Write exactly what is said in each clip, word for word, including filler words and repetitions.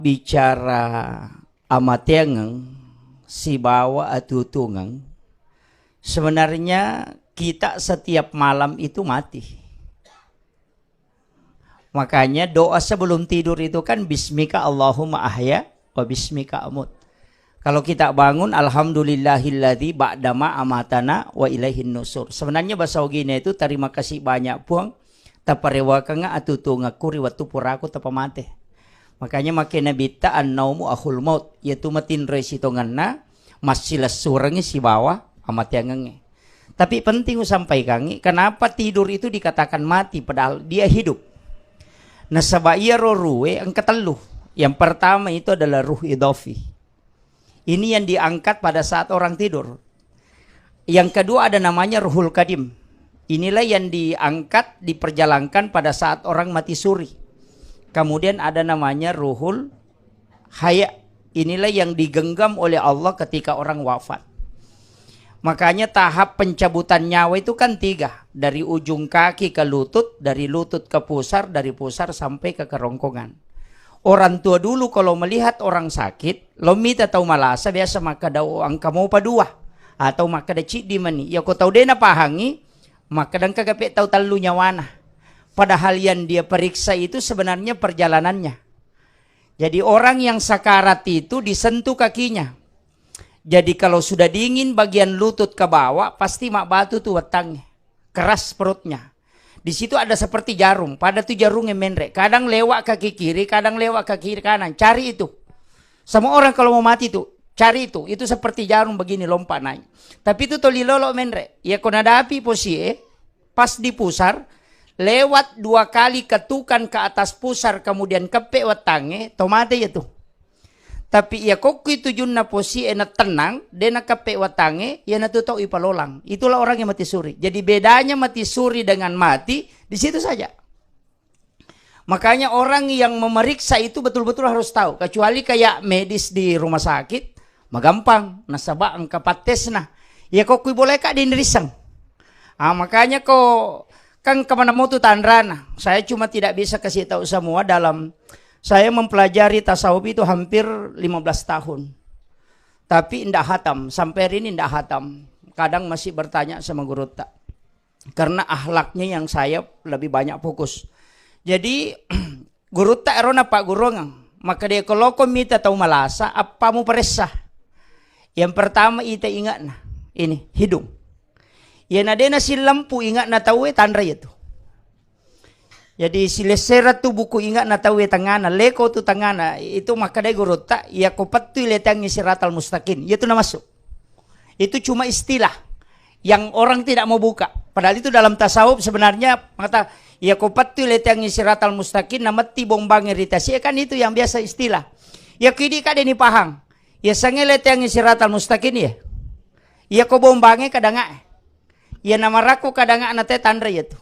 Bicara amateangeng sibawa atutungeng, sebenarnya kita setiap malam itu mati. Makanya doa sebelum tidur itu kan, "Bismika Allahumma ahya wa bismika amut." Kalau kita bangun, "Alhamdulillahilladzi ba'dama amatana wa ilaihin nusur." Sebenarnya bahasa Ogina itu, "Terima kasih banyak, Puang, taparewakengnga atutungekku ri wettu puraku tapamate." Makanya make Nabitta, "Annaumu akhul maut," yaitu matinroi sitongenna, massilessurengngi sibawa amateangengnge. Tapi penting usampaikangngi, kenapa tidur itu dikatakan mati padahal dia hidup? Nasaba iyaro ruhe engka tellu. Yang pertama itu adalah ruh idafi. Ini yang diangkat pada saat orang tidur. Yang kedua ada namanya ruhul kadim. Inilah yang diangkat, diperjalankan pada saat orang mati suri. Kemudian ada namanya ruhul haya. Inilah yang digenggam oleh Allah ketika orang wafat. Makanya tahap pencabutan nyawa itu kan tiga, dari ujung kaki ke lutut, dari lutut ke pusar, dari pusar sampai ke kerongkongan. Orang tua dulu kalau melihat orang sakit, lo mita tau malasa biasa makkeda, "Oh, engka mopa dua," atau makkeda, "Ciddi mani." Ya ko tau de napahangi, makkeda, "Engka gape tau tellu nyawana." Padahal yang dia periksa itu sebenarnya perjalanannya. Jadi orang yang sakarat itu disentuh kakinya. Jadi kalau sudah dingin bagian lutut ke bawah, pasti mabbatu tu wettangnge. Keras perutnya. Di situ ada seperti jarum, pada tu jarumnya menre. Kadang lewat kaki kiri, kadang lewat kaki kiri kanan. Cari itu. Semua orang kalau mau mati tu, cari itu. Itu seperti jarum begini lompat naik. Tapi itu toli lolo menre. Ya ko nadapi posie, pas di pusar, lewat dua kali ketukan ke atas pusar, kemudian keppe wettangnge, to mate ya tu. Tapi iya kokki tujunna posie na tenang, de nakeppe wettangnge, iyanatu tau ipalolang. Itulah orang yang mati suri. Jadi bedanya mati suri dengan mati di situ saja. Makanya orang yang memeriksa itu betul-betul harus tahu. Kecuali kayak medis di rumah sakit, magampang, nasaba engka pattesna. Iya kokki boleh kak dinrisseng. Ah, makanya ko kan kemana mau tu tanrana. Saya cuma tidak bisa kasih tahu semua dalam saya mempelajari tasawuf itu hampir lima belas tahun. Tapi ndak hatam, sampai hari ini ndak hatam. Kadang masih bertanya sama gurutta. Karena akhlaknya yang saya lebih banyak fokus. Jadi gurutta ero napaggurungeng, makkeda, "Ko loko mita tau malasa, appamu paressa?" Yang pertama ita ingatna, ini hidung. Iyana de nasillempu ingatna tauwe, tanra iyatu. Jadi silessereng tu buku ingatna tauwe tengana, leko tu tengana, itu makkedai gurutta, "Iya ko pettui leteangngi siratal mustaqim." Iyatu namassu. Itu cuma istilah yang orang tidak mau buka. Padahal itu dalam tasawuf sebenarnya mengata, "Iya ko pettui leteangngi siratal mustaqim, nametti bombangnge ri tasi," kan itu yang biasa istilah. Iya ko idi ka de ni pahang. Iya sange leteangngi siratal mustaqim ya. Iya ko bombangnge kadanga. Iya namarakku kadanga na te tanra iyatu.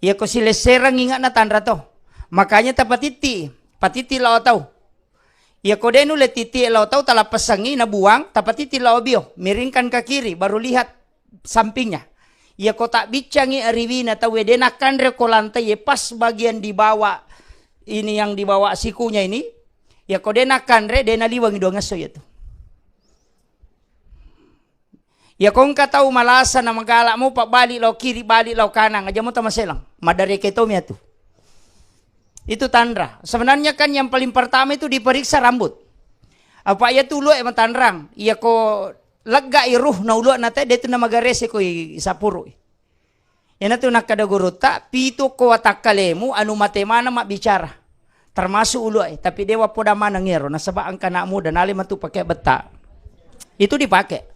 Iya ko silessereng ingatna tanra to. Makanya tapatitti, patitti lao tau. Iya ko de nulle titti lao tau, talappesangi nabuang, tapatitti lao bio, miringkan ke kiri, baru lihat sampingnya. Iya ko tabbiccangi riwina tauwe de nakkanre ko lantai, pas bagian di bawah ini yang di bawah sikunya ini. Iya ko de nakkanre, de naliwangi dua ngesso iyatu. Iya ko engka tau malasa na magala mo pa bali lao kiri, bali lao kanang, aja mo tamaselang. Madareke to miatu. Itu tanra. Sebenarnya kan yang paling pertama itu diperiksa rambut. Apa iya tu ulu'e matanrang. Iya ko legga i ruh na ulu'na te, de tu na magarese ko i sapuru. Iyanatu nakkeda gurutta, "Pitu ko watakkalemu anu mate maneng mabbicara, termasuk ulu'e, tapi de wappoda maneng iyaro, nasaba engka anak muda, nale matu pake betta." Itu dipake.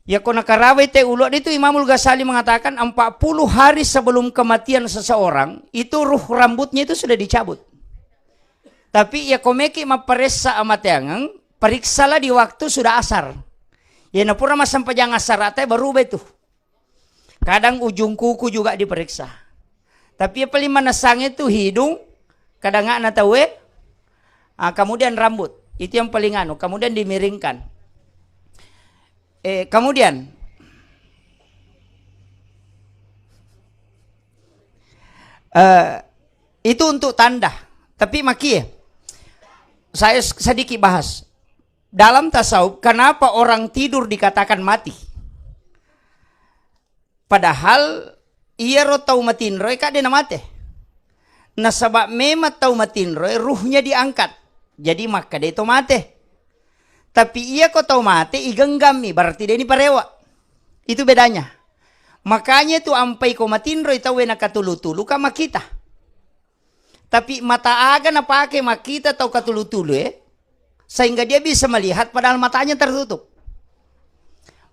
Yako nakarawai te ulu'e itu, Imamul Ghazali mengatakan empat puluh hari sebelum kematian seseorang, itu ruh rambutnya itu sudah dicabut. Tapi yako meki mapparessa amateangeng, periksalah di waktu sudah asar. Iyana pura massempajang asar ate, berubah itu. Kadang ujung kuku juga diperiksa. Tapi yang paling manessang itu hidung, kadangana tauwe, ah, kemudian rambut. Itu yang paling anu, kemudian dimiringkan. Eh, kemudian, eh, itu untuk tanda. Tapi makie, Saya s-, sedikit bahas. Dalam tasawuf, kenapa orang tidur dikatakan mati? Padahal iyaro tau matinroe ka de namate. Nasaba memang tau matinroe ruhnya diangkat. Jadi makkeda to mate. Tapi iya ko tau mate igenggammi, berarti de ni parewa. Itu bedanya. Makanya tu ampai ko matinroi tauwe nakatulu-tulu ka makkita. Tapi mata aga napake makkita tau katulu-tulu, eh? Sehingga dia bisa melihat padahal matanya tertutup.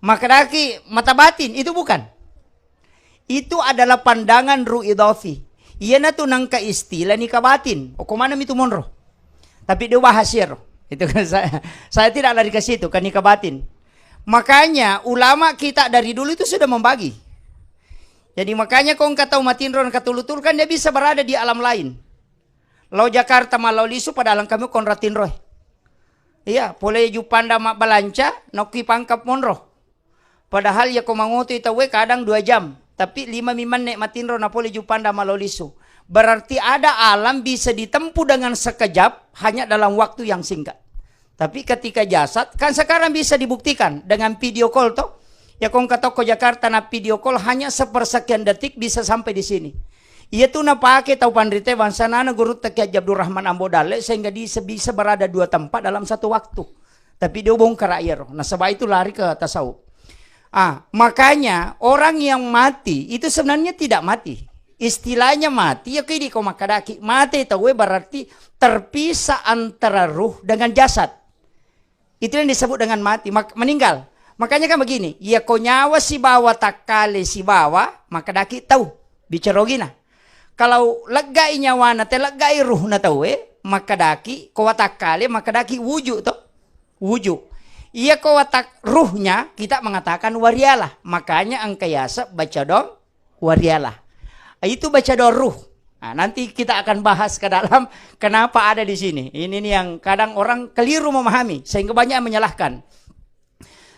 Makkedaki mata batin, itu bukan. Itu adalah pandangan ruh idafi. Iyanatu nangka istilah nika batin. Okko maneng mitu monro. Tapi dia bahas iyaro. Itu kan saya, saya tidak lari ke situ, ke nika batin. Makanya ulama kita dari dulu itu sudah membagi. Jadi makanya ko engka tau matinro engka tulu-tulu kan dia bisa berada di alam lain. Lao Jakarta malao lisu padahal engka mi konra tinroe. Iya, pole Juppanda mabbalanca, naokki Pangkep monro. Padahal iya ko mangotoi tauwe kadang dua jam, tapi lima mi menne matinro na pole Juppanda malao lisu. Berarti ada alam bisa ditempuh dengan sekejap hanya dalam waktu yang singkat. Tapi ketika jasad, kan sekarang bisa dibuktikan dengan video call toh. Ya ko engka tokko Jakarta na video call hanya sepersekian detik bisa sampai di sini. Iya tu napake tau panrite bangsa nana gurutta Kiai Haji Abdurrahman Ambo Dalle sehingga bisa, bisa berada dua tempat dalam satu waktu. Tapi dia bongkar iyaro. Nasaba itu lari ke tasawuf. Ah, makanya orang yang mati itu sebenarnya tidak mati. Istilahnya mati, ya kidi ko makkadaki mate tauwe berarti terpisah antara ruh dengan jasad. Itu yang disebut dengan mati, mak-, meninggal. Makanya kan begini, iya ko nyawa sibawa takkale sibawa, makkadaki tau, bicara ogina. Kalau leggai nyawana, te leggai ruhna tauwe, makkadaki ko watakkale, makkadaki wujud to. Wujud. Iya ko watak ruhnya, kita mengatakan warialah. Makanya engka yaseng baca dong warialah. Itu baca doa ruh. Nah, nanti kita akan bahas ke dalam kenapa ada di sini. Ini nih yang kadang orang keliru memahami sehingga banyak yang menyalahkan.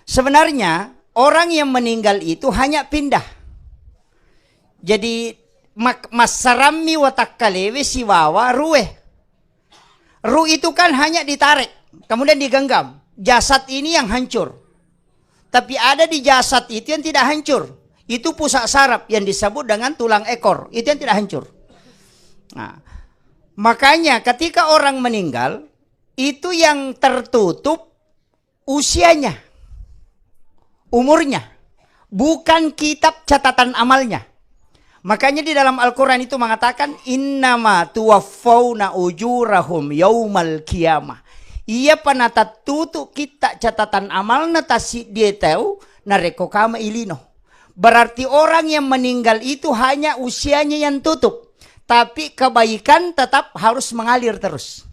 Sebenarnya orang yang meninggal itu hanya pindah. Jadi mak-, massarammi watakkalewe sibawa ruwe. Ruh itu kan hanya ditarik, kemudian digenggam. Jasad ini yang hancur. Tapi ada di jasad itu yang tidak hancur. Itu pusat saraf yang disebut dengan tulang ekor. Itu yang tidak hancur. Nah, makanya ketika orang meninggal, itu yang tertutup usianya, umurnya, bukan kitab catatan amalnya. Makanya di dalam Al-Quran itu mengatakan, "Innama tuwaffauna ujurahum yaumal qiyamah." Iya pa natattutu kitta catatan amalna tassiddi tau narekko kama ilino. Berarti orang yang meninggal itu hanya usianya yang tutup, tapi kebaikan tetap harus mengalir terus.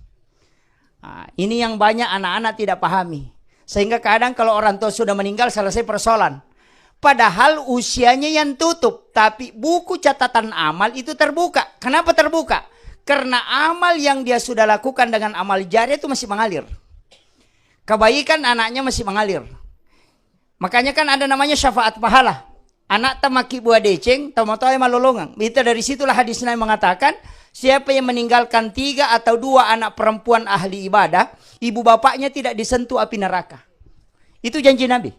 Nah, ini yang banyak anak-anak tidak pahami. Sehingga kadang kalau orang tua sudah meninggal, selesai persoalan. Padahal usianya yang tutup, tapi buku catatan amal itu terbuka. Kenapa terbuka? Karena amal yang dia sudah lakukan dengan amal jariah itu masih mengalir. Kebaikan anaknya masih mengalir. Makanya kan ada namanya syafaat pahala. Anakta makkibua deceng, tomatoae malolongeng. Itu dari situlah hadis Nabi mengatakan, siapa yang meninggalkan tiga atau dua anak perempuan ahli ibadah, ibu bapaknya tidak disentuh api neraka. Itu janji Nabi.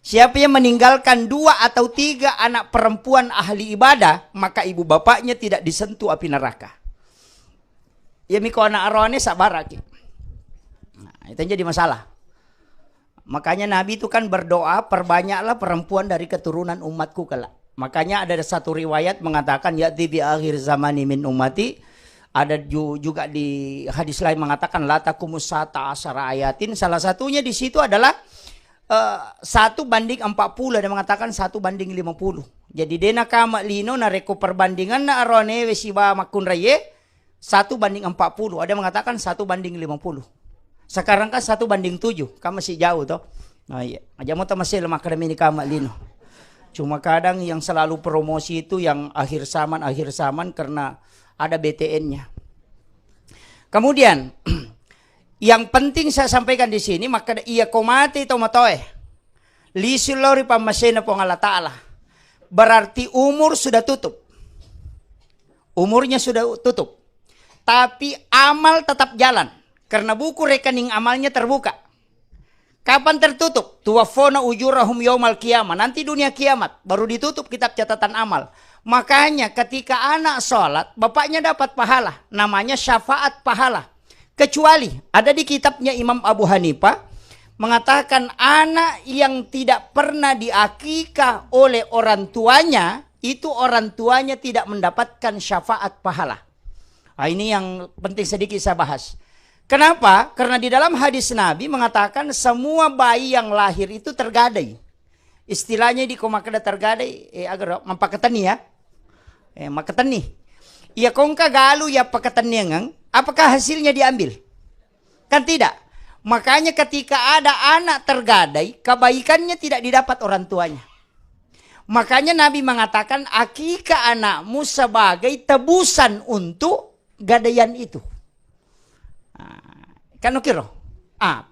Siapa yang meninggalkan dua atau tiga anak perempuan ahli ibadah, maka ibu bapaknya tidak disentuh api neraka. Ya miko anak aroane sabaraki. Nah, itu yang jadi masalah. Makanya Nabi itu kan berdoa, "Perbanyaklah perempuan dari keturunan umatku kelak." Makanya ada satu riwayat mengatakan, "Ya'ti bi akhir zamani min ummati." Ada ju-, juga di hadis lain mengatakan, "La taqumus sa'ata asyara ayatin." Salah satunya di situ adalah, eh, satu banding empat puluh, ada mengatakan satu banding lima puluh. Jadi, de nakama lino narekko perbandinganna aroanewe siba makkunraie, satu banding empat puluh, ada mengatakan satu banding lima puluh. Sekarang kan satu banding tujuh, kan masih jauh toh. Nah, iya. Aja mau tamasih lemak akademi ini kama lino. Cuma kadang yang selalu promosi itu yang akhir zaman, akhir zaman karena ada B T N-nya. Kemudian, yang penting saya sampaikan di sini, maka iya ko mate to matoe. Lisu lao ri pammasena Puang Allah Ta'ala. Berarti umur sudah tutup. Umurnya sudah tutup. Tapi amal tetap jalan, karena buku rekening amalnya terbuka. Kapan tertutup? Tuwaffawna ujurahum yaumal qiyamah. Nanti dunia kiamat, baru ditutup kitab catatan amal. Makanya ketika anak sholat, bapaknya dapat pahala. Namanya syafaat pahala. Kecuali ada di kitabnya Imam Abu Hanifah, mengatakan anak yang tidak pernah diakikah oleh orang tuanya, itu orang tuanya tidak mendapatkan syafaat pahala. Ah, ini yang penting sedikit saya bahas. Kenapa? Karena di dalam hadis Nabi mengatakan semua bayi yang lahir itu tergadai. Istilahnya di ko makkeda tergadai, eh, agar mappakatenni ya. Eh, makkatenni. Iya kongka galu ya pakatenniangan, apakah hasilnya diambil? Kan tidak. Makanya ketika ada anak tergadai, kebaikannya tidak didapat orang tuanya. Makanya Nabi mengatakan, "Akikah anakmu sebagai tebusan untuk gadaian itu." Ah, kan oke, roh? Ah,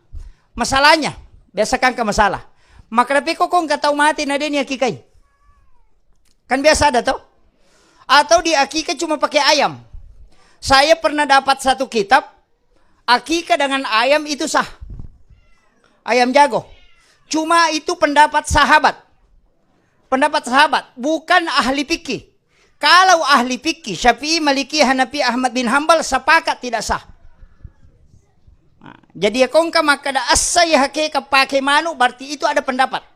masalahnya, biasa kan ke masalah. Maka tapi kok, kok nggak tahu mati, nah, dia nih akikai. Kan biasa ada, toh? Atau di akikah cuma pakai ayam. Saya pernah dapat satu kitab, akikah dengan ayam itu sah. Ayam jago. Cuma itu pendapat sahabat. Pendapat sahabat, bukan ahli fikih. Kalau ahli fikih, Syafi'i, Maliki, Hanafi, Ahmad bin Hambal sepakat tidak sah. Nah, jadi ya kongka makkeda assa ya hakeka pakai manu, berarti itu ada pendapat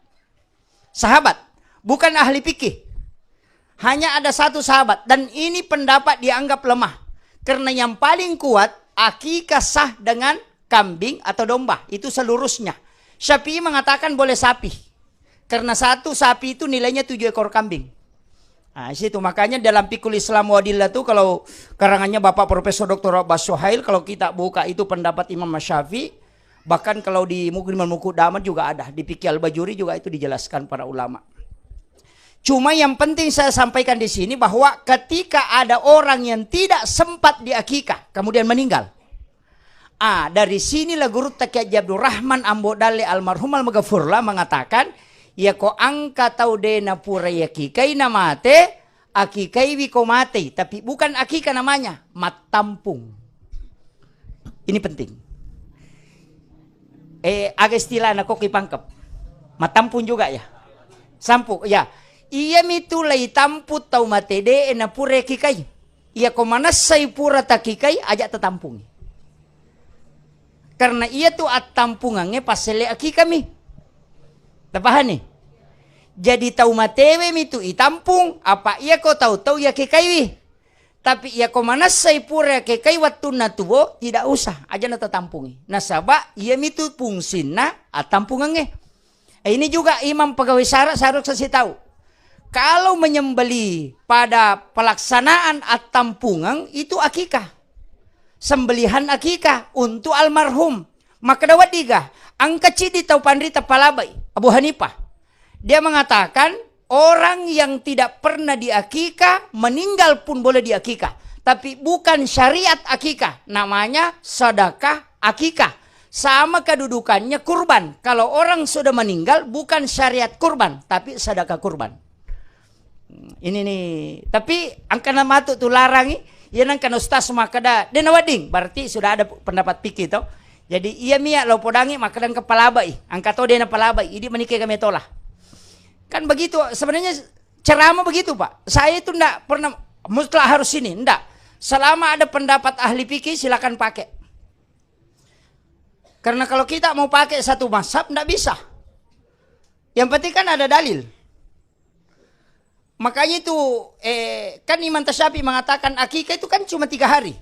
sahabat, bukan ahli fikih. Hanya ada satu sahabat, dan ini pendapat dianggap lemah. Karena yang paling kuat, akikah sah dengan kambing atau domba. Itu seluruhnya. Syafi'i mengatakan boleh sapi. Karena satu sapi itu nilainya tujuh ekor kambing. Nah, di situ. Makanya dalam Fiqhul Islam wa Adillah tuh, kalau karangannya Bapak Profesor Doktor Abbas Suhail, kalau kita buka itu pendapat Imam Syafi'i, bahkan kalau di Mughni Al-Muqaddamah juga ada, di Fikih Al-Bajuri juga itu dijelaskan para ulama. Cuma yang penting saya sampaikan di sini bahwa ketika ada orang yang tidak sempat diakikah, kemudian meninggal. Ah, dari sinilah gurutta Kiai Haji Abdurrahman Ambo Dalle almarhum almaghfurlah mengatakan, "Iya ko angka tau de napura yakikai namate, akikaiwi ko matei, tapi bukan akikah namanya, mattampung." Ini penting. Eh, aga istilahna kok ipangkep. Mattampung juga ya. Sampu, ya. Iya mitu lai tampu tau mate de napura yakikai. Iya ko manessai pura takikai, aja tatampungi. Karena iya tu attampungangnge passele akikami. Tapahani? Jadi tau matewe mitu itampung, apa iya ko tau-tau yakikaiwi. Tapi iya ko manessai pura yakikai wettunna tuo, tidak usah, aja natatampungi. Nasaba iya mitu fungsinna attampungangnge. Eh, ini juga imam pegawai syara seharusnya sih tahu. Kalau menyembeli pada pelaksanaan attampungan itu akikah. Sembelihan akikah untuk almarhum. Maka dawaddiga, angka cidi tau panrita palabai, Abu Hanifah. Dia mengatakan orang yang tidak pernah diakikah, meninggal pun boleh diakikah. Tapi bukan syariat akikah, namanya sedekah akikah. Sama kedudukannya kurban. Kalau orang sudah meninggal, bukan syariat kurban, tapi sedekah kurban. Ini nih, tapi angkana matu tu larangi, iya nangkana ustaz makkeda, de nawedding, berarti sudah ada pendapat fikih to. Jadi iya mia lo podangi makkeda engka palabai, angka to de napalabai, idi manike kami tola. Kan begitu sebenarnya ceramah begitu, Pak. Saya itu ndak pernah mutlak harus ini, ndak. Selama ada pendapat ahli fikih silakan pakai. Karena kalau kita mau pakai satu mazhab, ndak bisa. Yang penting kan ada dalil. Makanya itu, eh, kan Imam Tasyafi mengatakan akikah itu kan cuma tiga hari.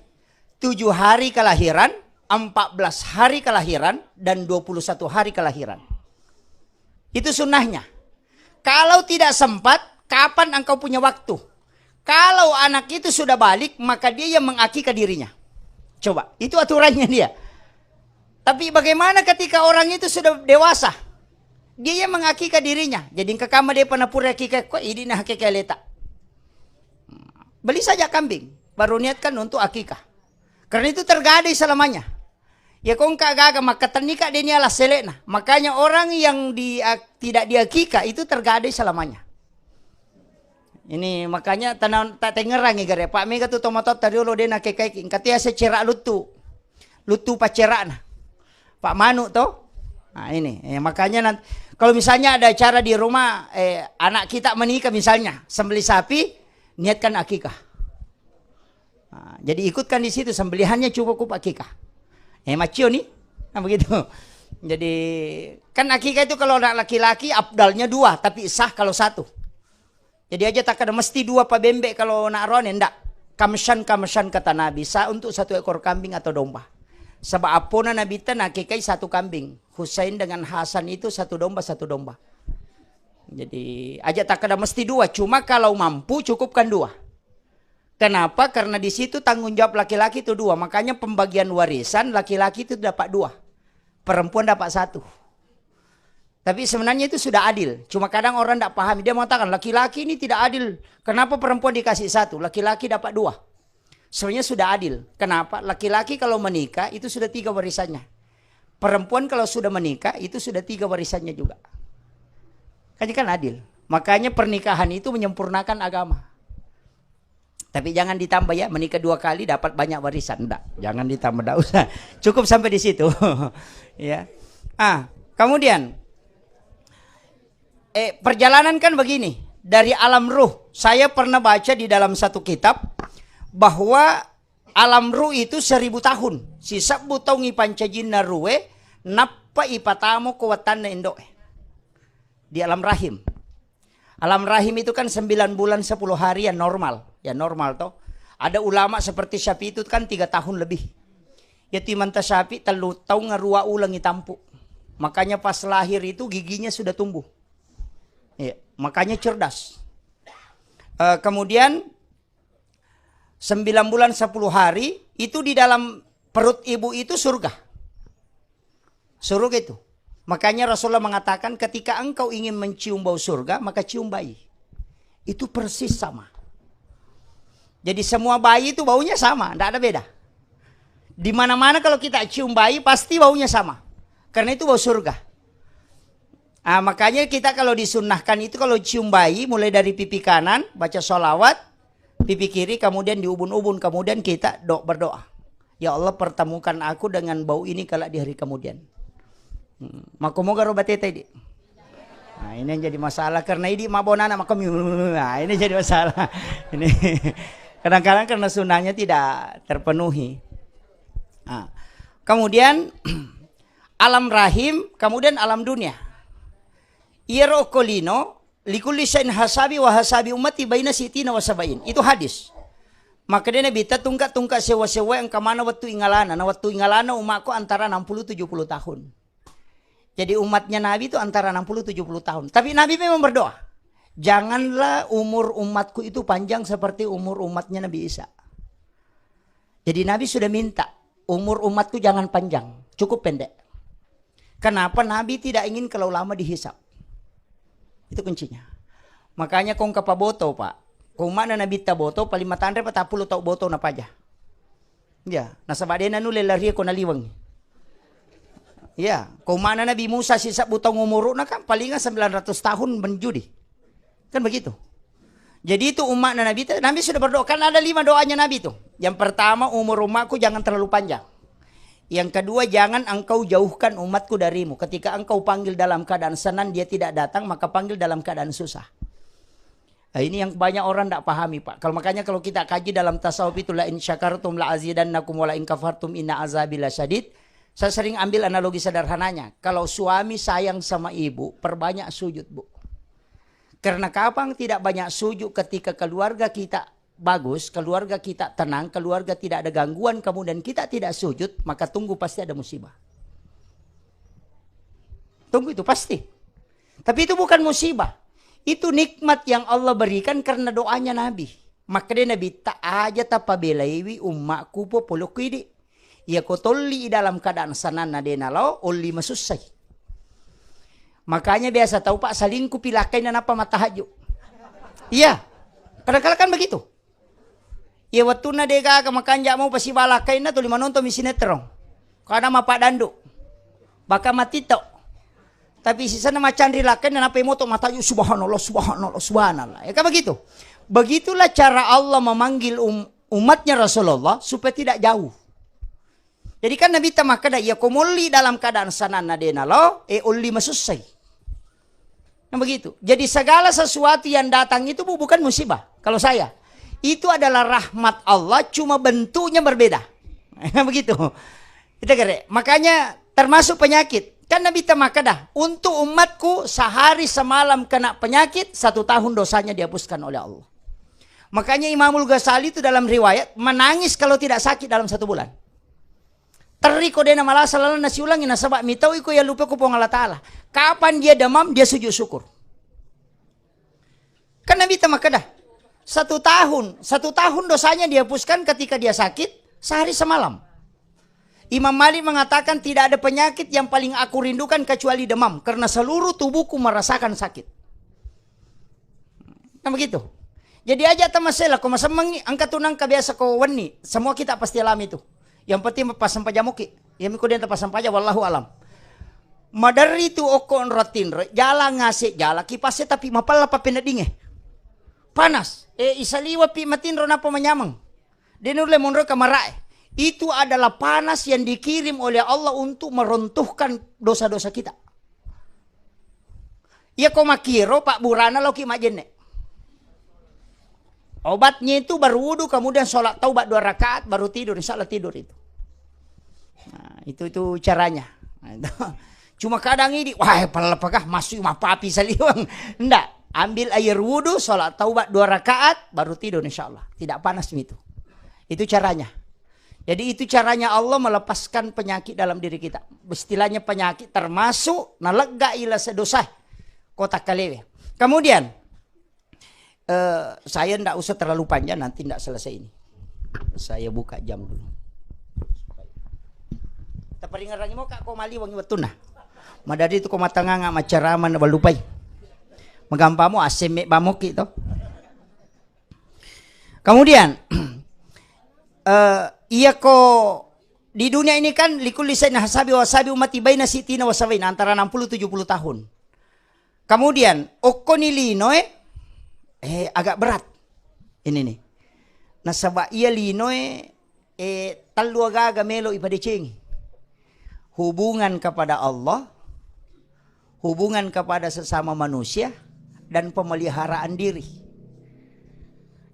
Tujuh hari kelahiran, empat belas hari kelahiran, dan dua puluh satu hari kelahiran. Itu sunnahnya. Kalau tidak sempat, kapan engkau punya waktu? Kalau anak itu sudah balik, maka dia yang mengakikah dirinya. Coba, itu aturannya dia. Tapi bagaimana ketika orang itu sudah dewasa? Dia yang mengakikah dirinya. Jadi engka kamma dia pernah pura akikah, kok idi nahakikah leta. Beli saja kambing, baru niatkan untuk akikah. Karena itu tergadai selamanya. Ya kongka gaga makkatenni ka deni ala selekna. Makanya orang yang di, tidak diakikah itu tergadai selamanya. Ini makanya tanang tak tengerangi gare. Pak mega tu tomatotta riolo de na kekai. Engka tia secara luttu. Luttu pacerana. Pak manu to. Nah, ini. Eh, makanya nanti, kalau misalnya ada acara di rumah, eh, anak kita menikah misalnya, sembelih sapi, niatkan akikah. Nah, jadi ikutkan di situ sembelihannya cukup akikah. Eh, macio nih. Nah, begitu. Jadi kan akikah itu kalau anak laki-laki afdalnya dua, tapi sah kalau satu. Jadi aja takkeda mesti dua pa bembe kalau nak roane, ndak. Kamsyan, kamsyan kata Nabi, sa untuk satu ekor kambing atau domba. Sebab apona Nabi ta nakekai satu kambing. Husain dengan Hasan itu satu domba, satu domba. Jadi aja takkeda mesti dua, cuma kalau mampu cukupkan dua. Kenapa? Karena di situ tanggung jawab laki-laki itu dua. Makanya pembagian warisan laki-laki itu dapat dua. Perempuan dapat satu. Tapi sebenarnya itu sudah adil. Cuma kadang orang tidak pahami. Dia mengatakan laki-laki ini tidak adil. Kenapa perempuan dikasih satu, laki-laki dapat dua? Sebenarnya sudah adil. Kenapa? Laki-laki kalau menikah itu sudah tiga warisannya. Perempuan kalau sudah menikah itu sudah tiga warisannya juga. Kan, kan adil. Makanya pernikahan itu menyempurnakan agama. Tapi jangan ditambah ya, menikah dua kali dapat banyak warisan. Ndak, jangan ditambah, ndak usah. Cukup sampai di situ. Ya. Ah, kemudian, eh, perjalanan kan begini. Dari alam ruh, saya pernah baca di dalam satu kitab bahwa alam ruh itu seribu tahun. Sisebbu taung ipancajinna ruhe, nappa ipatamo ko wattanna indo'e. Di alam rahim. Alam rahim itu kan sembilan bulan sepuluh hari, ya normal. Ya normal toh. Ada ulama seperti Syafi'i itu kan tiga tahun lebih. Ya tu Imam Syafi'i tellu taung rua uleng itampu. Makanya pas lahir itu giginya sudah tumbuh. Iya, makanya cerdas. Eh, kemudian sembilan bulan sepuluh hari itu di dalam perut ibu itu surga. Surga itu. Makanya Rasulullah mengatakan, "Ketika engkau ingin mencium bau surga, maka cium bayi." Itu persis sama. Jadi semua bayi itu baunya sama, ndak ada beda. Di mana-mana kalau kita cium bayi, pasti baunya sama. Karena itu bau surga. Ah, makanya kita kalau disunnahkan itu kalau cium bayi, mulai dari pipi kanan, baca sholawat, pipi kiri, kemudian di ubun-ubun, kemudian kita do-, berdoa. "Ya Allah, pertemukan aku dengan bau ini kelak di hari kemudian." Hmm. Makkomoga ro bateta idi. Nah, ini yang jadi masalah karena idi mabonana makkomi. Nah, ini jadi masalah. Ini kadang-kadang karena sunnahnya tidak terpenuhi. Nah, kemudian alam rahim, kemudian alam dunia. Iyaro okko lino, "Likulli syai'in hasabi wa hasabi ummati baina sitina wa sabain." Itu hadis. Makkedai Nabitta, "Tungka-tungka sewwa-sewwa engka mana wettu ingalana." Na wettu ingalana umakku antara enam puluh tujuh puluh tahun. Jadi umatnya Nabi itu antara enam puluh tujuh puluh tahun. Tapi Nabi memang berdoa, "Janganlah umur umatku itu panjang seperti umur umatnya Nabi Isa." Jadi Nabi sudah minta, "Umur umatku jangan panjang, cukup pendek." Kenapa? Nabi tidak ingin kalau lama dihisap. Itu kuncinya. Makanya kong kapaboto, Pak. Ko umma'na Nabitta boto, paling matanre patappulo tau boto napaja. Ya, nasaba de nanulle larie ko naliweng. Ya, ko umma'na Nabi Musa sisebbu taung umuru'na kan palingan sembilan ratus tahun menjudi. Kan begitu. Jadi itu umatnya Nabi, Nabi sudah berdoa. Kan ada lima doanya Nabi itu. Yang pertama, "Umur umatku jangan terlalu panjang." Yang kedua, "Jangan engkau jauhkan umatku darimu." Ketika engkau panggil dalam keadaan senang, dia tidak datang, maka panggil dalam keadaan susah. Nah, ini yang banyak orang tidak pahami, Pak. Kalau makanya kalau kita kaji dalam tasawuf itu, "La in syakartum la azidannakum wa la in kafartum inna azabi lasyadid." Saya sering ambil analogi sederhananya. Kalau suami sayang sama ibu, perbanyak sujud, Bu. Karena kapan tidak banyak sujud, ketika keluarga kita bagus, keluarga kita tenang, keluarga tidak ada gangguan, kemudian kita tidak sujud, maka tunggu pasti ada musibah. Tunggu itu pasti. Tapi itu bukan musibah. Itu nikmat yang Allah berikan karena doanya Nabi. Makanya Nabi, "Tak aja tapabelaiwi ummakku po polokku idi." Iya ko tolli dalam keadaan sananna de nalao, olli masussai. Makanya biasa tau, Pak, salingkupi lakkainna nappa mattahajju. Iya. Kadang-kadang kan begitu. Iya, wettunna de gaga makanja mau pasiba lakkainna tuli manonton mi sinetron. Kadang mappadandu. Bahkan mattito. Tapi sisenna macanri lakkainna nappa moto mattahajju, "Subhanallah, subhanallah, subhanallah." Ya kan begitu. Begitulah cara Allah memanggil um-, umatnya Rasulullah supaya tidak jauh. Jadi kan Nabitta makkeda, "Iya ko molli dalam keadaan sananna de nalo, e olli masussai." Nah, begitu. Jadi segala sesuatu yang datang itu, Bu, bukan musibah. Kalau saya, itu adalah rahmat Allah, cuma bentuknya berbeda. Begitu. Kita kira. Makanya termasuk penyakit. Kan Nabitta makkeda, "Untuk umatku sehari semalam kena penyakit, satu tahun dosanya dihapuskan oleh Allah." Makanya Imamul Ghazali itu dalam riwayat menangis kalau tidak sakit dalam satu bulan. Terri ko dena malasa lalenna siulangi, nasaba mitau iko yallupe ko Puang Allah Ta'ala. Kapan dia demam, dia sujud syukur. Kan Nabitta makkeda, satu tahun, satu tahun dosanya dihapuskan ketika dia sakit, sehari semalam. Imam Malik mengatakan, "Tidak ada penyakit yang paling aku rindukan kecuali demam, karena seluruh tubuhku merasakan sakit." Nah, begitu. Jadi aja tamasela ko masemmengi, engka tu nangka biasa ko wenni, semua kita pasti alami itu. Yang penting passempajamoki. Iya miko denta passempaja, wallahu alam. Maderri tu okko onro tinro, jala ngase, jala kipase tapi mapella papeneddinge. Panas. E, isaliwa pi matinro napa manyameng. De nulle monro kamarae. Itu adalah panas yang dikirim oleh Allah untuk meruntuhkan dosa-dosa kita. Iya ko makkiro, pabburana laoki majjenne. Obatnya itu berwudu, kemudian sholat taubat dua rakaat, baru tidur. Insya Allah tidur itu. Nah, itu, itu caranya. Nah, itu. Cuma kadang ini, "Wah, pala pagah masuk mapapi saliwang." Ndak. Ambil air wudu, sholat taubat dua rakaat, baru tidur insya Allah. Tidak panas itu. Itu caranya. Jadi itu caranya Allah melepaskan penyakit dalam diri kita. Istilahnya penyakit termasuk nalegga ila sedosa kota kalewe. Kemudian, eh, saya ndak usah terlalu panjang, nanti ndak selesai ini. Saya buka jam dulu. Taparingerangi mo, Kak, ko maliwangi wettunna. Madadi tu ko matanganga macarama na balupai. Magampamo asemme bamoki to. Kemudian, eh, iya ko di dunia ini kan likulli sayyidin hasabi wa hasabi ummati baina sitina wa sabaina, antara enam puluh tujuh puluh tahun. Kemudian, okkoni linoe, eh, agak berat. Ini nih. Nasaba iya linoe, eh, tellu agaga melo ipadecengi. Hubungan kepada Allah, hubungan kepada sesama manusia, dan pemeliharaan diri.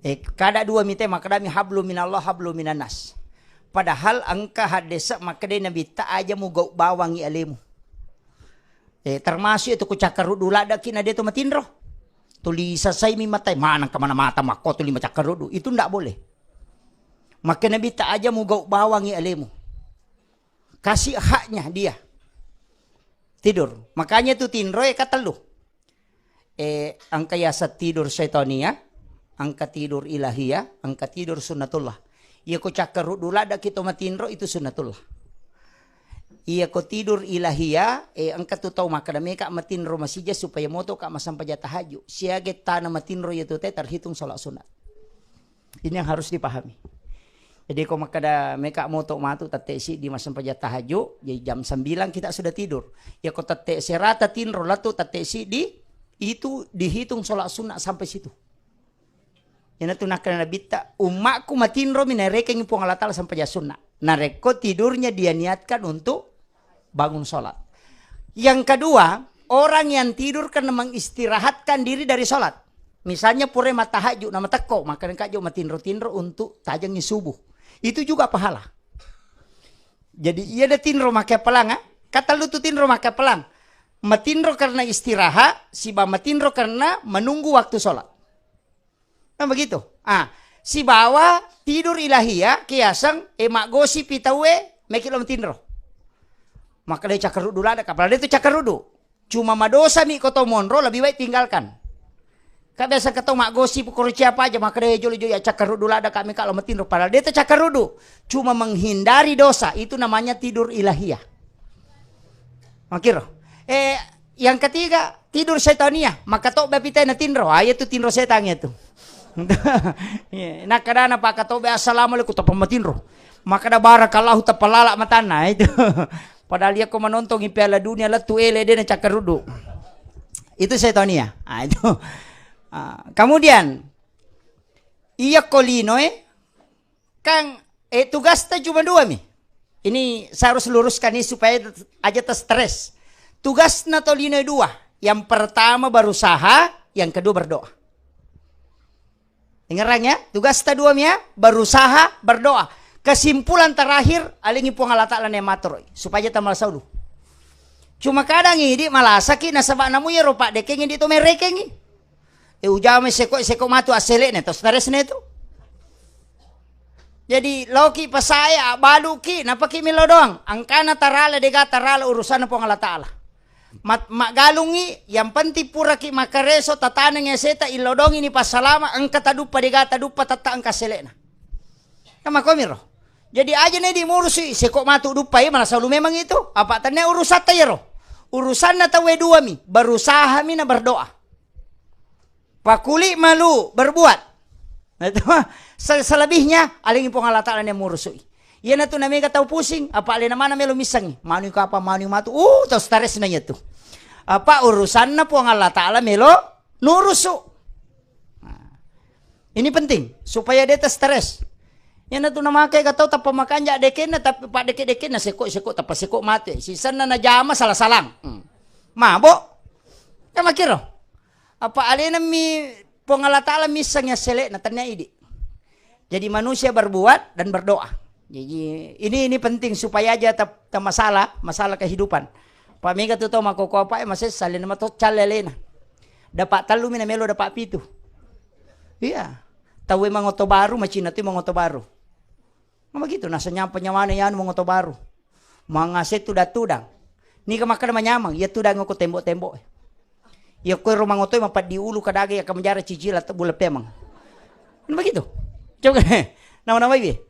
Eh, kada dua mite makkedami hablu minallah, hablu minannas. Padahal engka haddese makkeda Nabitta, "Aja mugau bawangi alemu." Eh, termasuk itu ku cakkaruddu laddaki na de to matinro. Tuli sasaimi matai, maneng kemana mata makko tuli macakkaruddu. Itu ndak boleh. Makkeda Nabitta, "Aja mugau bawangi alemu." Kasih haknya dia. Tidur. Makanya itu tinro e katellu. Eh, engka yaseng tidur syaitania, engka tidur ilahia, engka tidur sunnatullah. Iya ko cakkaruddu laddaki to matinro itu sunnatullah. Iya ko tidur ilahia, eh, engka tu tau makkeda meka matinro masija supaya motoka masampaja tahajud. Siaga tana matinro iya tu te terhitung sholat sunat. Ini yang harus dipahami. Jadi, ko makkeda meka moto matu tette siddi massempajang tahajud, jadi jam sembilan kita sudah tidur. Ya, ko tette serata tinro latu tette siddi, itu dihitung sholat sunnah sampai situ. Iyanatu nakkeda Nabitta, "Ummakku matinromi narekengi Puang Allah Ta'ala sempajang sunnah." Narekko tidurnya dia niatkan untuk bangun sholat. Yang kedua, orang yang tidur karena mengistirahatkan diri dari sholat. Misalnya pura mattahajud, na matekko, maka engka jo matinro-tinro untuk tajengi subuh. Itu juga pahala. Jadi, iya de tinro makkappalang, ah? Katellu tu tinro makkappalang. Matinro karena istirahat, siba matinro karena menunggu waktu sholat. Kan begitu? Ah, sibawa tidur ilahiyah, kiaseng, eh, maggosipi tauwe, meki lo matinro. Makkeda cakkaruddu ladde, apalagi itu cakkaruddu. Cuma madosami ko to monro, lebih baik tinggalkan. Ka biasa engka to maggosip, koro cia apa aja, makkeda jolo-jolo ya cakkaruddu ladde, kami kalau matinro, padahal de to cakkaruddu. Cuma menghindari dosa, itu namanya tidur ilahiyah. Makkiro. Eh, yang ketiga, tidur setania. Makkatobba pi tena tinro. Ah, iya tu tinro setang iya tu. Iya, nakkadana pakkatobba, "Assalamualaikum," tappa matinro. Makkeda, "Barakallahu," tappa lala matanna, itu. Padahal iya ko menontongi Piala Dunia, lettu ele de na cakkaruddu. Itu setania. Ah, itu. Ah, kemudian, Iya ko linoe, kan, eh, tugasta cuma dua mi. Ini saya harus luruskan ini supaya aja ter stres. Tugasna to linoe dua. Yang pertama berusaha, yang kedua berdoa. Dengarang ya, tugasta dua mi ya, berusaha, berdoa. Kesimpulan terakhir, alingi Puang Allah Ta'ala ne matoroi, supaya tamalasa ulu. Cuma kadang idi malasaki nasaba namu yero paddekengi di to merekengi. E ujame seko, seko matu asselekne to stresne tu. Jadi loki pasae, abaluki, napaki melo doang. Angkana tarala dega tarala urusanna Puang Allah Ta'ala. Mat-, maggalungi, yang penting puraki makkareso, tataneng eseta, illodongi ni passalama, engka taduppa dega taduppa tetta engka selekna. Kan makomiro. Jadi aja ne di murusui, seko matu duppai, malah selalu memang itu. Apa tenne urusatta yero. Urusanna tauwe dua mi, berusaha mi na berdoa. Pakuli malu berbuat. Nah, itu mah se-, selebihnya alingi Puang Allah Ta'ala yang murusui. Iyanatu namega tau pusing, apa alena mana melo missengi. Manu kapa, manu matu. Uh, tau stresna iya tu. Apa urusanna Puang Allah Ta'ala melo nurusu. Nah, ini penting supaya dia stres. Iyanatu namake ga tau tappa makanja dekenna, tapi pak deke-dekenna seko-seko tappa seko mate. Sisenna najama salah-salang. Hmm. Mabok. Kan makiro. Apa alena mi Puang Allah Ta'ala misseng yang selekna, tania idi. Jadi manusia berbuat dan berdoa. Jadi ini, ini penting supaya aja ta-, ta masalah, masalah kehidupan. Pak mega tu tau makoko apa, eh, masih salin mato calle alena. Dapat tellu mina melo dapat pitu. Iya. Tawe mangoto baru, macina tu mangoto baru. Nah, begitu, nasa nyampa nyawana yanu mangoto baru. Mangase tudang-tudang. Niga makkeda manyameng, iya tudang ko tembok-tembok. Iya ko ero mangoto mapeddi ulu kadaga iya kamanjara cicila te bulle pemeng. Nah, begitu. Coba nama-nama ibe.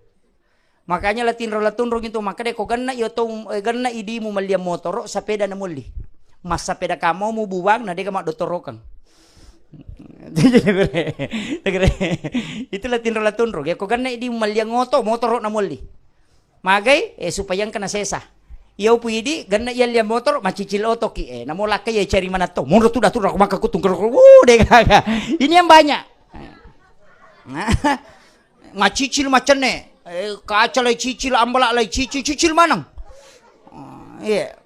Makanya la tinro la tunrung itu makkeda ko genna iya to, eh, genna idimu melliang motoro, sepeda na molli. Massapeda kamau mu buang na dega maddotorokeng. Itulah tinro la tunrung. Ya ko genna idi melliang oto, motoro na molli. Magai, eh, supaya engka na sesa. Iya upu idi, genna iya liang motoro, macicil otoki. Eh, namo lakka iya cari mana to. Monro tuda tuda maka kutung kero. Wuh, deh gaga. Ini yang banyak. Nah, macicil macenne. Eh, kaca lai cicil, ambala lai cicil, cicil maneng. Oh, iya.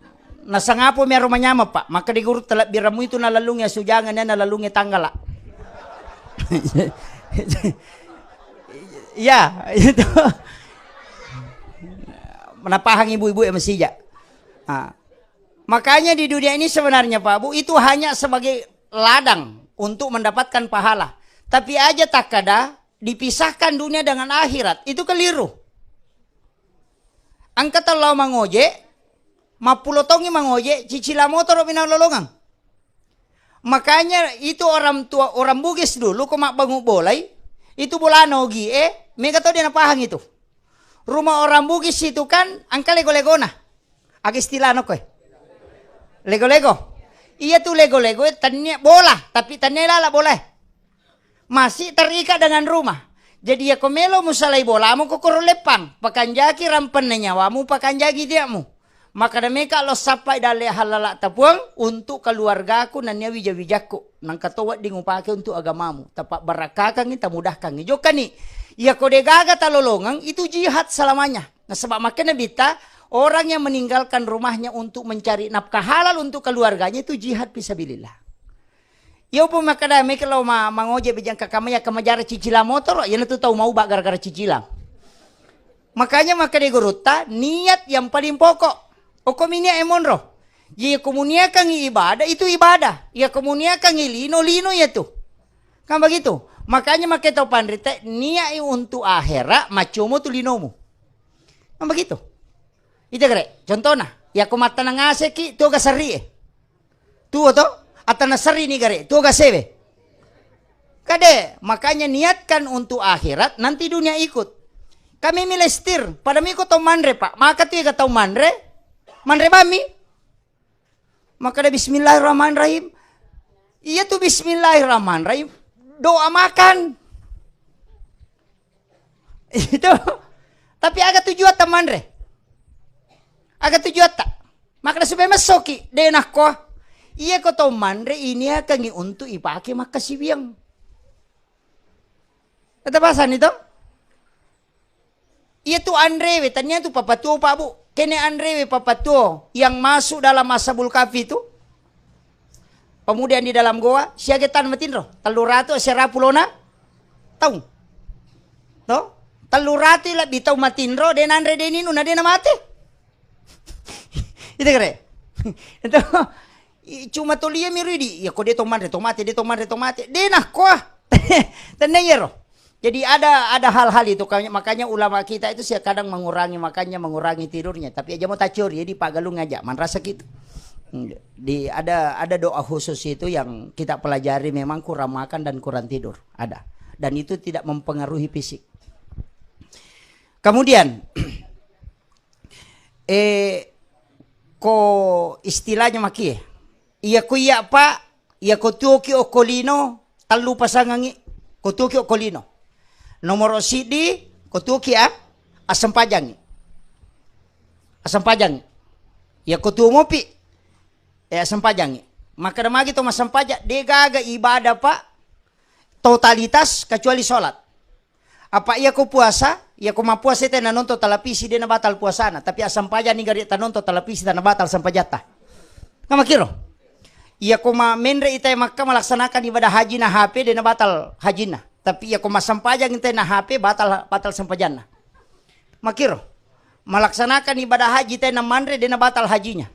Nasangapo mi aro manyameng, Pak? Makkeda guru, talebbirammu itu nalalungi asujangeng, nalalungi tanggala. Iya, itu. Menapahang ibu-ibu ya masija. Ah. Makanya di dunia ini sebenarnya, Pak Bu, itu hanya sebagai ladang untuk mendapatkan pahala. Tapi aja takkada dipisahkan dunia dengan akhirat, itu keliru. Engka tau lao mangoje, mappulo taungngi mangoje, cicila motoro mi naololongeng. Makanya itu orang tua, orang Bugis dulu ko mabbangung bolai, itu bolana ogie, mega tau de napahang itu. Rumah orang Bugis itu kan engka lego-legona. Aga istilahna koe? Lego-lego. Iya tu lego-lego e tennia bola, tapi tennia lala bola e. Masih terikat dengan rumah. Jadi, yako melo musalai bolamu, kokoro leppang, pakanjaki rampenna nyawamu, pakanjaki tiakmu. Maka demeka lo sappai dalle halala tapuang untuk keluargaku nennia wija-wijakku. Nangka to wedding upake untuk agamamu. Tapabbarakkakangngi, tamudahkangngi. Jokkani, yako degaga talolongeng, itu jihad selamanya. Nasaba makkeda Nabitta, orang yang meninggalkan rumahnya untuk mencari nafkah halal untuk keluarganya itu jihad fisabilillah. Iya upu makkeda meki lao ma-, mangoje bejang kakamaya kamajarang cicila motoro, iyanatu tau mauba gara-gara cicila. Makanya makkeda gurutta, niat yang paling pokok. Okko mi niat e monro. Jadi komuniakangi ibadah, itu ibadah. Iya komuniakangi lino, lino iyatu. Kan begitu. Makanya makkeda tau panrita, niat i untuk akhirat, maccomo tu linomu. Kan begitu. Ita gare, contohna, yako mattanang aseki, tuo ga serri e. Tuo to, attanang serri ni gare, tuo ga sewe. Kade, makanya niatkan untuk akhirat, nanti dunia ikut. Kami milestir, pada miko tau manre, Pak. Maka tu ga tau manre, manre bami. Makkeda bismillahirrahmanirrahim. Iya tu bismillahirrahmanirrahim. Doa makan. Itu. Tapi aga tujuatta manre? Aga tujuatta? Makkeda supaya messoki, de nakko. Iya ko tau manre iniakangi untuk ipake makkasiwiang. Tette pasani to? Iya tu anrewe, tania tu papatuo, Pak, Bu. Kene anrewe papatuo yang masuk dalam Ashabul Kahfi itu, pemuda yang di dalam goa, siaga tan matinro, tellu ratu sera pulona taung. To? Tellu ratu lebbi tau matinro, de nanre, de ninu, na de namate. Itu kere. Itu, i-, cuma tolia mi ridi, ya ko de to manre to mate, de to manre to mate. De nakkoa. Tenne yero. Jadi ada, ada hal-hal itu, makanya, makanya ulama kita itu sih kadang mengurangi makannya, mengurangi tidurnya. Tapi aja mau tacuri, jadi pagalung aja, manrasa gitu. Di ada, ada doa khusus itu yang kita pelajari, memang kurang makan dan kurang tidur, ada. Dan itu tidak mempengaruhi fisik. Kemudian, eh, ko istilahnya makie. Iya ko iya, Pak, iya ko tuoki okko lino, tellu pasangangi, ko tuoki okko lino. Nomoro siddi, ko tuoki a-, assempajangi. Assempajangi. Iya ko tuo mopi, eh, assempajangi. Makkeda magi to massempajang, de gaga ibadah, Pak, totalitas kecuali sholat. Apa iya ko puasa, iya ko mappuasa tena nonton televisi, dena batal puasana, tapi assampajani gari tanonton televisi, tana batal sampajatta. Kamakiro. Iya ko ma-, menre ita Makkah melaksanakan ibadah haji na H P, dena batal hajina. Tapi iya ko massempajang tena H P, batal, batal sempajanna. Makiro. Melaksanakan ibadah haji tena manre, dena batal hajinya.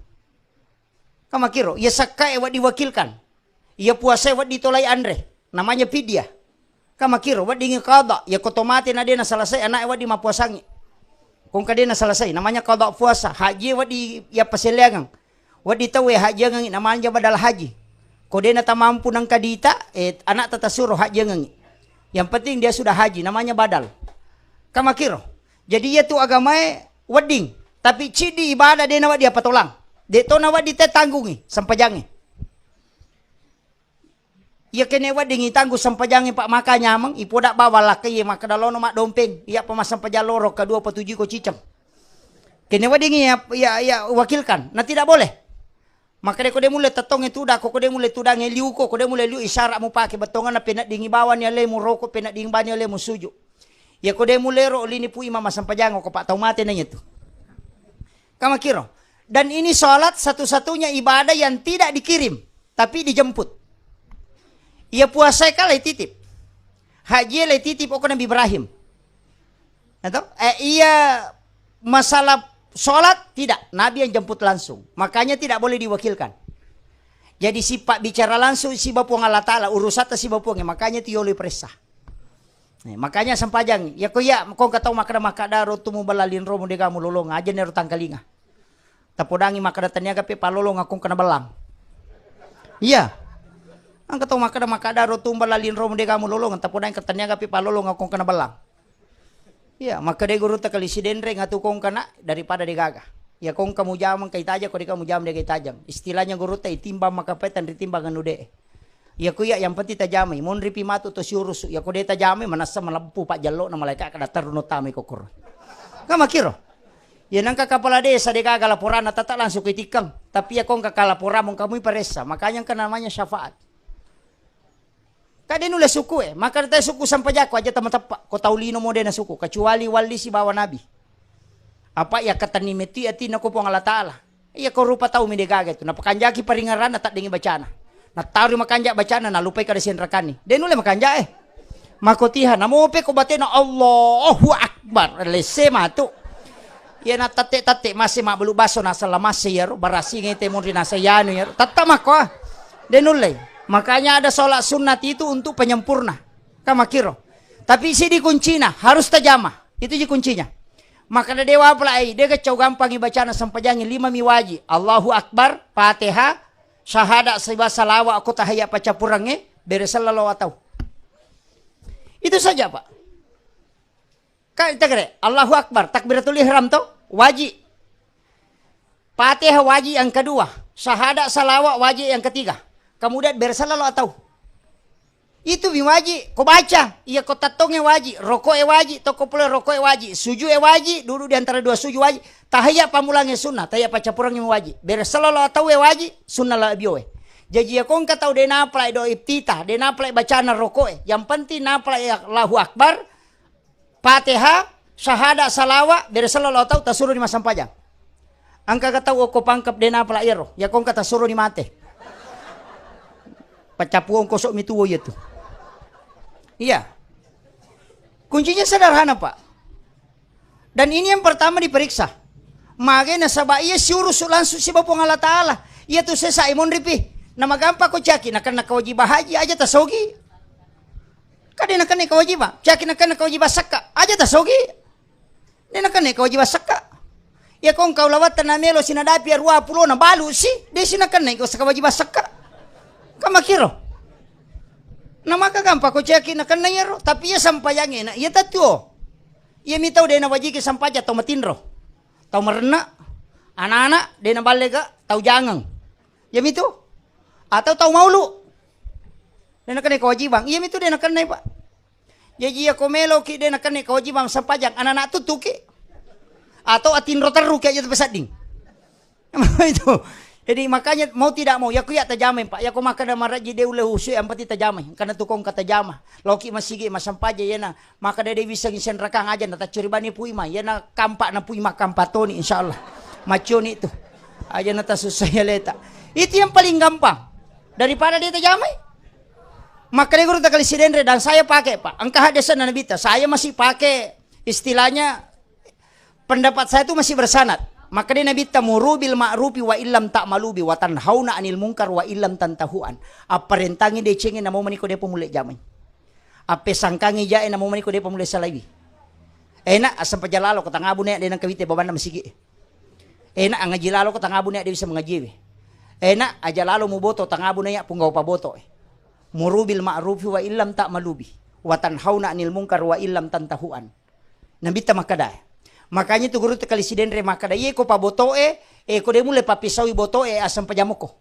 Kamakiro, iya sakkae wedding wakilkan. Iya puasae wedding tolai anre. Namanya fidyah. Kamakiro, weddingi qada. Iya ko to mate na de nasalasai, ana'e wedding mappuasangi. Kongka de nasalasai, namanya qada puasa. Haji wedding iya paselleangang. Wedding tauwe hajiangangi, namanya badal haji. Ko de natamampu nangka dita, eh, ana'ta tasuro hajiangangi. Yang penting dia sudah haji, namanya badal. Kamakiro. Jadi iya tu agamae wedding, tapi ciddi ibadah de nawedding apatolang. De to nawedding te tanggungi sempajangnge. Iya kene wedding itanggung sempajangnge, Pak, maka nyameng, ipoda bawang lakka iye makkeda lono maddompeng, iya pa massempajang loro, kedua petuju ko ciceng. Kene wedding iya, iya, iya wakilkan, na tidak boleh. Makkeda ko de mulle tettongnge tudang, ko, ko de mulle tudangnge liuko, ko de mulle liu isyarat mupake bettonganna, peneddingi bawani alemu roko, peneddingi bani alemu suju. Iya ko de mulle ro lini pui mama sempajang ko, Pak, tau mate naiya tu. Kamakiro. Dan ini sholat satu-satunya ibadah yang tidak dikirim, tapi dijemput. Iya puasa kala titip. Haji le titip oko Nabi Ibrahim. Atau, eh, iya masalah sholat tidak, Nabi yang jemput langsung. Makanya tidak boleh diwakilkan. Jadi sifat bicara langsung siba Puang Allah Ta'ala, urusatta siba Puang, makanya tiolo peressa. Eh, makanya sempajang, ya ko iya, ko engka tau makkeda, makkeda ro tu mu belalinro mu dega mu lolong, aja nero tangkalinga. Tapodangi makkeda taniaga pe palolong akong kena belang. Iya. Engka tau makkeda, makkeda ro tu belalinro mu dega mu lolong, tapodangi taniaga pe palolong akong kena belang. Iya, makkeda gurutta kali sidenreng atu kong kana daripada degaga. Iya kong kamu jamang kai tajang, ko deka mu jamang degai tajang. Istilahnya gurutta itimbang makapai tanri timbang anu de. Iya ko iya yang penting tajamai, monri pi matu to siurusu. Iya ko de tajamai manassa malempu pak jallo na malaika kada terruno tamai kokoro. Kamakiro. Iya nangka kepala desa degaga laporanna tata langsung ko itikkang. Tapi iya kong kaka laporan mong kamu paressa. Makanya engka namanya syafaat. Ka de nulle suku e, maka de suku sampajakku aja tama teppa, ko tau lino mo de na suku, kecuali wali sibawa nabi. Apa iya katenni metti atinna ko Puang Allah Ta'ala. Iya ko rupa tau mi de gaga tu, napakanjaki paringeranna taddengi bacana. Natarui makanja bacana, nalupai kada senrakani. De nulle makanja e. Makotiha, namope ko batena Allahu Akbar, lesse matu. Iya na tatte-tatte mase mabbelu baso nasala mase iyaro, barasinge te monri nasa iyanu iyaro. Tatta makko ah. De nulle. Makanya ada sholat sunat itu untuk penyempurna. Kamakiro. Tapi sidi kuncina, harus tajama. Itu ji kuncinya. Maka de dewa pula ai, de gacau gampangi bacana sempajangi lima mi waji. Allahu Akbar, Fatihah, syahadat siba salawa ko tahiyat paccapurangnge, bere sellalo atau. Itu saja, Pak. Kan kita kira, Allahu Akbar, takbiratul ihram to, waji. Fatihah waji yang kedua, syahadat salawat waji yang ketiga. Kemudian bersalawat atau itu mi waji, ko baca, iya ko tattonge waji, rokoe waji, toko pole rokoe waji, sujue waji, duduk di antara dua sujud waji, tahiyat pamulange sunnah, tahiyat paccapurangnge waji, bersalawat atau waji, sunnah la bioe. Jaji, iyako engka tau de' napalai do iftitah, de' napalai bacana roko'e, yang penting napalai Allahu Akbar, Fatihah, syahada, salawa, bere sallallahu tau, tasuro ni massempajang. Engka ga tau okko Pangkep de' napalai iyaro, iyako engka tasuro ni mate. Paccapuong kosok mi tuo iya tu. Iya. Kuncinya sederhana, Pak. Dan ini yang pertama diperiksa. Mage nasaba iya siurusu langsung siba Puang Allah Ta'ala. Iya tu sesa imonri pi. Namagamba ko caki nakenna kewajiban haji aja tasogi. Ka de' nakenna kewajiban. Caki nakenna kewajiban sakka aja tasogi. De' nakenna kewajiban sakka. Iya ko engka ulawatta namelo sinadapi arua pulo na balu si, de' si nakenna ko kewajiban sakka. Ka makkiro. Namaka gampang ko caki nakenna iyaro, tapi iya sampajangnge na iya tatuo. Iyami tau de' nawajiki sampajang, tau matinro, tau marenna, anak-anak de' naballe ga, tau jangeng. Iyami tu. Atau tau maulu. De' nakenna kewajiban. Iyami tu de' nakenna, Pak. Jaji, iya ko meloki de' nakenna kewajiban sampajang, anak-anak tuttuki. Atau atinro terruki aja tu pesadding. Itu. Jadi, makanya mau tidak mau, iya ko iya tajamai, Pak. Iya ko makkeda marajji de' ulle husu, yang penting tajamai. Karena tu ko engka tajama. Loki masigi massempajang, iyana makkeda de' wisseng senrakang aja na taccuribani pui ma. Iyana kampak na pui ma kampak toni, insyaallah. Macconi tu. Aja na tasussai aleta. Itu yang paling gampang. Daripada de' tajamai. Makkeda guru takali sidenre dan saya pakai, Pak. Engka hadesana Nabitta. Saya masih pakai istilahnya Pendapat saya itu masih bersanad. Makkeda Nabitta, "Muru bil ma'rufi wa illam ta'malu bi, wa tanhauna 'anil munkar wa illam tantahu an." Apparentangi decengnge namo maniko depa mulle jamai. Appesangkangi jae namo maniko depa mulle salaiwi. Enak asempajang lalo ko tangabu ne de nengka wite babanna masigi. Enak angaji lalo ko tangabu ne de bisa mangajiwe. Enak aja lalo muboto tangabu ne ya punggawa paboto e. "Muru bil ma'rufi wa illam ta'malu bi, wa tanhauna 'anil munkar wa illam tantahu an." Nabitta makkeda. Makanya tu guru tu kali sidenre makkeda, "Iye ko pabotoe, e ko de mulle papisaui botoe, asempajang moko.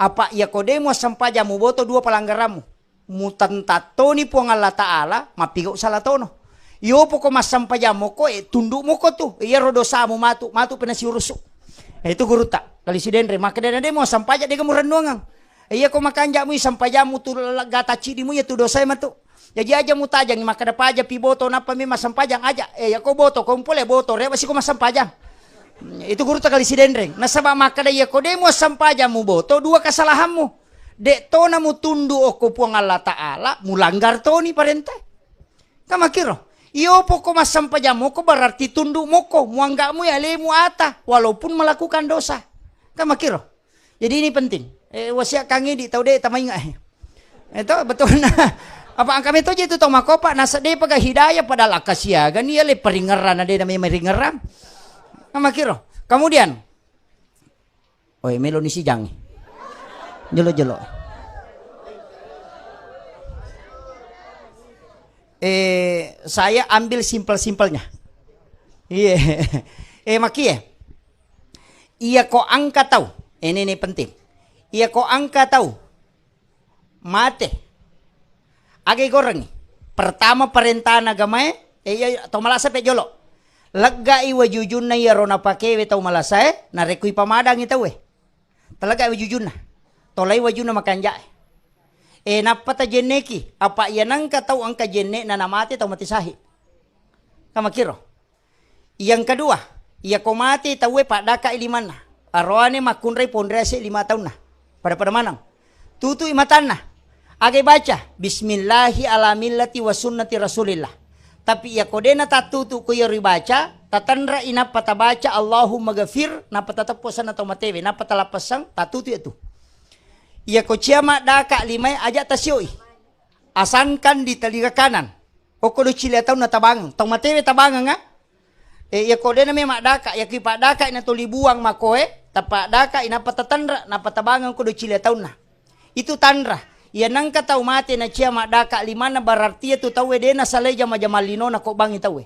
Apa iya ko de muassempajang muboto dua palanggarammu. Mutentat toni Puang Allah Ta'ala, mappigau sala tono. Yopo ko massempajang moko, e tundu moko tu. Iyaro dosamu matu, matu pena siurusu." E, itu gurutta kali sidenre makkeda, "Na de muassempajang, dega murennuangang. E, iya ko makanja mui sempajammu tu lega taccidimu, iya tu dosae matu." Jaji aja mutajangi makkeda paja pi boto nappa memang sempajang aja. E, yako boto ko mpole boto rewa siko massempajang. Itu gurutta kali sidenreng. Nasaba makkeda yako de muassempajang muboto dua kesalahanmu. De tona mutundu okko Puang Allah Ta'ala, mulanggar toni parenta. Kan makkiro. Iyo poko massempajang moko berarti tundu moko, muanggak mui alemu ata walaupun melakukan dosa. Kan makkiro. Jadi ini penting. E, wasiat kang idi tau de tamainga e. Eto betul na. Apa angka meto je tu tau makopa nasa de paga hidayah padahal akkasiaga ni ale peringeran ade namanya meringeran. Kan makkiro. Kemudian, oi melo ni sijang. Jelo-jelo. E, saya ambil simpel-simpelnya. Iya. E, makie. Iya ko angka tau. Ini nih penting. Iya ko angka tau mate. Aga igorengngi? Pertama parentana agamae, e, iya, to malasa pe jolo. Leggai wajujunna iyaro napakewe tau malasae, narekko ipamadangi tauwe. Taleggai wajujunna. Tolai wajunna makanjae. E, nappa tajenneki, apa iya nengka tau engka jenne'na namate tau mate sahid. Kan makkiro. Yang kedua, iyako mate tauwe paddaka'i limanna. Aroane makkunrai ponrease lima taunna. Pada-pada maneng. Tutui matanna. Agai baca, "Bismillahi ala millati wa sunnati Rasulillah." Tapi iyako dena tattutu ko iyaro ibaca, tatenre'i nappa tabaca, "Allahumma ghafir," nappa tateppo senna tau matewe, nappa talappessang, tattutu itu. Iyako cia maddaka limae aja tasioi. Asangkan di telinga kanan. Okko do cilia taunna tabangeng. Tau matewe tabangeng, ah? E, iyako dena me maddaka, iyako ipaddaka ina toli buang makoe, tapaddaka inappa tatenre, nappa tabangeng okko do cilia taunna. Itu tanra. Iya nengka tau mate na cia maddaka limanna berarti iya tu tauwe dena salai jama-jama linona ko bangi tauwe.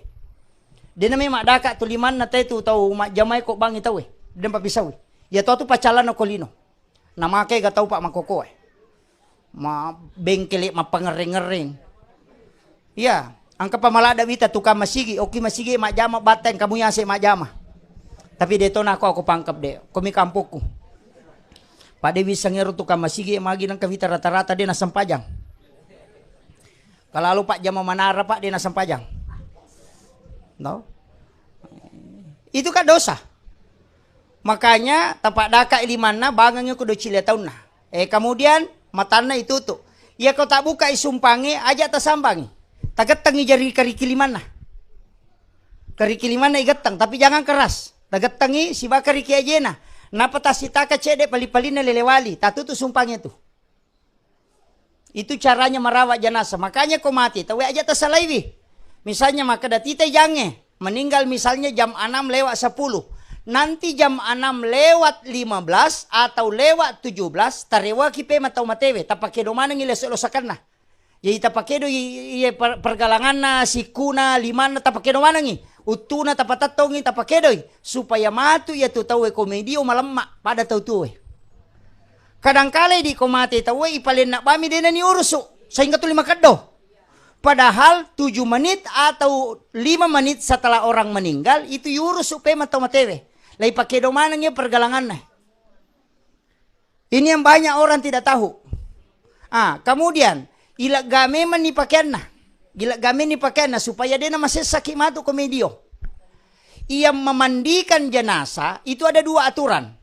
Dena me maddaka tu limanna te tu tau majjamai ko bangi tauwe. Dena papisaui. Iya to tu pacalanna ko lino. Namake ga tau pa makkokoe. Ma bengkele mappangerreng-ngerreng. Iya, engka pa malada wita tukang masigi, okki masigi majjama batteng kamu yase majjama. Tapi de tona ko aku pangkep de, komi kampokku. Pada wiseng ero tukang masigi magi nengka wita rata-rata de' nasempajang. Kalau lu Pak jama manara Pak de' nasempajang. No? Itu kan dosa. Makanya tapadaka limanna bangengngi ko dua cile taunna. Eh, kemudian matanna itutu. Iya ko tabuka isumpange aja tasambangi. Tagettengi jari kariki limanna. Kariki limanna igetteng, tapi jangan keras. Tagettengi sibaka riki ajena. Napa tasitaka cedde pali-palinna lele wali. Tatutu sumpange tu. Itu caranya merawat jenazah. Makanya ko mati, tau aja tasalaiwi. Misalnya makkeda tita jange, meninggal misalnya jam enam lewat sepuluh. Nanti jam enam lewat lima belas atau lewat tujuh belas, tarewaki pe matau matewe, tapakedo manengi leso-losakanna. Jadi tapakedo i-, iye per-, pergalanganna, sikkuna, limanna tapakedo manengi. Uttuna tapatettongi, tapakedoi supaya matu iya tu tauwe komedio malemma pada tau tuwe. Kadangkala idi ko mate tauwe ipalenna bami dena ni urusu sehingga tuli makeddo. Padahal tujuh menit atau lima menit setelah orang meninggal itu yurusu pe matau matewe. Lai pakedo maneng iya pergalanganna. Ini yang banyak orang tidak tahu. Ah, kemudian ilegga memang ni pakaianna. Ilegga memang ni pakaianna supaya dena masessaki matu komedio. Yang memandikan jenazah itu ada dua aturan.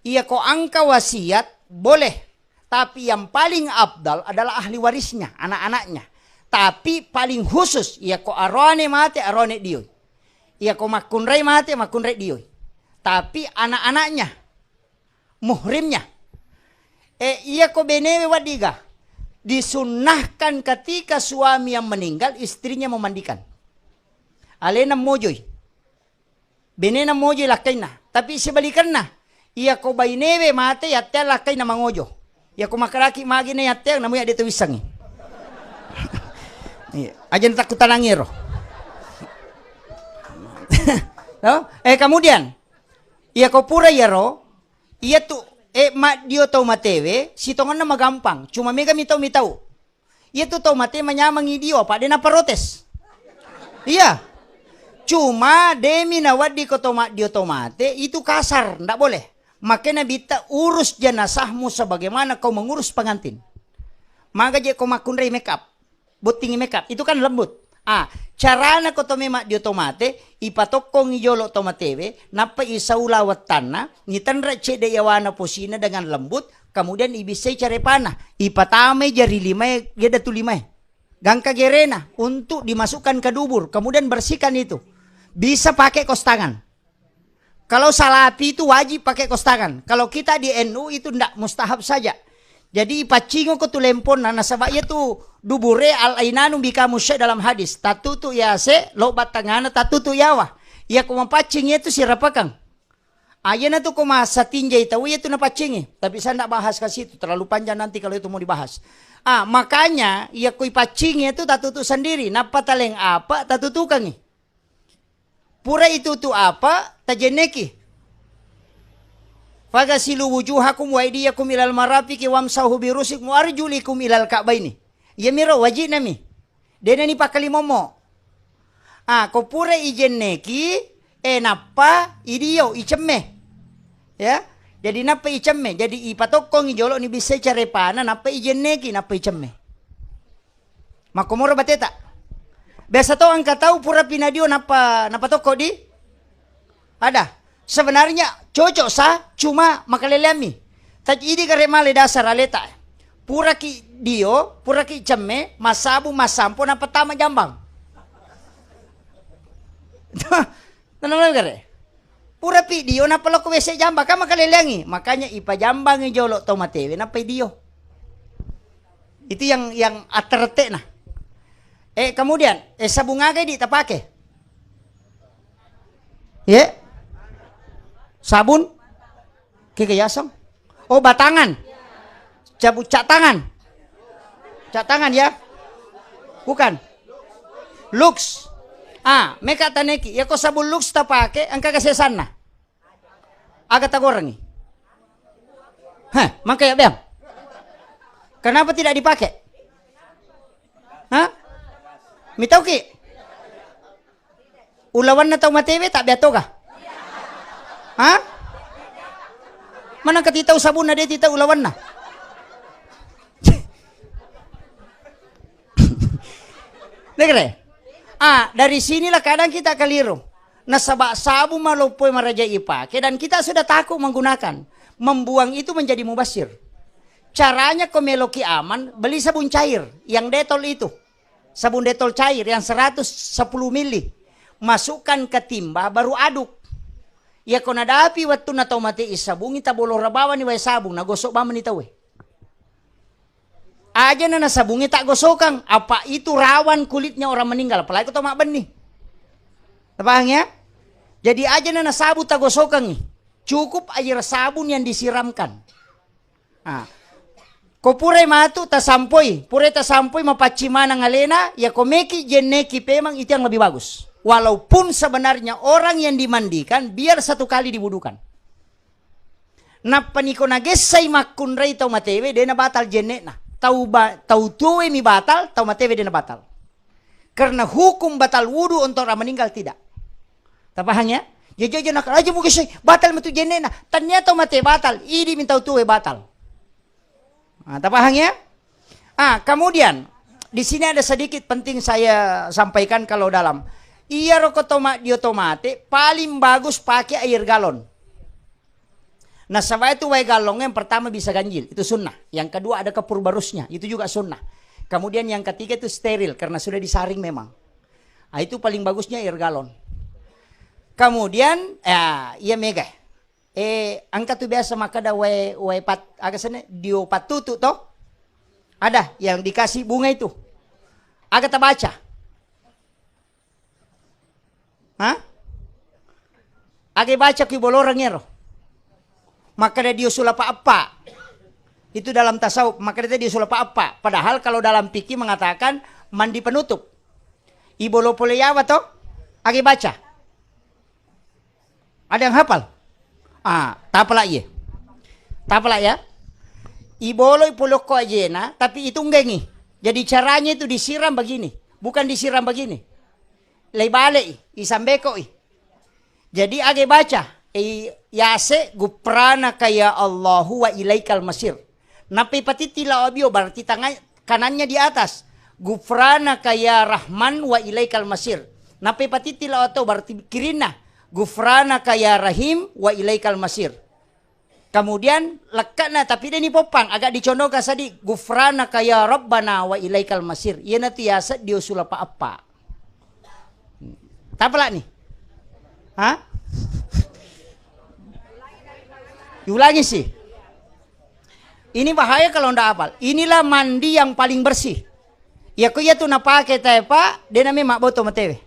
Iya ko angka wasiat boleh, tapi yang paling afdal adalah ahli warisnya, anak-anaknya. Tapi paling khusus iya ko arone mate, arone dioi. Iya ko makkunrai mate, makkunrai dioi. Tapi anak-anaknya, muhrimnya. Eh, iya ko benewe waddiga. Disunnahkan ketika suami yang meninggal, istrinya memandikan. Alena mojoi. Benena mojoi lakkainna. Tapi sebalikanna, iya ko bainewe mate, yatteang lakkainna mangojo. Iya ko makaraki magi na yatteang, namu yadde to wissangi. Iya, aja natakkutanangi ero. No? Eh, kemudian, iya ko pura iyaro, iya tu, eh, maddio tau matewe, sitongenna magampang. Cuma mega mitau-mitau. Iya tu tau mate manyameng idio, apa de naprotes. Iya. Cuma demi nawaddi ko tau maddio tau mate, itu kasar, ndak boleh. Makanya bitta urus jenazahmu sebagaimana kau mengurus pengantin. Maga je ko makkunrai make up. Bottingi makeup, itu kan lembut. Ah, carana ko to memang dio to mate, ipatokkongi jolo to matewe, nappa isaula wettanna, nitenre cedde yawana posina dengan lembut, kemudian ibissai carepana, ipatamai jari limae, iya datu limae. Gangka gerena untuk dimasukkan ke dubur, kemudian bersihkan itu. Bisa pakai kos tangan. Kalau salapi itu wajib pakai kos tangan. Kalau kita di N U itu ndak, mustahab saja. Jadi ipaccingo ko tu lemponna, nasaba iya tu dubure al ainanu bika musyrik dalam hadis. Tatutu yase, loba tangana, tatutu yawa. Iya ko mapaccing iya tu sirapakang. Ayana tu ko masatinjai tau iya tu napaccingi. Tapi saya ndak bahas ke situ, terlalu panjang nanti kalau itu mau dibahas. Ah, makanya iya ko ipaccingi iya tu tatutu sendiri. Nappa taleng apa tatutukangi. Pura itutu apa, tajenneki. Fagasilu wujuhakum wa aidiyakum ilal marafiqi wamsahu birusikum wa arjulikum ilal ka'baini. Iyamiro wajibnami. Denani pakkalimommo. Ah, ko pura ijenneki, eh, nappa idio, icemme. Ya. Jadi nappa icemme. Jadi ipatokkongi jolo ni bissai carepana, nappa ijenneki, nappa icemme. Makkomoro bateta. Biasa to engka tau pura pinadio nappa, nappa tokko di? Ada. Sebenarnya cocok sa, cuma makaleleammi. Taji idi gare male dasar aleta. Puraki dio, puraki cemme, masabu, masampo, nappa tama jambang. Tenang gare. Pura pi dio nappa lokko W C jambang, kan makaleleangi. Makanya ipajambangi jolo to matewe nappa dio. Itu yang, yang atterette'na. Eh, kemudian, eh, sabung aga di tapake? Ye? Sabun? Keke yaseng? Oh, batangan. Cabu cak tangan. Cak tangan ya? Bukan. Lux. Ah, meka taneki. Ya ko sabun Lux tapake, engka kesesanna. Aga tagorengi. Heh, mangka ya beang. Kenapa tidak dipakai? Hah? Mitauki? Ulawanna tau matewe tak beatoga? Hah? Mana engka titau sabunna, de titau ulawanna. Dengar ya? Ah, dari sinilah kadang kita keliru. Nasaba sabun maloppo maraja ipake dan kita sudah takut menggunakan. Membuang itu menjadi mubasir. Caranya ko meloki aman, beli sabun cair yang Dettol itu. Sabun Dettol cair yang seratus sepuluh mili. Masukkan ke timba, baru aduk. Iya ko nadapi wettunna tau mate isabungi, tabolora bawani wae sabung, nagosok bawani tauwe. Aja na nasabungi tak gosokang, apa itu rawan kulitnya orang meninggal, apalagi ko tau mabbenni. Tapahang ya? Jadi aja na nasabu tagosokangi. Cukup air sabun yang disiramkan. Ah. Ko purai matu tasampoi, purai tasampoi mapaccing maneng alena, ya ko meki jenneki pemang itu yang lebih bagus. Walaupun sebenarnya orang yang dimandikan biar satu kali diwudukan. Nappa niko nagessai makkunrai tau matewe, dena batal jennekna. Tau ba-, tau tuwe mi batal, tau matewe dena batal. Karena hukum batal wudu untuk orang meninggal tidak. Tapahang ya? Jaja aja nakal aja mungkin sih batal metu jennekna. Tania tau mate batal, idi mintau tuwe batal. Nah, tapahang ya? Ah, kemudian di sini ada sedikit penting saya sampaikan kalau dalam. Iya roko toma dio tomate paling bagus pakai air galon. Nasaba itu wae gallong yang pertama bisa ganjil, itu sunnah. Yang kedua ada kapur barusnya, itu juga sunnah. Kemudian yang ketiga itu steril karena sudah disaring memang. Ah, itu paling bagusnya air galon. Kemudian ya, iya mega. Eh, engka tu biasa makkeda wae, wae pat-, aga sene, dio pattutu to? Ada yang dikasih bunga itu. Aga tabaca? Hah? Aga baca ki boloreng ero. Makkeda dio sulapa eppa. Itu dalam tasawuf, makkeda dio sulapa eppa. Padahal kalau dalam fikih mengatakan mandi penutup. Ibolo pole yawa to? Aga baca? Ada yang hafal? Ah, tapala iye. Tapala ya. Iboloi polokko ajena, tapi itunggengi. Jadi caranya itu disiram begini, bukan disiram begini. Lei balei, isambekoi. Jadi aga baca, eh, yase gufranaka ya Allahu wa ilaikal masir. Nappai patitti lao abio berarti tangan kanannya di atas. Gufranaka ya Rahman wa ilaikal masir. Nappai patitti lao atau berarti kirinna. Gufranaka ya Rahim wa ilaikal masir. Kemudian lekkana tapi deni poppang agak dicondoka sadi gufranaka ya Rabbana wa ilaikal masir. Iyana tu yase dio sulapa eppa. Tapalani? Hah? Diulangi sih. Ini bahaya kalau ndak hafal. Inilah mandi yang paling bersih. Ya ko iya tu napake tae, Pak, de nami mabboto matewe.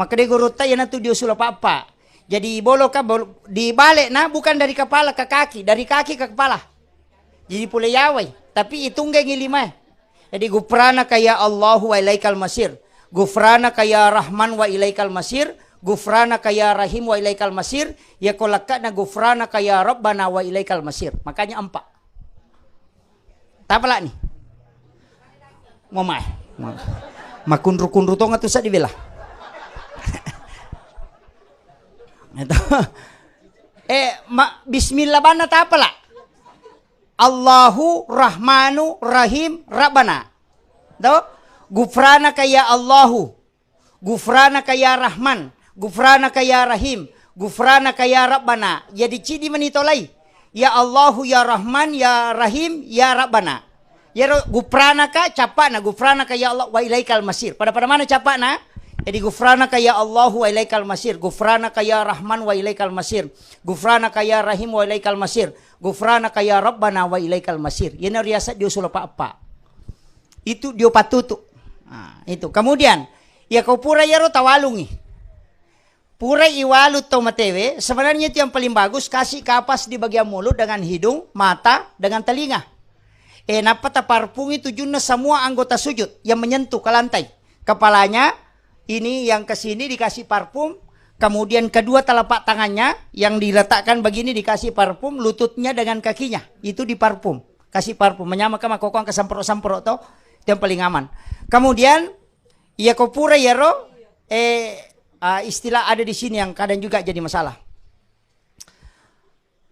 Makkeda gurutta iyana tu dio sulapa eppa. Jadi bolo ka bol-, di bale na bukan dari kepala ke kaki, dari kaki ke kepala. Jadi pole yawai, tapi itunggengi limae. Jadi gufranaka ya Allahu wa ilaikal masir. Gufranaka ya Rahman wa ilaikal masir. Gufranaka ya Rahim wa ilaikal masir. Ya ko lekkana gufranaka ya Rabbana wa ilaikal masir. Makanya empat. Tapalani? Mamae. Ma-, makunru-kunru tonga tu seddi bela. Itu. Eh, ma-, bismillah banna tapala. Allahu Rahmanu Rahim Rabbana. To? Gufranaka ya Allahu. Gufranaka ya Rahman. Gufranaka ya Rahim. Gufranaka ya Rabbana. Jadi cidi mani tolai. Ya Allahu ya Rahman ya Rahim ya Rabbana. Yaro gufranaka cappana, gufranaka ya Allah wa ilaikal masir. Pada-pada mana cappana? Jadi gufranaka ya Allahu wa ilaikal masir. Gufranaka ya Rahman wa ilaikal masir. Gufranaka ya Rahim wa ilaikal masir. Gufranaka ya Rabbana wa ilaikal masir. Iyana riaseng dio sulapa eppa. Itu dio pattutu. Nah, itu. Kemudian, ya ko pura yaro tawalungi. Pura iwalu tau matewe, sebenarnya itu yang paling bagus kasih kapas di bagian mulut dengan hidung, mata, dengan telinga. Eh, nappa taparpungi tujunna semua anggota sujud yang menyentuh ke lantai. Kepalanya, ini yang ke sini dikasih parfum, kemudian kedua telapak tangannya yang diletakkan begini dikasih parfum, lututnya dengan kakinya itu diparfum, kasih parfum. Menyamakan makokong ke semprot-semprot to, itu yang paling aman. Kemudian iya ko pura yaro, eh, ah, istilah ada di sini yang kadang juga jadi masalah.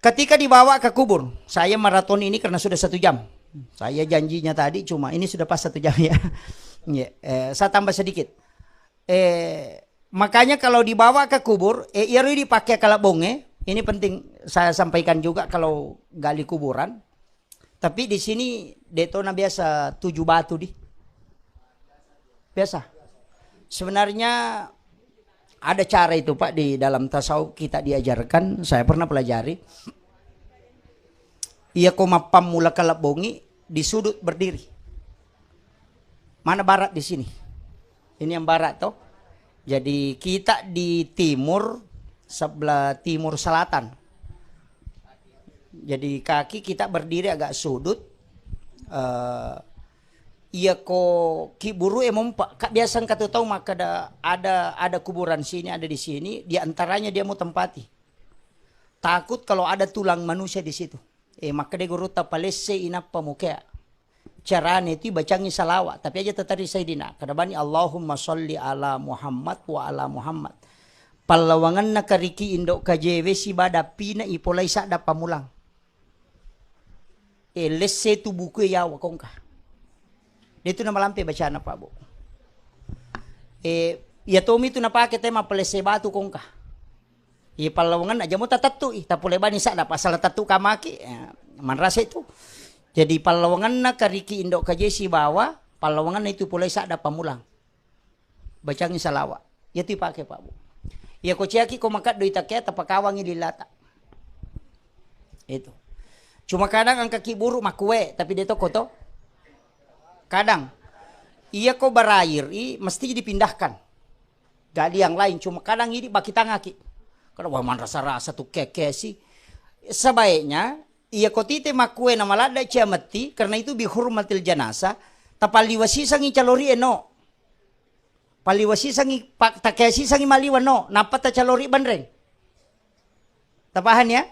Ketika dibawa ke kubur, saya maraton ini karena sudah satu jam. Saya janjinya tadi cuma ini sudah pas satu jam ya. Ya, eh, saya tambah sedikit. Eh, makanya kalau dibawa ke kubur, eh, iyaro dipakai kalabonge, ini penting saya sampaikan juga kalau gali kuburan. Tapi di sini detona biasa tujuh batu di. Biasa. Sebenarnya ada cara itu, Pak, di dalam tasawuf kita diajarkan, saya pernah pelajari. Iya ko mappammula kalabongi di sudut berdiri. Mana barat di sini? Ini yang barat toh. Jadi kita di timur, sebelah timur selatan. Jadi kaki kita berdiri agak sudut. Eh, iya ko kiburu e mompa, kak biasa engka tu tau makkeda ada, ada kuburan sini, ada di sini, di antaranya dia mau tempati. Takut kalau ada tulang manusia di situ. Eh, makkeda gurutta palesse inappa mukea. Carane tu bacangi salawat, tapi aja tetari Sayyidina. Kada bani Allahumma salli ala Muhammad wa ala Muhammad. Pallawangenna kariki indo kajewe sibada pina ipolai sadda pamulang. Eh, lesse tu buku yawa kongka. Dia tu namalampe bacana Pak Bu. Eh, iya tomi tu napake tema palesse batu kongka. Iya pallawangenna aja mo tatettu i, tapole bani sadda pasal tettu kamaki, eh, manrasa itu. Jadi pallawangenna kariki indo kaje sibawa, pallawangenna itu pole sadda pamulang. Bacangi salawat. Iya tu ipake Pak Bu. Iya ko ciaki ko makaddo itakea tapakawangi lilata. Itu. Cuma kadang engka kiburu makue, tapi dia toko to. Kadang iya ko berair i mesti dipindahkan. Gali yang lain, cuma kadang ini baki tangaki. Kada wah manrasa-rasa tu kekesi. Sebaiknya iya ko tite makue na maladda cia metti, karena itu bihurmatil janasa, tapalliwa sisangi calori eno. Palliwa sisangi, pa-, takea sisangi maliwa no, nappa tacalori banreng. Tapahan ya?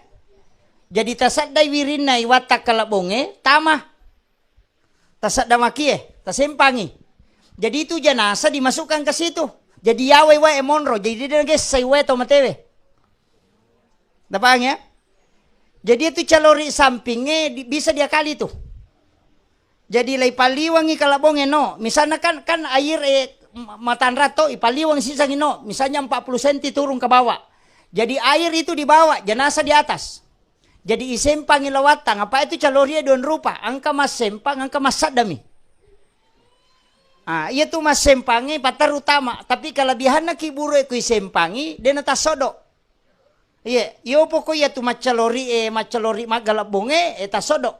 Jadi tasaddai wirinna iwatta kalabonge, tama. Tasadda makie, tasempangi. Jadi itu janasa dimasukkan ke situ. Jadi yawai wae monro, jadi dia gessai wae tau matewe. Tapahang ya? Jadi itu calori sampingnge di-, bisa diakali tu. Jadi lai paliwangi kalabonge no. Misalna kan, kan air e matanra to, ipaliwang sisangi no. Misalnya empat puluh senti turun ke bawah. Jadi air itu di bawah, jenazah di atas. Jadi isempangi lawattang, apa itu calorie don rupa, engka massempang, engka massaddami. Ah, iya tu massempangi paterru tama, tapi kelebihanna kiburu e ku isempangi, dena tassodo. Iya, iyo poko iya tu maccalori e, maccalori maggalebong e, e tassodo.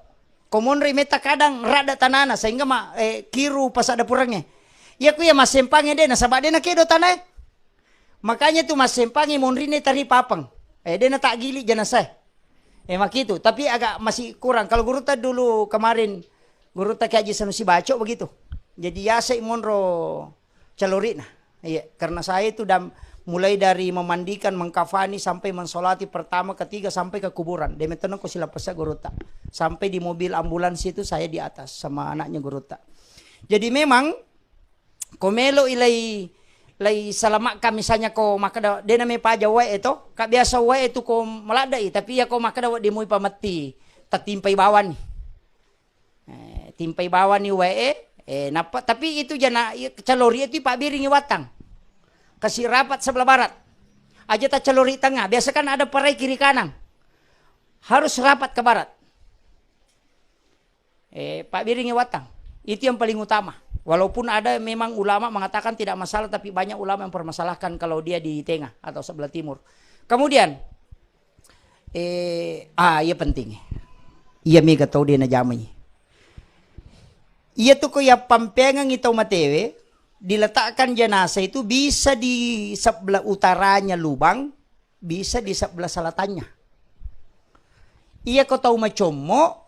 Ko monri metta kadang radda tanana sehingga ma, e, kiru pasadda purengnge. Iya ku iya massempangi dena, saba dena kedo tanae. Makanya tu massempangi monrinne tari papang. Eh, dena taggili jenazah. Eh, makitu. Tapi agak masih kurang. Kalau gurutta dulu kemarin, gurutta Kiai Haji Sanusi Baco begitu. Jadi yasai monro calorina. Iya, karena saya itu dan mulai dari memandikan, mengkafani sampai mensolati pertama, ketiga sampai ke kuburan. Demetona ko silapesa gurutta. Sampai di mobil ambulans itu saya di atas sama anaknya gurutta. Jadi memang ko melo i lai, lai salamakka, misalnya ko makkeda dena me paja wae to, ka biasa wae tu ko maladda i, tapi iya ko makkeda wedding mui pametti, tatimpai bawani. Eh, timpai bawani wae, eh, nappa, tapi itu jana, iya, calori itu pabbiringi wattang. Kasih rapat sebelah barat. Aja ta calori tengah. Biasa kan ada parai kiri kanan. Harus rapat ke barat. Eh, pabbiringi wattang. Itu yang paling utama. Walaupun ada memang ulama mengatakan tidak masalah, tapi banyak ulama yang permasalahkan kalau dia di tengah atau sebelah timur. Kemudian, eh, ah, iya penting. Iya mega tau dia najamai. Iya tu ko iya pampengengi tau matewe, diletakkan jenazah itu bisa di sebelah utaranya lubang, bisa di sebelah selatannya. Iya ko tau macommo,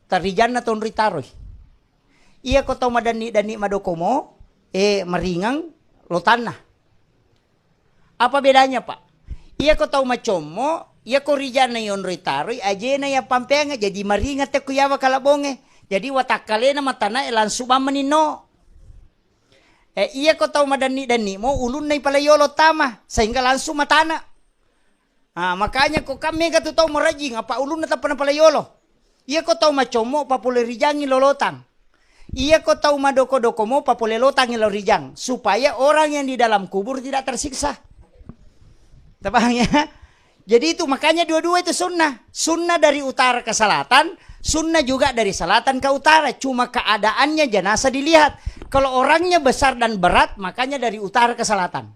tarijanna tonri taroi. Iya ko tau madanni-danni madokomo, eh, maringang lotanna. Apa bedanya, Pak? Iya ko tau macommo, iya ko rijanna yonroi taroi, ajena iya pampeangnge, jadi maringa te ku yawa kalabongnge. Jadi watakkalena matanae langsung bammeninno. Eh, iya ko tau madanni-danni mo ulunna ipalai yolo tama, sehingga langsung matana. Ah, makanya ko kan mega tu tau marajing, apa ulunna tappa napalai yolo. Iya ko tau macommo papole rijangi lolotang. Iya ko tau madoko-doko mo papole lotangi lao rijang, supaya orang yang di dalam kubur tidak tersiksa. Tapaham ya? Jadi itu makanya dua-dua itu sunnah. Sunnah dari utara ke selatan, sunnah juga dari selatan ke utara. Cuma keadaannya jenazah dilihat. Kalau orangnya besar dan berat, makanya dari utara ke selatan.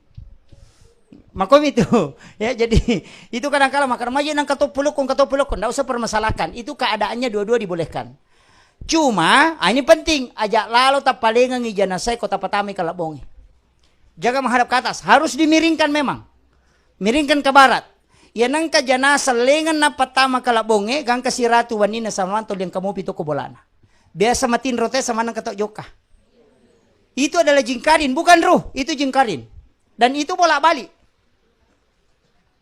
Makomi itu. Ya, jadi itu kadang kala makkeda, "Maje nang katoppo lokko, katoppo lokko." Ndak usah permasalahkan. Itu keadaannya dua-dua dibolehkan. Cuma, ah, ini penting, aja lalo tappalengengi jenazah ko tapatamai kalabbonge. Jaga menghadap ke atas, harus dimiringkan memang. Miringkan ke barat. Iya nengka jenazah lengeng napattama kalabbonge, gangka siratu wanina samantol yang kamopi toko bolana. Biasa matinro te sama nengka tok jokka. Itu adalah jingkarin, bukan ruh, itu jingkarin. Dan itu bolak-balik.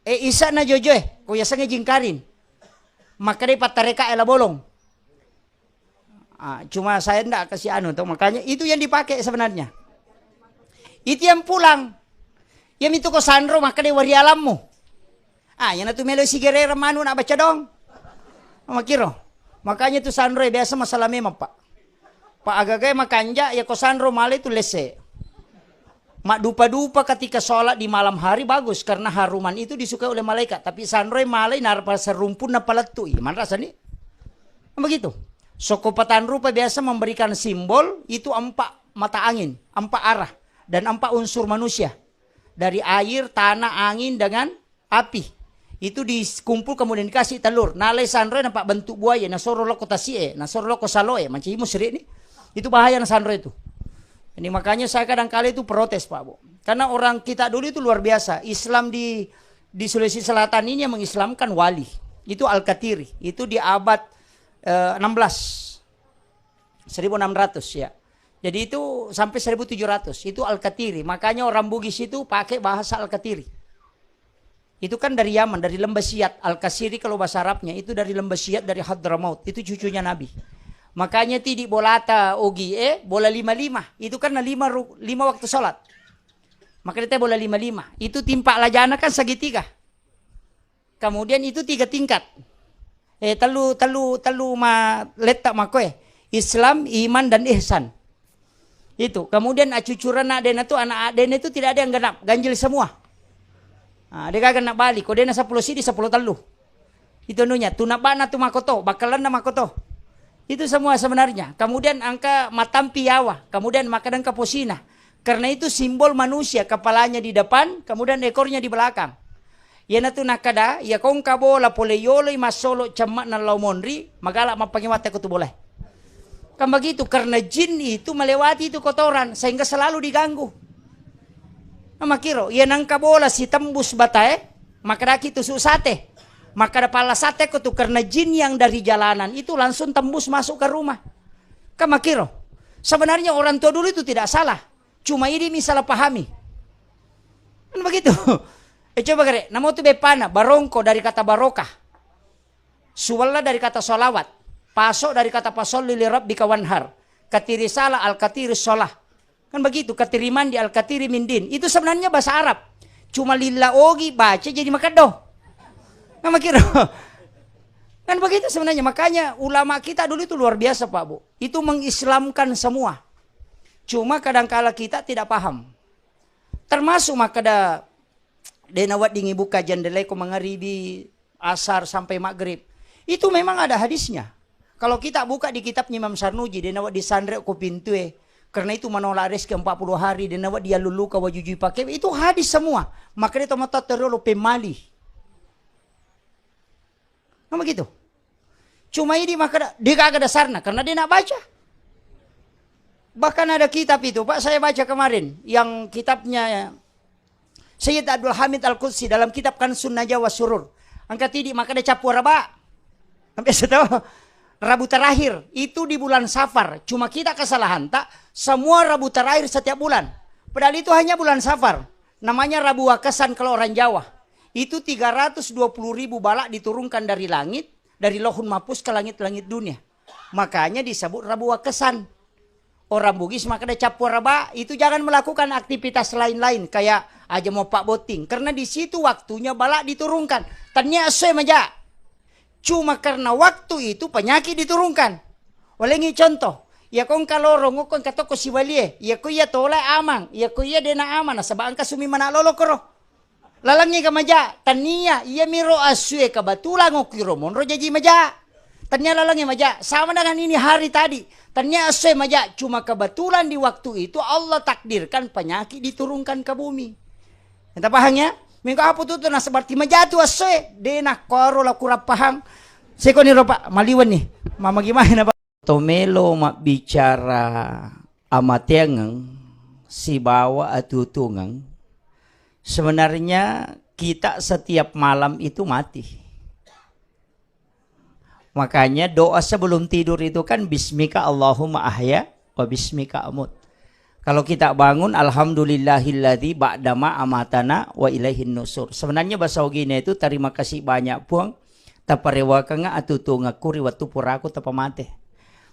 Eh, isa na jojoe, ko yasengnge jingkarin. Makkedai pattareka ela bolong. Ah, cuma saya ndak kasih anu tuh, makanya itu yang dipakai sebenarnya. Itu yang pulang. Iya mitu ko sanro, makkedai wari alammu. Ah, yana tu melo sigerera manu nak baca dong. Makiro. Makanya tu sanro biasa masalah memang, Pak. Pak, agaga makanja, ya ko sanro male tu lese. Maddupa-dupa ketika sholat di malam hari bagus karena haruman itu disukai oleh malaikat. Tapi sanroi malai narpa serumpunna palettu. Iya, manrasa ni? Begitu. Soko patanrupa biasa memberikan simbol itu empat mata angin, empat arah dan empat unsur manusia. Dari air, tanah, angin dengan api. Itu dikumpul kemudian dikasih telur. Nalai sanroi nampak bentuk buaya, nasoro loko tasie, nasoro loko saloe, mancaji musrik ni. Itu bahaya na sanroi itu. Ini makanya saya kadang kali itu protes, Pak Bu. Karena orang kita dulu itu luar biasa. Islam di di Sulawesi Selatan ini yang mengislamkan wali. Itu Al-Katiri. Itu di abad eh, enam belas. seribu enam ratus ya. Jadi itu sampai seribu tujuh ratus. Itu Al-Katiri. Makanya orang Bugis itu pakai bahasa Al-Katiri. Itu kan dari Yaman, dari Lembah Siat. Al-Kasiri kalau bahasa Arabnya, itu dari Lembah Siat, dari Hadramaut. Itu cucunya Nabi. Makanya tidi bolata ogi, eh, bola lima-lima. Itu kan lima, ru- lima waktu sholat. Makanya teh bola lima-lima. Itu timpak lajana kan segitiga. Kemudian itu tiga tingkat. Eh, tellu, tellu, tellu ma letta makkoe. Islam, iman, dan ihsan. Itu. Kemudian acucuranna adena tu, anak adena itu tidak ada yang genap, ganjil semua. Ah, de gaga na bali, ko dena sepuluh sidi, sepuluh tellu. Itu anunya, tunabbana tu makoto, bakkalanna makoto. Itu semua sebenarnya. Kemudian engka matampi yawa, kemudian makkeda engka posina. Karena itu simbol manusia, kepalanya di depan, kemudian ekornya di belakang. Iyanatu nakkeda, iya ko engka bola pole yoloi massolo cemme'na lao monri, magala mappangewatta ko tu bolae. Kan begitu, karena jin itu melewati itu kotoran sehingga selalu diganggu. Nah, makiro, iya nengka bola sitembus batae, makkedaki tusuk sate. Makkeda palla sate ko tu, karena jin yang dari jalanan itu langsung tembus masuk ke rumah. Kan makiro. Sebenarnya orang tua dulu itu tidak salah. Cuma ini misalnya pahami. Kan begitu. Eh, coba kare, namo tu beppana, barongko dari kata barokah. Suwella dari kata sholawat. Paso dari kata fasolli li rabbika wanhar. Katiri salah, al-katiri sholah. Kan begitu, katiri mandi, al-katiri mindin. Itu sebenarnya bahasa Arab. Cuma lilla ogi baca jadi makeddo. Kan makiro. Kan begitu sebenarnya. Makanya ulama kita dulu itu luar biasa, Pak Bu. Itu mengislamkan semua. Cuma kadangkala kita tidak paham. Termasuk makkeda de naweddingi buka jendela ko mangaribi, asar sampai maghrib. Itu memang ada hadisnya. Kalau kita buka di kitabnya Imam Sarnuji, de nawedding sanre ko pintue. Karena itu menolak rezeki empat puluh hari, de nawedding yalluluka wajujui pake. Itu hadis semua. Makanya tomato terlalu pemali. Kan begitu. Cuma ini maka de gaga dasarna karena dia nak baca. Bahkan ada kitab itu, Pak, saya baca kemarin yang kitabnya Sayyid Abdul Hamid Al-Qudsi dalam kitab Kansun Najah wa Surur. Angka tidi maka ada capu raba. Biasa tahu? Rabu terakhir itu di bulan Safar. Cuma kita kesalahan tak semua Rabu terakhir setiap bulan. Padahal itu hanya bulan Safar. Namanya Rabu Wakesan kalau orang Jawa. Itu tiga ratus dua puluh ribu balak diturunkan dari langit, dari Lauhul Mahfuz ke langit-langit dunia. Makanya disebut Rabu Wakesan. Orang Bugis makkeda cappu araba, itu jangan melakukan aktivitas lain-lain kayak aja mau pak botting, karena di situ waktunya bala diturunkan. Tania essoe maja. Cuma karena waktu itu penyakit diturunkan. Walengi contoh, iya ko engka lorong, ko engka tokko sibalie, iya ko iya tola amang, iya ko iya dena amang, nasaba engka sumi mana lolo koro. Lalengnge ka maja, tania iyamiro assue kebetulan okkiro monro jaji maja. Tania lalengnge maja, sama dengan ini hari tadi. Tania assue maja, cuma kebetulan di waktu itu Allah takdirkan penyakit diturunkan ke bumi. Kita paham ya? Minggu apa tuh, tuh, nah, seperti maja tu assue, de nakkoro la kurang paham. Seko ni ropa, maliwan nih. Mama gimana, Pak? Tomelo mabbicara amateangeng sibawa atuo-tuongeng, sebenarnya kita setiap malam itu mati. Makanya doa sebelum tidur itu kan, "Bismika Allahumma ahya wa bismika amut." Kalau kita bangun, "Alhamdulillahilladzi ba'dama amatana wa ilaihin nusur." Sebenarnya bahasa Ogina itu, "Terima kasih banyak, Puang, taparewakengnga atuo-tuongekku ri wettu puraku tapamate."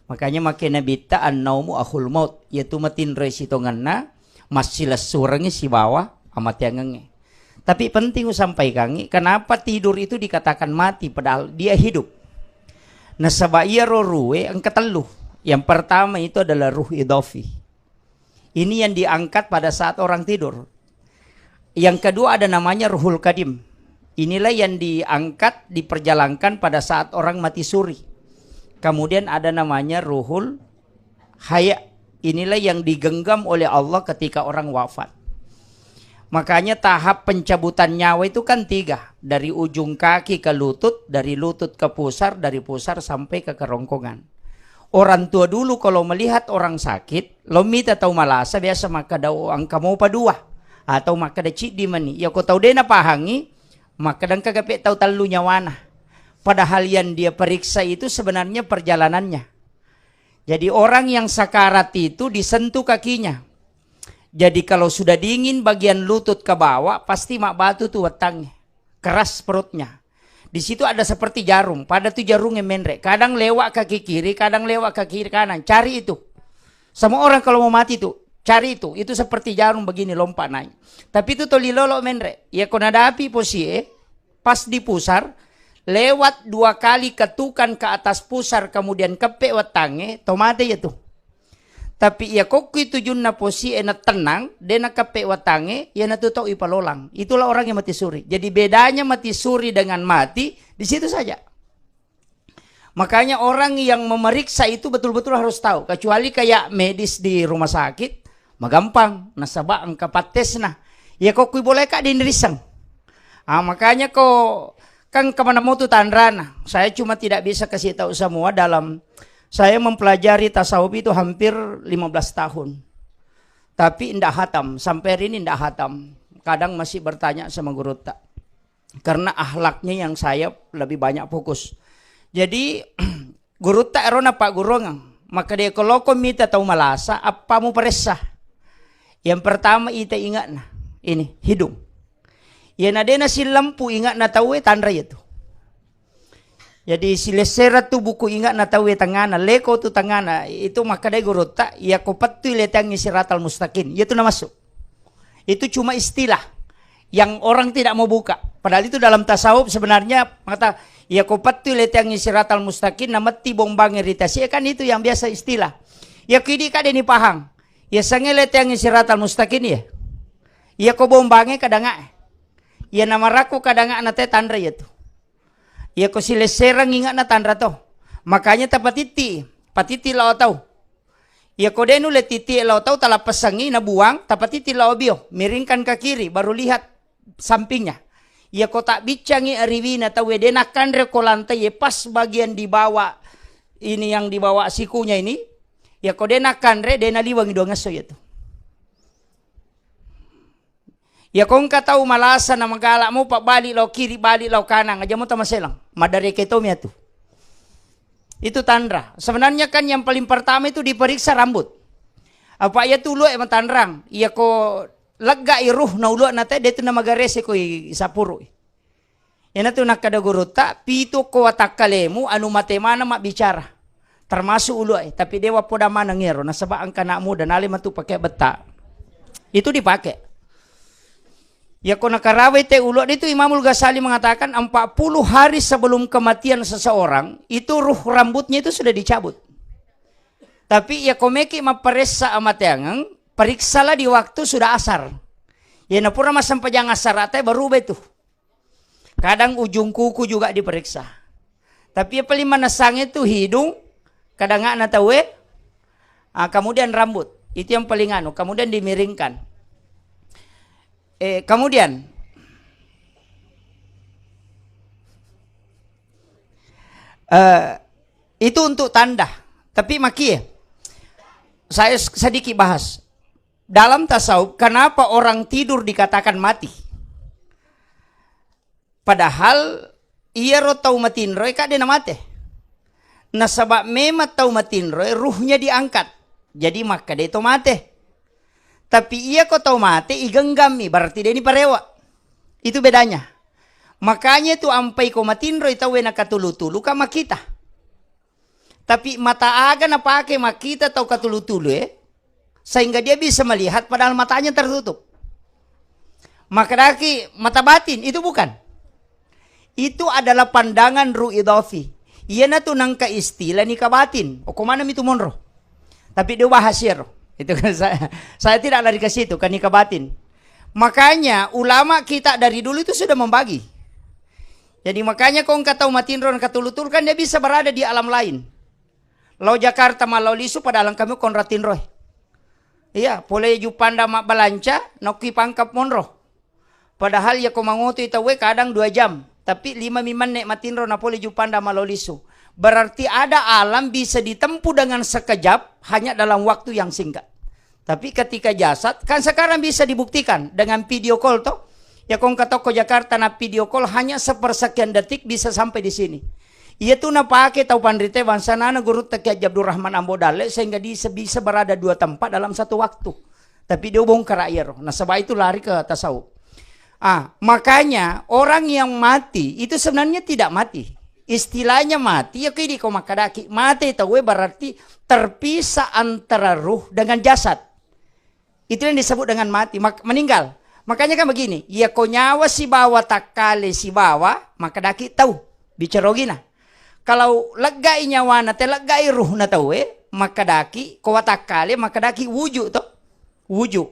Makanya makke Nabitta, "Annaumu akhul maut," yaitu matinroi sitongenna, massilessurengngi sibawa amateangengnge. Tapi penting usampaikangngi, kenapa tidur itu dikatakan mati padahal dia hidup? Nasaba iyaro ruhe engka tellu. Yang pertama itu adalah ruh idafi. Ini yang diangkat pada saat orang tidur. Yang kedua ada namanya ruhul kadim. Inilah yang diangkat, diperjalankan pada saat orang mati suri. Kemudian ada namanya ruhul haya. Inilah yang digenggam oleh Allah ketika orang wafat. Makanya tahap pencabutan nyawa itu kan tiga. Dari ujung kaki ke lutut, dari lutut ke pusar, dari pusar sampai ke kerongkongan. Orang tua dulu kalau melihat orang sakit, lo mita tau malasa biasa makkeda, "Oh, engka mopa dua," atau makkeda, "Ciddi mani." Ya ko tau de napahangi, makkeda, "Engka gape tau tellu nyawana." Padahal yang dia periksa itu sebenarnya perjalanannya. Jadi orang yang sakarat itu disentuh kakinya. Jadi kalau sudah dingin bagian lutut ke bawah, pasti mabbatu tu wettangnge. Keras perutnya. Di situ ada seperti jarum, pada tu jarumnya menre. Kadang lewat kaki kiri, kadang lewat kaki kiri kanan. Cari itu. Semua orang kalau mau mati tu, cari itu. Itu seperti jarum begini lompat naik. Tapi itu toli lolo menre. Ya ko nadapi posie, pas di pusar, lewat dua kali ketukan ke atas pusar, kemudian keppe wettangnge, to mate ya tu. Tapi iya kokki tujunna posie na tennang, de nakeppe watangnge, iyanatu tau ipalolang. Itulah orang yang mati suri. Jadi bedanya mati suri dengan mati di situ saja. Makanya orang yang memeriksa itu betul-betul harus tahu. Kecuali kayak medis di rumah sakit, magampang. Nasaba engka pattesna. Iya kokki boleh kak dinrisseng. Ah, makanya ko kan kemana mau tu tanrana. Saya cuma tidak bisa kasih tahu semua dalam saya mempelajari tasawuf itu hampir lima belas tahun. Tapi ndak hatam, sampai hari ini ndak hatam. Kadang masih bertanya sama gurutta. Karena akhlaknya yang saya lebih banyak fokus. Jadi gurutta ero napaggurungeng. Maka dia kalau kau minta tahu malasa, apa mu peressa? Yang pertama ita ingatna, ini hidung. Iyana dena sillempu ingatna tauwe tanra itu. Jadi silessereng tu buku ingatna tauwe tangana, leko tu tangana, itu makkedai gurutta, iya ko pettui leteangngi siratal mustaqim, iya tu namassu. Itu cuma istilah yang orang tidak mau buka. Padahal itu dalam tasawuf sebenarnya mata, iya ko pettui leteangngi siratal mustaqim, nametti bombangnge ri tasi, kan itu yang biasa istilah. Iya ko idi kade ni pahang. Iya sange leteangngi siratal mustaqim ya. Iya ko bombangnge kadanga. Iya namarakku kadanga na te tanra iya tu. Iya ko silessereng ingatna tanra to. Makanya tapatitti, patitti lao tau. Iya ko de nulle titti lao tau, talappesangi nabuang, tapatitti lao bio, miringkan ke kiri, baru lihat sampingnya. Iya ko tak biccangi ariwina tauwe de nakkanre ko lantai, pas bagian di bawah ini yang di bawah sikunya ini, iya ko de nakkanre, de naliwangi dua ngesso iya tu. Iya ko engka tau malasa na magala mo pa bali lao kiri, bali lao kanang, aja mo tamaselang. Madareke to miatu. Itu tanra. Sebenarnya kan yang paling pertama itu diperiksa rambut. Apa iya tu ulue matanrang. Iya ko lega i ruh na ulue na te, de tu na magarese ko i sapuru. Iyanatu nakkeda gurutta, pitu ko watakkalemu anu mate maneng mabbicara. Termasuk ulu'e, tapi dewa poda maneng ero, nasaba engka anak muda, nale matu pakai betta. Itu dipakai. Yako nakarawai te ulu'e itu, Imamul Ghazali mengatakan empat puluh hari sebelum kematian seseorang, itu ruh rambutnya itu sudah dicabut. Tapi yako meki mapparessa amateangeng, periksalah di waktu sudah asar. Ya napura massempajang asar ate berubah itu. Kadang ujung kuku juga diperiksa. Tapi yang paling menasang itu hidung, kadang anak tahu eh, ah, kemudian rambut. Itu yang paling anu, kemudian dimiringkan. Eh, kemudian eh, itu untuk tanda. Tapi makie, saya s- sedikit bahas. Dalam tasawuf, kenapa orang tidur dikatakan mati? Padahal iyaro tau matinroe ka de namate. Nasaba memang tau matinroe ruhnya diangkat. Jadi makkeda to mate. Tapi iya ko tau mate igenggammi, berarti deni parewa. Itu bedanya. Makanya tu ampai ko matinroi tauwe nakatulu-tulu ka makita. Tapi mata aga napake makkita tau katulu-tulu eh, sehingga dia bisa melihat padahal matanya tertutup. Makadaki mata batin, itu bukan. Itu adalah pandangan ruh idafi. Iyanatu nangka istilah nika batin. Oko mana mitu monro. Tapi dia bahas iyaro. Itu kan saya, saya tidak lari ke situ, ke nika batin. Makanya ulama kita dari dulu itu sudah membagi. Jadi makanya kau engka tau matinro engka tulu-tulu kan dia bisa berada di alam lain. Lao Jakarta ma lao lisu padahal engka mi konra tinroe. Iya, pole Juppanda mabbalanca, naokki pangkap monro. Padahal yako mangotoi tauwe kadang dua jam, tapi lima mi menne matinro na pole Juppanda ma lao lisu. Berarti ada alam bisa ditempuh dengan sekejap hanya dalam waktu yang singkat. Tapi ketika jasad, kan sekarang bisa dibuktikan dengan video call toh. Ya kong katokko Jakarta na video call hanya sepersekian detik bisa sampai di sini. Iya tu napake tau panrite bangsa nana guru Teki Haji Abdurrahman Ambo Dalle sehingga bisa, bisa berada dua tempat dalam satu waktu. Tapi dia bongkar iyaro. Nasaba itu lari ke tasawuf. Ah, makanya orang yang mati itu sebenarnya tidak mati. Istilahnya mati ya kidi ko makkadaki mate tauwe berarti terpisah antara ruh dengan jasad. Itu yang disebut dengan mati, mak- meninggal. Makanya kan begini, ya ko nyawa sibawa takkale sibawa, makkadaki tau, bicara ogina. Kalau leggai nyawana, te leggai ruhna tauwe, makkadaki ko watakkale, makkadaki wuju to. Wuju.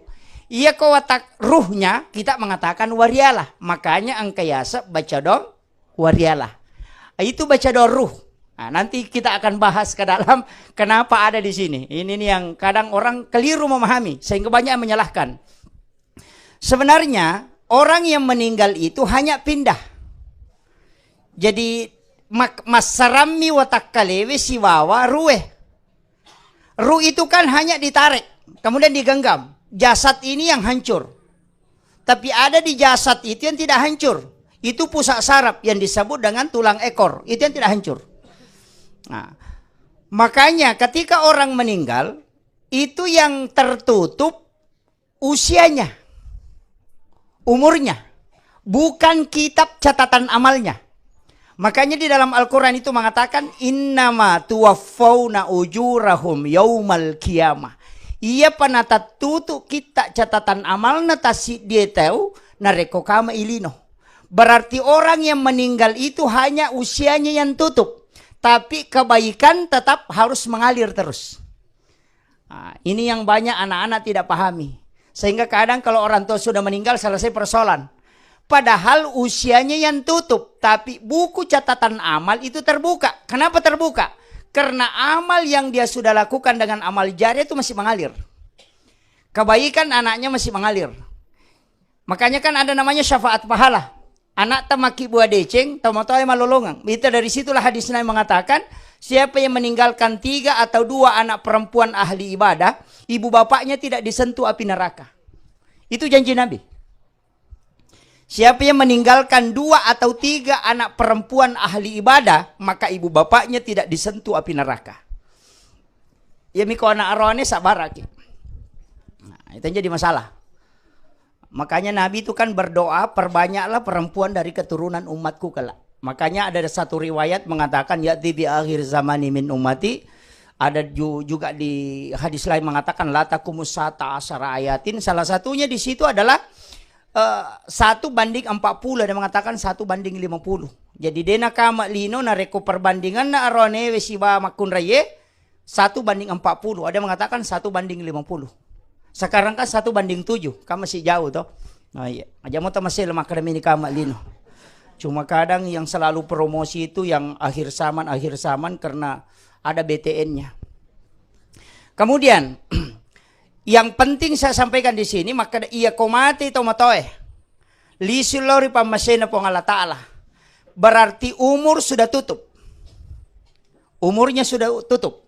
Iya ko watak ruhnya kita mengatakan warialah. Makanya engka yasek baca dong warialah. Itu baca doang ruh. Nah, nanti kita akan bahas ke dalam kenapa ada di sini. Ini nih yang kadang orang keliru memahami sehingga banyak yang menyalahkan. Sebenarnya orang yang meninggal itu hanya pindah. Jadi mak- massarammi watakkalewe sibawa ruwe. Ruh itu kan hanya ditarik, kemudian digenggam. Jasad ini yang hancur. Tapi ada di jasad itu yang tidak hancur. Itu pusat saraf yang disebut dengan tulang ekor. Itu yang tidak hancur. Nah, makanya ketika orang meninggal, itu yang tertutup usianya, umurnya, bukan kitab catatan amalnya. Makanya di dalam Al-Quran itu mengatakan, "Innama tuwaffauna ujurahum yaumal qiyamah." Iya panatattutu kitta catatan amalna tassiddi tau narekko kama ilino. Berarti orang yang meninggal itu hanya usianya yang tutup, tapi kebaikan tetap harus mengalir terus. Nah, ini yang banyak anak-anak tidak pahami. Sehingga kadang kalau orang tua sudah meninggal, selesai persoalan. Padahal usianya yang tutup, tapi buku catatan amal itu terbuka. Kenapa terbuka? Karena amal yang dia sudah lakukan dengan amal jariah itu masih mengalir. Kebaikan anaknya masih mengalir. Makanya kan ada namanya syafaat pahala. Anak temaki buah deceng, tau matoa malolongang. Itu dari situlah hadis Nabi mengatakan, siapa yang meninggalkan tiga atau dua anak perempuan ahli ibadah, ibu bapaknya tidak disentuh api neraka. Itu janji Nabi. Siapa yang meninggalkan dua atau tiga anak perempuan ahli ibadah, maka ibu bapaknya tidak disentuh api neraka. Ya miko anak aroane sabaraki. Nah, itu yang jadi masalah. Makanya Nabi itu kan berdoa, "Perbanyaklah perempuan dari keturunan umatku kelak." Makanya ada satu riwayat mengatakan, "Ya'ti bi akhir zamani min ummati Ada ju-, juga di hadis lain mengatakan, "La taqumus sa'ata asyara ayatin." Salah satunya di situ adalah, eh, satu banding empat puluh, ada mengatakan satu banding lima puluh. Jadi, de' nakama' lino narekko perbandinganna aroanewe siba makkunraie, satu banding empat puluh, ada mengatakan satu banding lima puluh. Sekarang kan satu banding tujuh, kan masih jauh toh. Nah, iya. Aja mau tamasel makkada mini kama' lino. Cuma kadang yang selalu promosi itu yang akhir zaman, akhir zaman karena ada B T N-nya. Kemudian, yang penting saya sampaikan di sini, makkada iya ko mate tau matoe, lisu lao ri pammasena Puang Allah Ta'ala. Berarti umur sudah tutup. Umurnya sudah tutup.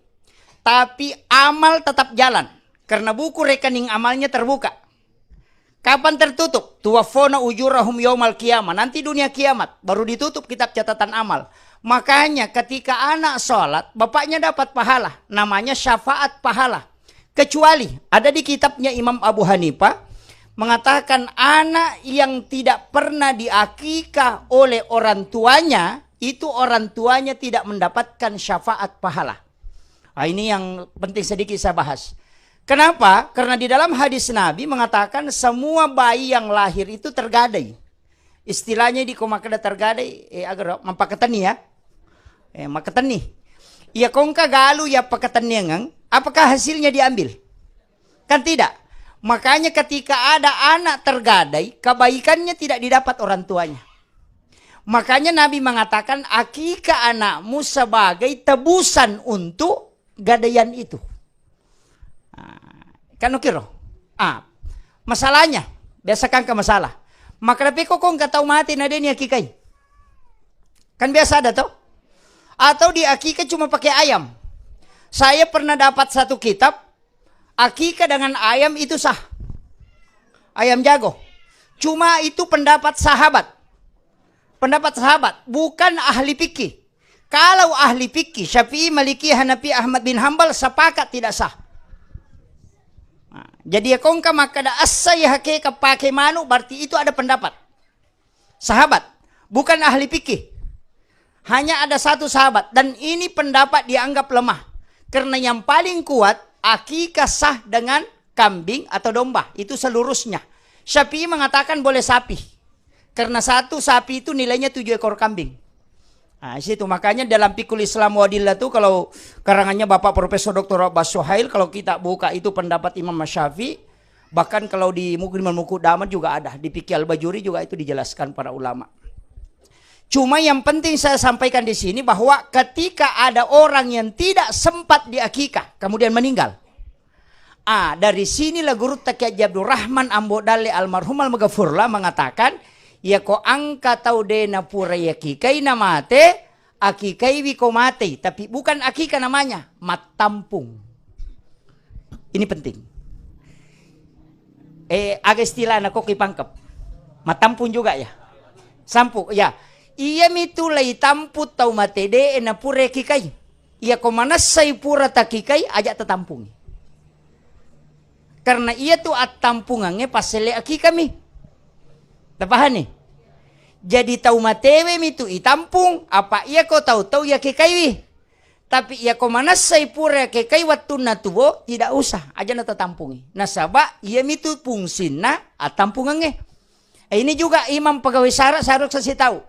Tapi amal tetap jalan. Karena buku rekening amalnya terbuka. Kapan tertutup? "Tuwaffawna ujurahum yaumal qiyamah." Nanti dunia kiamat, baru ditutup kitab catatan amal. Makanya ketika anak sholat, bapaknya dapat pahala. Namanya syafaat pahala. Kecuali ada di kitabnya Imam Abu Hanifah mengatakan anak yang tidak pernah diakikah oleh orang tuanya, itu orang tuanya tidak mendapatkan syafaat pahala. Ah, ini yang penting sedikit saya bahas. Kenapa? Karena di dalam hadis Nabi mengatakan semua bayi yang lahir itu tergadai. Istilahnya di ko makkada tergadai, eh, agar mappakatenni ya. Eh, makkatenni. Iya kongka galu ya pakatenniangan, apakah hasilnya diambil? Kan tidak. Makanya ketika ada anak tergadai, kebaikannya tidak didapat orang tuanya. Makanya Nabi mengatakan, "Akikah anakmu sebagai tebusan untuk gadaian itu." Ah, kan oke ro? Ah, masalahnya, biasa kan ke masalah. Maka tapi kok, kok nggak tahu mati na dia ni akikai? Kan biasa ada toh? Atau di akikah cuma pakai ayam. Saya pernah dapat satu kitab, akikah dengan ayam itu sah. Ayam jago. Cuma itu pendapat sahabat. Pendapat sahabat, bukan ahli fikih. Kalau ahli fikih, Syafi'i, Maliki, Hanafi, Ahmad bin Hambal sepakat tidak sah. Nah, jadi ya kongka makkada assa ya hakeka pakai manu, berarti itu ada pendapat sahabat, bukan ahli fikih. Hanya ada satu sahabat, dan ini pendapat dianggap lemah. Karena yang paling kuat, akikah sah dengan kambing atau domba. Itu seluruhnya. Syafi'i mengatakan boleh sapi. Karena satu sapi itu nilainya tujuh ekor kambing. Nah, situ makanya dalam Fikul Islam Wadillah tuh, kalau karangannya Bapak Profesor Doktor Abbas Suhail, kalau kita buka itu pendapat Imam Syafi'i, bahkan kalau di Mukrimul Muqaddamah juga ada, di Fikih Al-Bajuri juga itu dijelaskan para ulama. Cuma yang penting saya sampaikan di sini bahwa ketika ada orang yang tidak sempat diakikah, kemudian meninggal. Ah, dari sinilah gurutta Kiai Haji Abdurrahman Ambo Dalle almarhum almaghfurlah mengatakan, ya ko angka tau de napura yakikai na mate, akikaiwi ko matei, tapi bukan akikah namanya, mattampung. Ini penting. Eh, aga istilahna ko ki pangkep? Mattampung juga ya? Sampu, ya. Iya mitu lei tampu tau mate de napura yakikai. Iya ko manessai pura takikai, aja tatampungi. Karena iya tu attampungangnge passele akikami. Tapahani? Jadi tau matewe mitu itampung, apa iya ko tau-tau yakikaiwi. Tapi iya ko manessai pura yakikai wattunna tuo, tidak usah, aja natatampungi. Nasaba iya mitu fungsinna attampungangnge. Eh, ini juga imam pegawai syarat seharusnya saya tahu.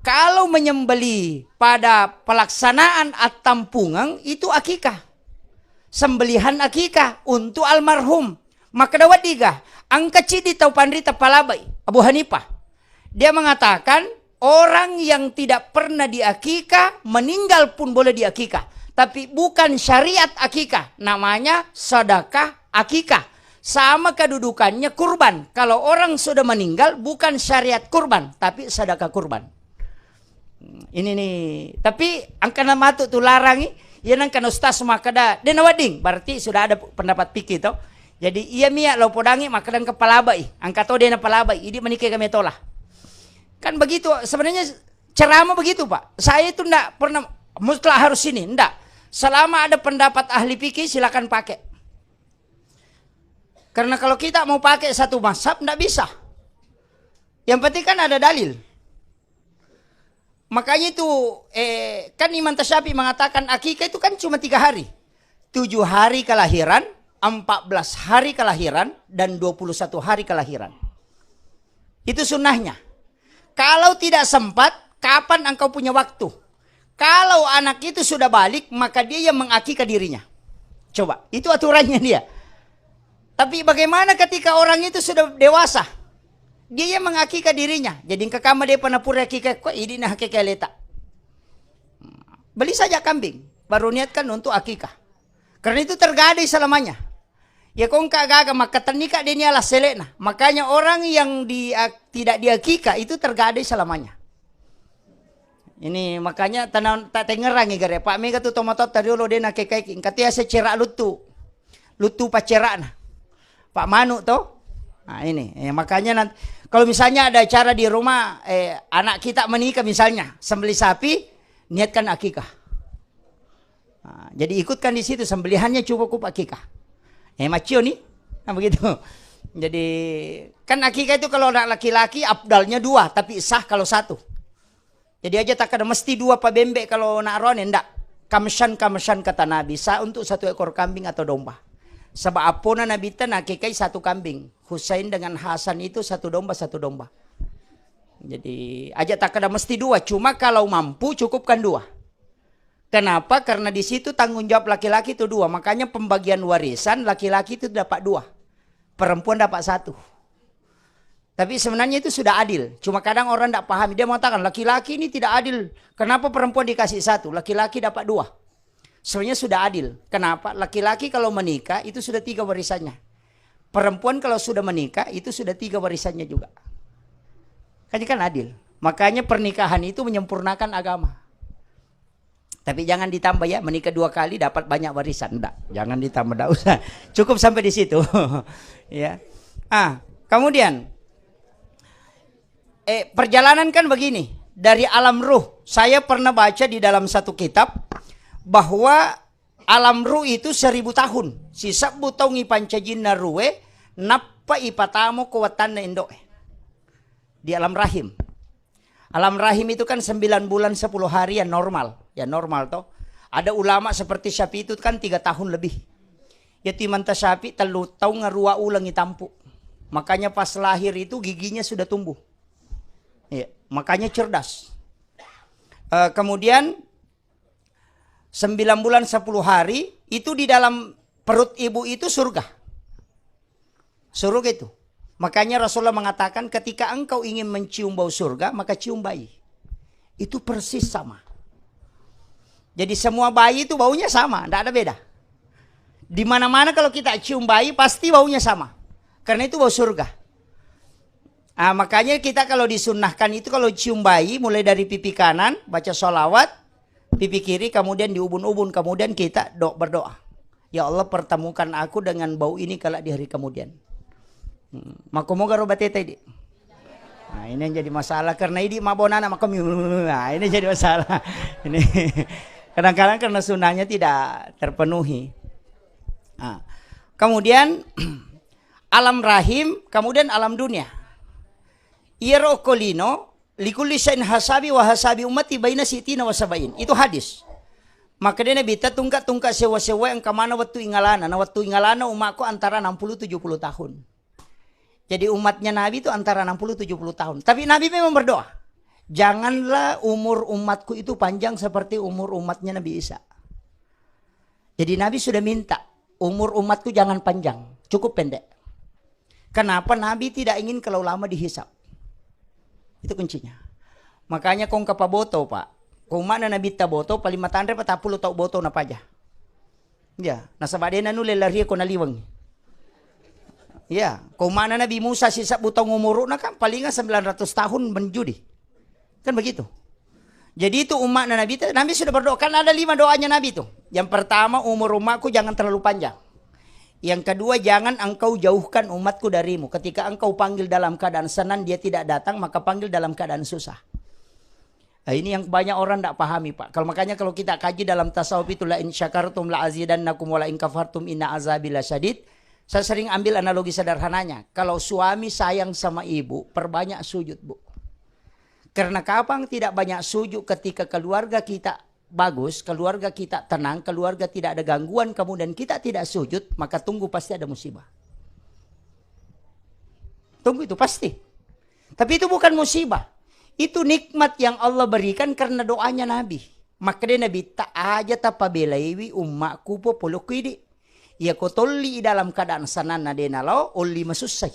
Kalau menyembeli pada pelaksanaan attampungan itu akikah. Sembelihan akikah untuk almarhum. Maka dawaddiga, angka cidi tau panrita palabai, Abu Hanifah. Dia mengatakan, orang yang tidak pernah diakikah, meninggal pun boleh diakikah. Tapi bukan syariat akikah, namanya sedekah akikah. Sama kedudukannya kurban. Kalau orang sudah meninggal, bukan syariat kurban, tapi sedekah kurban. Ini nih, tapi angkana matu tu larangi, ya nangkana ustaz makkada, de nawedding, berarti sudah ada pendapat fikih toh. Jadi iya mia lo podangi makkada engka palabai, angka to de napalabai, idi manike kami tola. Kan begitu, sebenarnya ceramah begitu, Pak. Saya itu ndak pernah mutlak harus ini, ndak. Selama ada pendapat ahli fikih, silakan pakai. Karena kalau kita mau pakai satu mazhab, ndak bisa. Yang penting kan ada dalil. Makanya itu, eh, kan Imam Tasyafi mengatakan akikah itu kan cuma tiga hari. tujuh hari kelahiran, empat belas hari kelahiran, dan dua puluh satu hari kelahiran. Itu sunnahnya. Kalau tidak sempat, kapan engkau punya waktu? Kalau anak itu sudah balik, maka dia yang mengakikah dirinya. Coba, itu aturannya dia. Tapi bagaimana ketika orang itu sudah dewasa? Dia yang mengakikah dirinya. Jadi engka kamma dia pernah pura akikah, kok ini nah akikah leta. Beli saja kambing, baru niatkan untuk akikah. Karena itu tergadai selamanya. Ya kong kak gaga maka tenni kak denia lah selekna. Makanya orang yang di, tidak diakikah itu tergadai selamanya. Ini makanya tanah tak tengerangi gare. Pak mega tu tomato tadi lo dena kekai. Engka tia secara lutu. Lutu pacerana. Pak manu to. Nah, ini. Eh, makanya nanti, kalau misalnya ada acara di rumah, eh, anak kita menikah misalnya, sembelih sapi, niatkan akikah. Nah, jadi ikutkan di situ sembelihannya cukup akikah. Eh, macio nih. Nah, begitu. Jadi kan akikah itu kalau anak laki-laki abdalnya dua, tapi sah kalau satu. Jadi aja tak ada mesti dua pa bembe kalau nak roane ndak. Kamsyan kamsyan kata Nabi, sah untuk satu ekor kambing atau domba. Sebab apona Nabi ta nakikai satu kambing, Husain dengan Hasan itu satu domba satu domba. Jadi aja tak ada mesti dua, cuma kalau mampu cukupkan dua. Kenapa? Karena di situ tanggung jawab laki-laki itu dua. Makanya pembagian warisan laki-laki itu dapat dua, perempuan dapat satu. Tapi sebenarnya itu sudah adil. Cuma kadang orang tidak pahami. Dia mengatakan laki-laki ini tidak adil. Kenapa perempuan dikasih satu, laki-laki dapat dua? Sebenarnya sudah adil. Kenapa? Laki-laki kalau menikah itu sudah tiga warisannya. Perempuan kalau sudah menikah itu sudah tiga warisannya juga. Kan, kan adil. Makanya pernikahan itu menyempurnakan agama. Tapi jangan ditambah ya, menikah dua kali dapat banyak warisan. Ndak, jangan ditambah, ndak usah. Cukup sampai di situ. Ya. Ah, kemudian, eh, perjalanan kan begini. Dari alam ruh, saya pernah baca di dalam satu kitab bahwa alam ruh itu seribu tahun. Sisebbu taung ipancajinna ruhe, nappa ipatamo ko wettanna indo'e. Di alam rahim. Alam rahim itu kan sembilan bulan sepuluh hari yang normal. Ya normal toh. Ada ulama seperti Syafi'i itu kan tiga tahun lebih. Ya timanta Syafi'i tellu taung rua uleng itampu. Makanya pas lahir itu giginya sudah tumbuh. Ya, makanya cerdas. Eh, kemudian sembilan bulan sepuluh hari itu di dalam perut ibu itu surga. Surga itu. Makanya Rasulullah mengatakan, "Ketika engkau ingin mencium bau surga, maka cium bayi." Itu persis sama. Jadi semua bayi itu baunya sama, tidak ada beda. Di mana-mana kalau kita cium bayi, pasti baunya sama. Karena itu bau surga. Ah, makanya kita kalau disunnahkan itu kalau cium bayi, mulai dari pipi kanan, baca sholawat, pipi kiri, kemudian diubun-ubun, kemudian kita do-, berdoa. Ya Allah, pertemukan aku dengan bau ini kelak di hari kemudian. Hmm. Makkomoga ro bateta idi. Nah, ini yang jadi masalah karena idi mabonana makkomi. Nah, ini jadi masalah. Ini kadang-kadang karena sunnahnya tidak terpenuhi. Nah, kemudian alam rahim, kemudian alam dunia. Iyaro okko lino, "Likulli syai'in hasabi wa hasabi ummati baina sitina wa sabain." Itu hadis. Makkedai Nabitta, "Tungka-tungka sewwa-sewwa engka mana wettu ingalana." Na wettu ingalana umakku antara enam puluh tujuh puluh tahun. Jadi umatnya Nabi itu antara enam puluh tujuh puluh tahun. Tapi Nabi memang berdoa, "Janganlah umur umatku itu panjang seperti umur umatnya Nabi Isa." Jadi Nabi sudah minta, "Umur umatku jangan panjang, cukup pendek." Kenapa? Nabi tidak ingin kalau lama dihisab. Itu kuncinya. Makanya kong kapaboto, Pak. Kong mana Nabi taboto, paling matanre patappulo tau boto napaja. Ya, nasaba dena nulle larie ko naliweng. Ya, kong mana Nabi Musa sisebbu taung umuruna kan palingan sembilan ratus tahun menjudi. Kan begitu. Jadi itu umatnya Nabi, Nabi sudah berdoa. Kan ada lima doanya Nabi itu. Yang pertama, umur umatku jangan terlalu panjang. Yang kedua, jangan engkau jauhkan umatku darimu. Ketika engkau panggil dalam keadaan senang, dia tidak datang, maka panggil dalam keadaan susah. Nah, ini yang banyak orang tidak pahami, Pak. Kalau makanya kalau kita kaji dalam tasawuf itu, "La in syakartum la azidannakum wa la in kafartum inna azabi lasyadid." Saya sering ambil analogi sederhananya. Kalau suami sayang sama ibu, perbanyak sujud, Bu. Karena kapan tidak banyak sujud ketika keluarga kita bagus, keluarga kita tenang, keluarga tidak ada gangguan, kemudian kita tidak sujud, maka tunggu pasti ada musibah. Tunggu itu pasti. Tapi itu bukan musibah. Itu nikmat yang Allah berikan karena doanya Nabi. Makkeda Nabi, "Tak aja tapabelaiwi ummakku popolokku idi." Iyako tolli dalam keadaan sananna de nalao, olli masussai.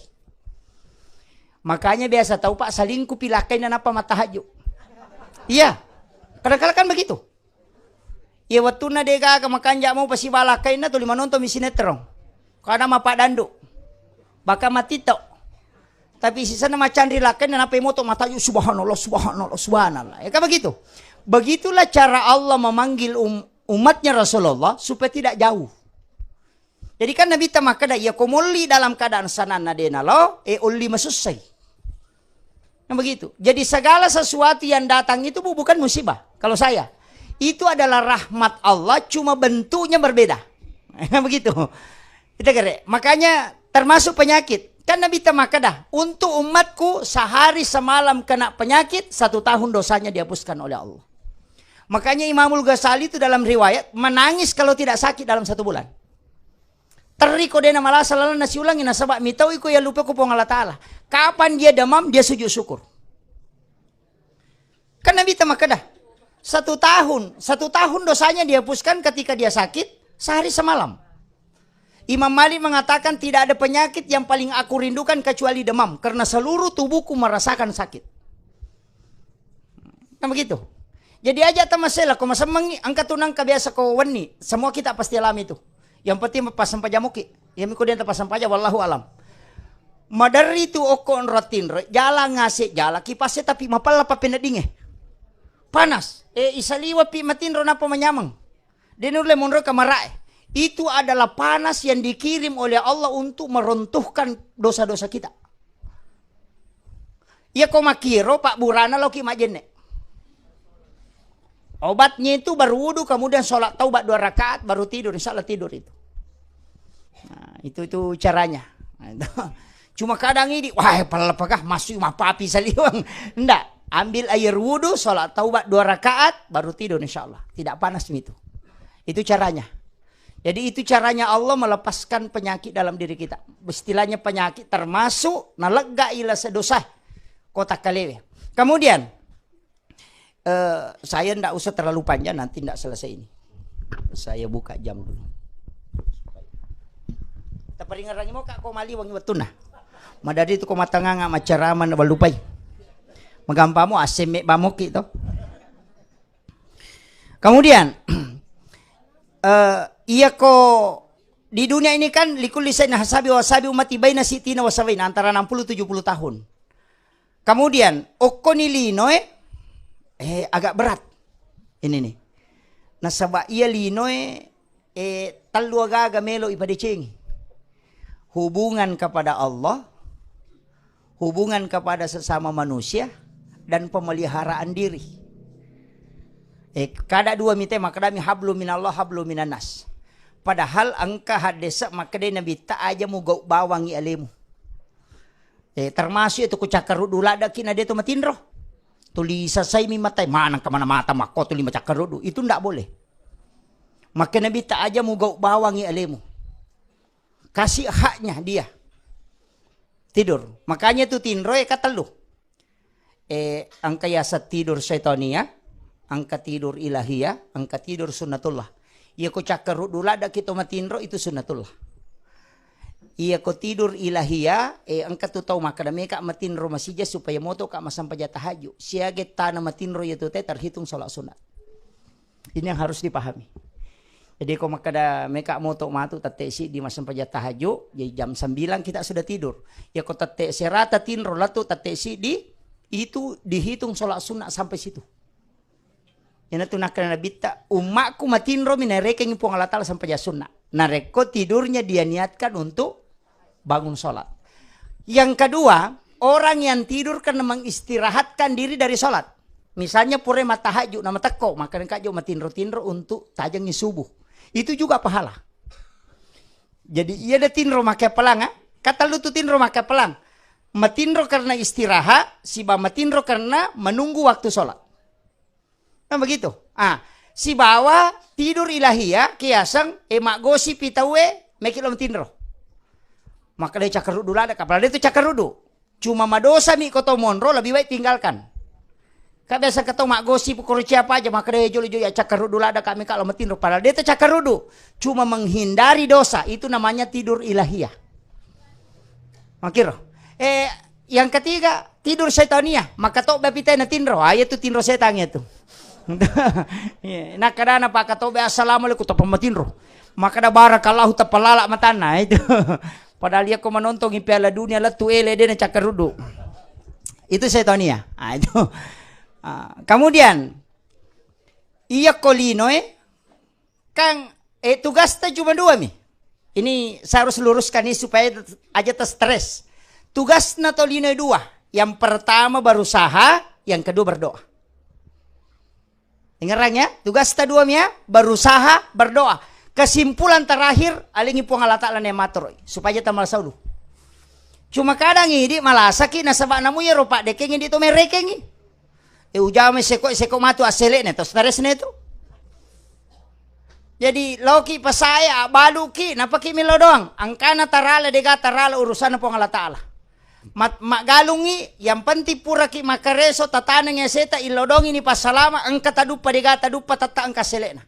Makanya biasa tau, Pak, salingkuh pi lakkainna nappa mattahajju. Iya. Kadang-kadang kan begitu. Iya, wettunna de gaga makanja mau pasiba lakkainna tuli manonton mi sinetron. Kada mapadandu. Baka matito. Tapi sisenna macanri lakkainna nappa moto matahajju, "Subhanallah, subhanallah, subhanallah." Ya kan begitu. Begitulah cara Allah memanggil um-, umatnya Rasulullah supaya tidak jauh. Jadi kan Nabitta makkeda, "Iyako molli dalam keadaan sananna de nalao, e olli masussai." Nah, begitu. Jadi segala sesuatu yang datang itu, Bu, bukan musibah. Kalau saya, itu adalah rahmat Allah, cuma bentuknya berbeda. Nah, begitu. Kita kere. Makanya termasuk penyakit. Kan Nabitta makkeda, "Untuk umatku sehari semalam kena penyakit, satu tahun dosanya dihapuskan oleh Allah." Makanya Imamul Ghazali itu dalam riwayat menangis kalau tidak sakit dalam satu bulan. Terri ko dena malasa lalenna siulangi, nasaba mitau iko yallupe ko Puang Allah Ta'ala. Kapan dia demam, dia sujud syukur. Kan Nabitta makkeda, satu tahun, satu tahun dosanya dihapuskan ketika dia sakit, sehari semalam. Imam Malik mengatakan, "Tidak ada penyakit yang paling aku rindukan kecuali demam, karena seluruh tubuhku merasakan sakit." Kan begitu. Jadi aja tamasela ko masemmengi, engka tu nangka biasa ko wenni, semua kita pasti alami itu. Yang penting passempajamoki. Iya miko denta passempaja, wallahu alam. Maderri tu okko onro tinro, jala ngase, jala kipase, tapi mapella pappeneddinge. Panas. E, isaliwa pi matinro napa manyameng. De nulle monro kamarae. Itu adalah panas yang dikirim oleh Allah untuk meruntuhkan dosa-dosa kita. Iya ko makkiro, pabburana laoki majjenne. Obatnya itu berwudu, kemudian sholat taubat dua rakaat, baru tidur. Insya Allah tidur itu. Nah, itu, itu caranya. Nah, itu. Cuma kadang ini, "Wah, pala apakah masuk mapapi saliwang?" Ndak. Ambil air wudu, sholat taubat dua rakaat, baru tidur insya Allah. Tidak panas itu. Itu caranya. Jadi itu caranya Allah melepaskan penyakit dalam diri kita. Istilahnya penyakit termasuk nalegga ila sedosa kota kalewe. Kemudian, eh, saya ndak usah terlalu panjang, nanti ndak selesai ini. Saya buka jam dulu. Taperingerangi mo kak ko mali wangi wettunna. Madadi tu ko matanganga macarama na balupai. Magampamo asemme bamoki to. Kemudian, eh, iya ko di dunia ini kan likulli sayyidin hasabi wa hasabi ummati baina sittina wa sabaina, antara enam puluh tujuh puluh tahun. Kemudian, okkoni linoe, eh, agak berat. Ini nih. Nasaba iya linoe, eh, tellu agaga melo ipadecengi. Hubungan kepada Allah, hubungan kepada sesama manusia, dan pemeliharaan diri. Eh, kada dua mite makkedami hablu minallah, hablu minannas. Padahal engka haddese makkedai Nabitta aja mugau bawangi alemu. Eh, termasuk itu ku cakkaruddu laddaki na deto matinro. Tuli sasaimi matai, maneng kemana mata makko tuli macakkaruddu. Itu ndak boleh. Makkeda Nabitta aja mugau bawangi alemu. Kasih haknya dia. Tidur. Makanya itu tinro e katellu. Eh, engka yaseng tidur syaitania, engka tidur ilahia, engka tidur sunnatullah. Iya ko cakkaruddu laddaki to matinro itu sunnatullah. Iya ko tidur ilahia, eh, engka tu tau makkeda meka matinro masija supaya moto ka massempajang tahajud. Siaga tana matinro iya tu te terhitung sholat sunat. Ini yang harus dipahami. Jadi ko makkeda meka moto matu tette siddi massempajang tahajud, jadi jam sembilan kita sudah tidur. Ya ko tette serata tinro latu tette siddi, itu dihitung sholat sunat sampai situ. Iyanatu nakkeda Nabitta, "Ummakku matinromi naerekengngi Puang Allah Ta'ala sempajang sunna." Narekko tidurnya dia niatkan untuk bangun sholat. Yang kedua, orang yang tidur karena mengistirahatkan diri dari sholat. Misalnya pura mattahajud, namatekko, maka engka jo matinro-tinro untuk tajengi subuh. Itu juga pahala. Jadi iya de tinro make pelang, ah. Katellu tu tinro make pelang. Matinro karena istirahat, siba matinro karena menunggu waktu sholat. Nah, begitu. Ah, Sibawa tidur ilahiyah, kiaseng, eh, maggosipi tauwe, meki lo matinro. Makkeda cakkaruddu ladde, padahal de' tu cakkaruddu. Cuma madosa mi ko to monro, lebih baik tinggalkan. Ka biasa ko to maggosip, koro ciapa aja, makkeda jolo-jolo ya cakkaruddu ladde, kami ka lo matinro, padahal de' tu cakkaruddu. Cuma menghindari dosa, itu namanya tidur ilahiyah. Makkiro. Eh, yang ketiga, tidur syaitaniyah. Makkatobba pi tena tinro. Ah, iya tu tinro setan iya tu. Iya, nakkadana pakkatobba, "Assalamualaikum," tappa matinro. Makkada, "Barakallahu," tappa lala matanna, itu. Padahal iya ko manontongi Piala Dunia, lettu ele de' na cakkaruddu. Itu syaitaniyah. Ah, itu. Ah, kemudian, iya ko lino, eh, Kan, eh, tugasta cuma dua mi. Ini saya harus luruskan ini supaya aja ter stres. Tugasna tolino dua. Yang pertama berusaha, yang kedua berdoa. Dengarang ya, tugasta dua mi ya, berusaha, berdoa. Kesimpulan terakhir, alingi Puang Allah Ta'ala ne matoroi. Supaya tamal saulu. Cuma kadang idi malasaki nasaba namu ya ropa dekengi di to merekengi. Eh, ujama seko-seko matu asselekna to, stresna itu. Jadi, laoki pasae, abbaluki, napaki melo doang. Angkana tarala, dega tarala urusanna Puang Allah Ta'ala. Mat-, maggalungi, yang penting puraki makareso, tataneng aseta, illo doang ini passalama, engka taduppa, dega taduppa, tetta engka asselekna.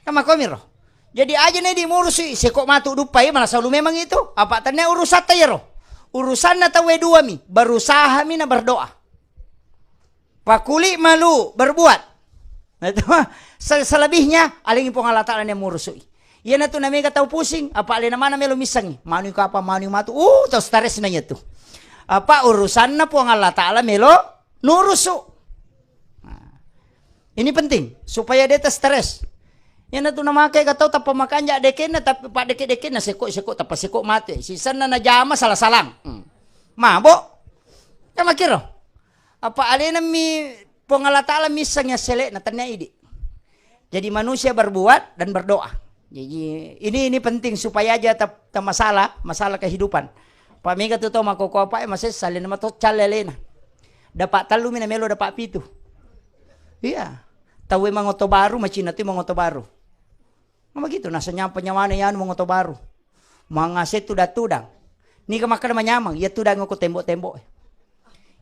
Kan makomiro. Jadi, aja ne dimurusui, seko matu duppa, iya, malah selalu memang itu. Apa tania urusatta yero. Urusanna tauwe dua mi, berusaha mi na berdoa. Pakuli malu berbuat. Nah, itu mah, se-, selebihnya alingi Puang Allah Ta'ala ne murusui. Iyanatu namega tau pusing, apa alena mana melo missengi. Manu kapa, manu matu. Uh, tau stresna iya tu. Apa urusanna Puang Allah Ta'ala melo nurusu. Nah, ini penting supaya de' ta stres. Iyanatu namake ga tau tappa makanja dekenna, tapi pa deke-dekenna seko-seko, tappa seko mate. Sisenna najama salah-salang. Hmm. Mabok. Kan makkiro. Apa alena mi Puang Allah Ta'ala misseng yang selekna, tania idi. Jadi manusia berbuat dan berdoa. Jadi ini, ini penting supaya aja ta, ta masalah, masalah kehidupan. Pa mega tu tau makkoko apa, eh, masessa alena mato calle alena. Dapat tellu mi na melo dapat pitu. Iya. Tauwe mangoto baru, macina tu mangoto baru. Nah, begitu, nasanyang penyawana yanu mangoto baru. Mangase tudang-tudang. Niga makkeda manyameng, iya tudang ko tembok-tembok.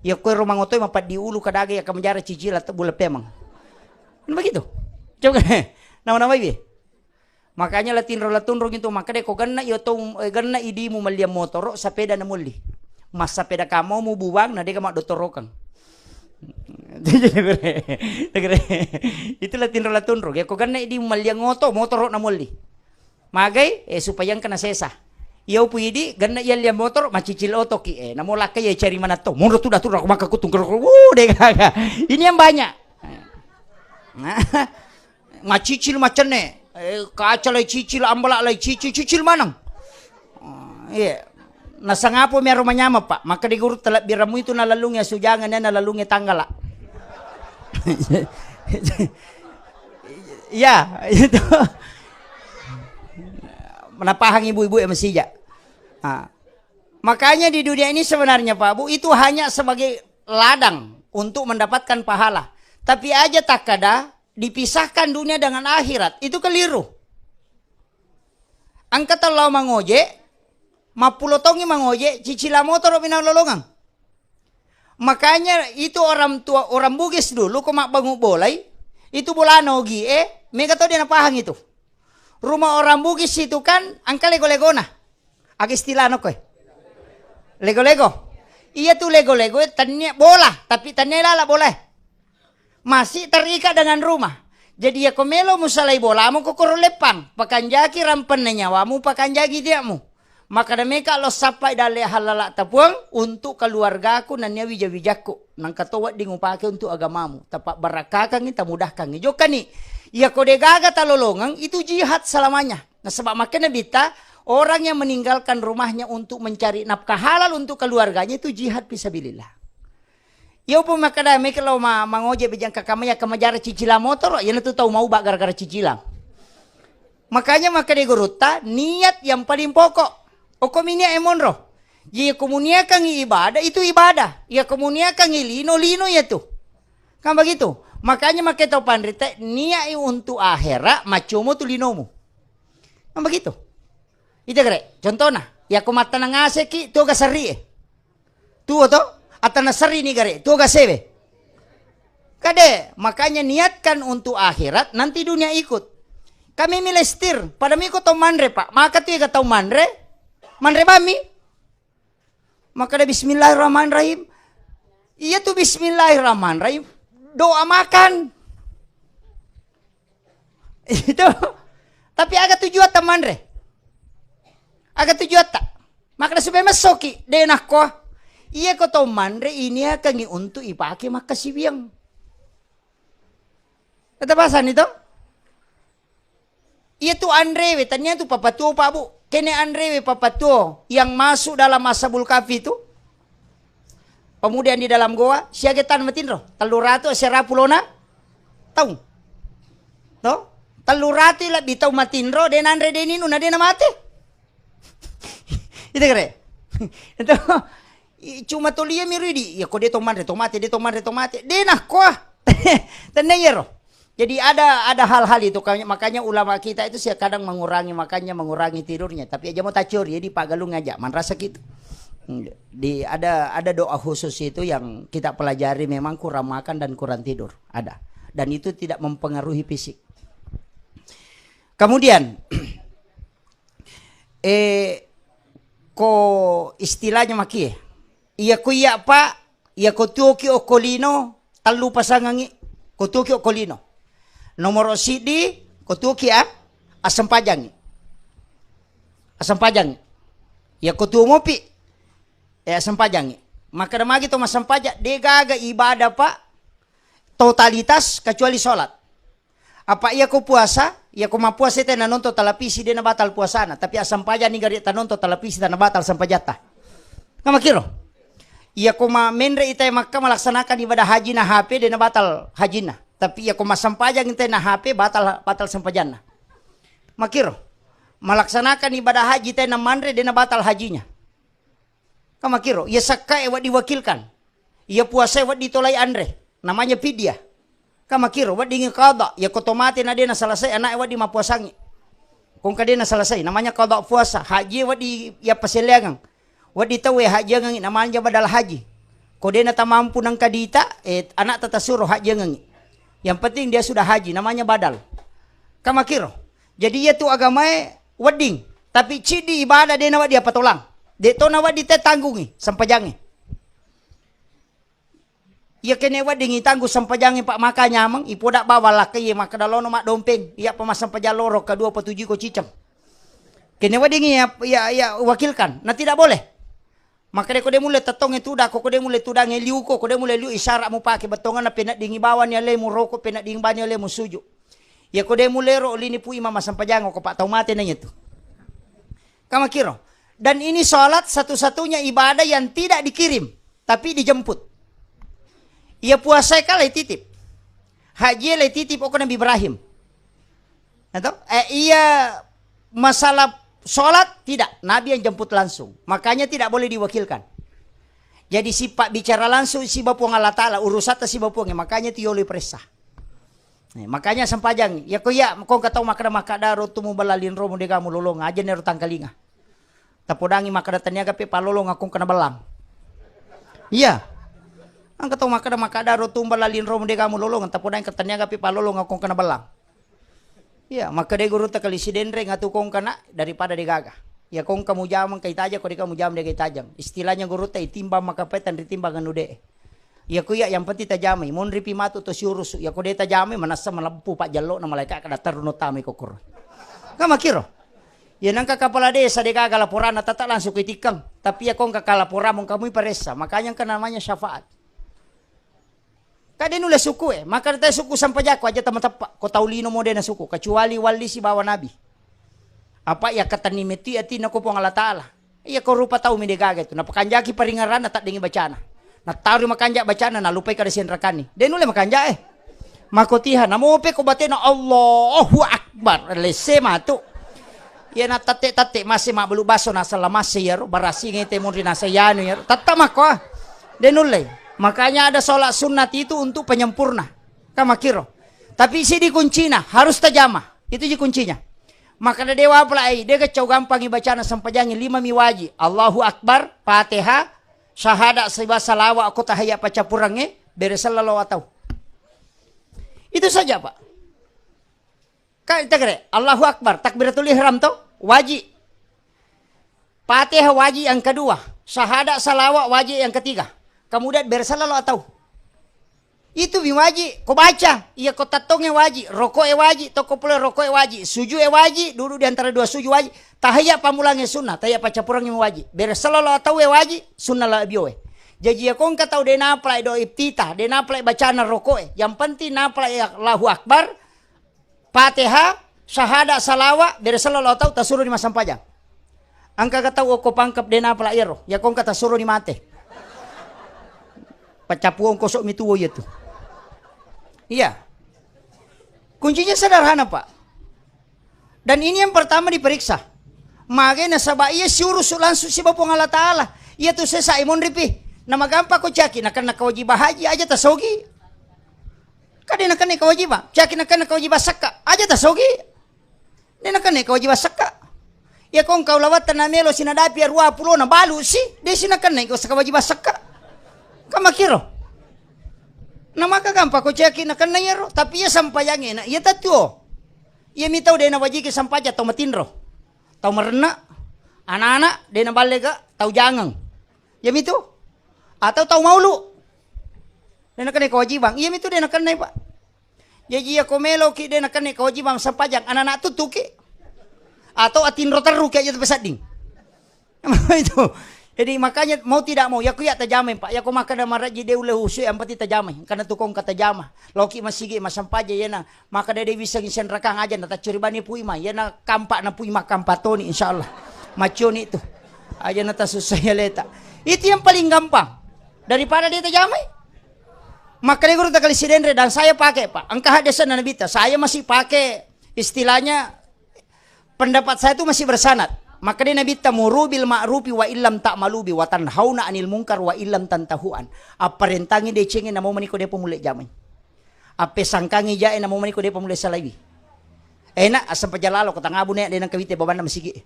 Iya ko ero mangoto mapeddi ulu kadaga iya ka menjara cicila te-, bulle pemeng. Kan begitu. Coba, nama-nama ibe. Makanya la tinro la tunrung itu makkeda ko genna iya to, eh, genna idimu melliang motoro, sepeda na molli. Massepeda kamu mu buang na dega maddotorokeng. Itulah tinro la tunrung. Iya ko genna idimu melliang oto, motoro na molli. Magai, eh, supaya engka nasesa. Iya upu idi, genna iya liang motor, macicil otoki, eh, namo lakka iya cari manatto. Mundur tuda tuda, maka kutung kerok, wuh, deh, gaga. Ini yang banyak. Nah, macicil macenne, eh, kaca lai cicil, ambala lai cicil, cicil maneng. Oh, iya. Nasangapo miaro manyameng, Pak. Maka di guru telebbirammu itu nalalungi asujangeng, nalalungi tanggala. Iya, itu. Menapahang ibu-ibu ya masija. Ah. Makanya di dunia ini sebenarnya, Pak Bu, itu hanya sebagai ladang untuk mendapatkan pahala. Tapi aja takkada dipisahkan dunia dengan akhirat, itu keliru. Engka tau lao mangoje, mappulo taungngi mangoje, cicila motoro mi naololongeng. Makanya itu orang tua, orang Bugis dulu ko mabbangung bolai, itu bolana ogi e, mega to dia napahang itu. Rumah orang Bugis itu kan engka lego-legona. Aga istilahna koe? Lego-lego. Iya tu lego-lego e, tania bola, tapi tania lala bola e. Masih terikat dengan rumah. Jadi, iya ko melo musalai bolamu, ko koro leppang, pakanjaki rampenna nyawamu, pakanjaki tiakmu. Makkada meka lo sappai dalle hallala tapuang untuk keluargaku nennia wija-wijakku. Nangka to wedding upake untuk agamamu. Tapabbarakkakang, tamudahkangngi. Jokkani. Iya ko degaga talolongeng, itu jihad selamanya. Nasaba makkeda Nabitta, orang yang meninggalkan rumahnya untuk mencari nafkah halal untuk keluarganya itu jihad fisabilillah. Iya upu makkeda meka lo ma-, mangoje bejang kakamaya kemajara cicilang motoro, iyanatu tau mauba gara-gara cicilang. Makanya makkeda gurutta, niat yang paling pokok. Okko mi niat e monro. Iya komuniakangi ibadah, itu ibadah. Iya komuniakangi lino, lino iya tu. Kan begitu? Makanya makke tau panrita, nia'i untuk akhirat, maccomo tu linomu. Kan begitu. Ita gare, contohna, yakko mattanang aseki, tuo ga serri e. Tuo to, attanang serri ni gare, tuo ga sewe. Kade, makanya niatkan untuk akhirat, nanti dunia ikut. Kami milestir, pada miko tau manre, Pak. Maka tu ega tau manre, manre bami. Makkeda, "Bismillahirrahmanirrahim." Iya tu Bismillahirrahmanirrahim. Doa makan. Itu. Tapi aga tujuatta manre? Aga tujuatta? Makkeda supaya messoki. De nakko. Iya ko to manre ini akangi untuk ipake makkasiwiang. Kata pasani to? Iya tu anrewe, tania tu papatuo, Pak, Bu. Kene anrewe papatuo yang masuk dalam Ashabul Kahfi itu, pemuda yang di dalam goa, siaga tan matinro, tellu ratu asera pulona taung. To? Tellu ratu lebbi tau matinro, de nanre, de ninu, na de namate. Itu kere. Itu i-, cuma tolia mi ridi. Ya ko de to manre to mate, de to manre to mate. De nakko. Tenna yero. Jadi ada, ada hal-hal itu, makanya, makanya ulama kita itu sih kadang mengurangi makannya, mengurangi tidurnya. Tapi aja mau tacuri, jadi pagalung aja, manrasa gitu. Di, ada, ada doa khusus itu yang kita pelajari, memang kurang makan dan kurang tidur, ada. Dan itu tidak mempengaruhi fisik. Kemudian, eh, ko istilahnya makie. Iya ko iya, Pak, iya ko tuoki okko lino, tellu pasangangi, ko tuoki okko lino. Nomoro siddi, ko tuoki a-, assempajangi. Assempajangi. Iya ko tuo mopi, eh, assempajangi. Makkeda magi to massempajang, de gaga ibadah, Pak, totalitas kecuali sholat. Apa iya ko puasa, iya ko mappuasa tena nonton televisi, dena batal puasana, tapi assampajani gari tanonton televisi, tana batal sampajatta. Kamakiro. Iya ko ma-, menre ita Makkah melaksanakan ibadah haji na H P, dena batal hajina. Tapi iya ko massampajang ita na H P, batal, batal sampajanna. Makiro. Melaksanakan ibadah haji ita na manre, dena batal hajinya. Kamakiro, iya sakkae wedding diwakilkan. Iya puasae wedding tolai anre. Namanya fidyah. Kamakiro, wedding qada. Iya ko to mate na de nasalasai, ana'e wedding mappuasangi. Kongka de nasalasai, namanya qada puasa. Haji wedding iya paselleangang. Wedding tauwe hajiangangi, namanya badal haji. Ko de natamampu nangka dita, eh, ana'ta tasuro hajiangangi. Yang penting dia sudah haji, namanya badal. Kamakiro. Jadi iya tu agamae wedding, tapi ciddi ibadah de nawedding apatolang. De to nawedding te tanggungi sampajangnge. Iya kene wedding itanggung sampajangnge, Pak, maka nyameng, ipoda bawang lakkai, iya makkeda lono maddompeng, iya pa massampajang loro, kedua petuju ko ciceng. Kene wedding iya, iya, iya wakilkan, na tidak boleh. Makkeda ko de mulle tettongnge tudang, ko, ko de mulle tudangnge liuko, ko de mulle liu isyarat mupake bettonganna peneddingi bawani alemu roko, peneddingi bani alemu suju. Iya ko de mulle ro lini pu imam massampajang ko, Pak, tau mate naiya tu. Kamakiro. Dan ini sholat satu-satunya ibadah yang tidak dikirim, tapi dijemput. Iya puasae kala ititip. Haji le titip oko Nabi Ibrahim. Nah, toh? Eh, iya masalah sholat tidak, Nabi yang jemput langsung. Makanya tidak boleh diwakilkan. Jadi sifat bicara langsung siba Puang Allah Ta'ala, urusatta siba Puang, makanya tiolo iperessa. Nih, makanya sempajang. Ya ko iya, ko engka tau makkeda, makkeda ro tu muballa linromu de gamu lolong, aja nero tangkalinga. Tapodangi makkeda taniaga pe palolong akong kena belang. Iya. Engka tau makkeda, makkeda ro tu muballa linromu de gamu lolong, tapodangi ke taniaga pe palolong akong kena belang. Iya, makkeda gurutta kali sidenreng atu kongka na daripada degaga. Iya kongka mujamang kai tajang, ko deka mujamang degai tajang. Istilahnya gurutta itimbang makapai tanritimbang anu de. Iya ko iya yang penting tajamai, monri pi matu to siurusu. Iya ko de tajamai manassa maleppu pajjallo na malaika kada terru no tamai kokoro. Kan makiro. Iya nangka kepala desa degaga laporanna tata langsung ko itikkang. Tapi iya kongka kalaporan mong kamui paressa. Makanya engka namanya syafaat. Ka de nulle suku e, maka te suku sampajakko aja tama teppa, ko tau lino mo de na suku, kecuali wali sibawa nabi. Apa iya katenni metti atinna ko Puang Allah Ta'ala. Iya ko rupa tau mi de gaga tu, napakanjaki paringeranna taddengi bacana. Natarui makanja bacana, nalupai kada senrakanni. De nulle makanja e. Makotiha, namope ko batena Allahu Akbar, lesse matu. Iya na tette-tette mase mabbelu baso nasala mase iyaro, barasinge te monri nasa yanu iyaro. Tetta makko ah. De nulle. Makanya ada sholat sunat itu untuk penyempurna. Kan makkiro. Tapi siddi kuncina, harus tajama. Itu ji kuncinya. Makkeda dewa pala ai, dega cau gampangi bacana sempajangi lima mi waji. Allahu Akbar, Fatihah, syahada siba salawa ko tahiyya paccapurangnge, bere sellalo atau. Itu saja, Pak. Ka itegere, Allahu Akbar, takbiratul ihram to, waji. Fatihah waji yang kedua, syahadat salawat waji yang ketiga. Kemudian berselalu atau. Itu mi waji, ko baca, iya ko tattonge waji, rokoe waji, toko pole rokoe waji, sujue waji, duduk di antara dua sujud waji, tahiyat pamulange sunnah, tahiyat paccapurange waji, berselalu atau waji, sunnah la bioe. Jaji ya kongka tau de napalai do iftitah, de napalai bacana rokoe, yang penting napalai Allahu Akbar, Fatihah, syahada, salawa, bere sello lao tau, tasuro ni massampajang. Engka ga tau okko pangkep de napala iyaro, ya kongka tasuro ni mate. Paccapuong kosok mi tuo iya tu. Iya. Kuncinya sederhana, Pak. Dan ini yang pertama diperiksa. Mage nasaba iya siurusu langsung siba Puang Allah Ta'ala. Iya tu sesa imonripi. Namagamba ko caki, nakenna kewajiban haji aja tasogi. Ka de nakenna kewajiban. Caki nakenna kewajiban sakka. Aja tasogi. De nakenna kewajiban sakka. Iya kong kau lawatta na melo sinadapi arua pulo na balu si. De si nakenna ko kewajiban sakka. Ka makkiro. Na maka gampang ko caki nakenna iyaro. Tapi iya sampajangnge na iya tatuo. Iya mi tau de nawajiki sampaja tau matinro. Tau marenna. Anak-anak de naballe ga tau jangeng. Iya mi tu. Atau tau maulu. De nakenna kewajiban. Iya mi tu de nakenna, Pak. Jaji iya ko meloki de nakenna kewajiban sampajang, anak-anak tuttuki. Atau atinro terruki aja tapi sedding. Itu. Jadi makanya mau tidak mau, ya ku ya tajamai, Pak. Ya ko makkeda maraji de ulle husu, yang penting tajamai. Karena tukong kata jama. Loki masigi masampaja yana, maka de bisa ngisen rakang aja na taccuri bani pui ma. Yana kampak na pui ma kampak toni, insyaallah. Maconi tu. Aja na tasusah ya leta. Itu yang paling gampang. Daripada de tajamai. Makanya guru takali sidenre dan saya pakai, Pak. Engka hadesana Nabitta, saya masih pakai istilahnya pendapat saya itu masih bersanad. Makanya Nabitta muru bil ma'rufi wa illam ta'malu bi wa tanhauna 'anil munkar wa illam tantahu an. Apparentangi decengi namo maniko depa mulle jamai. Appesangkangi jae namo maniko depa mulle salaiwi. Enak asam pejalalo ko tangabu ne de nang kawite babanna masigi.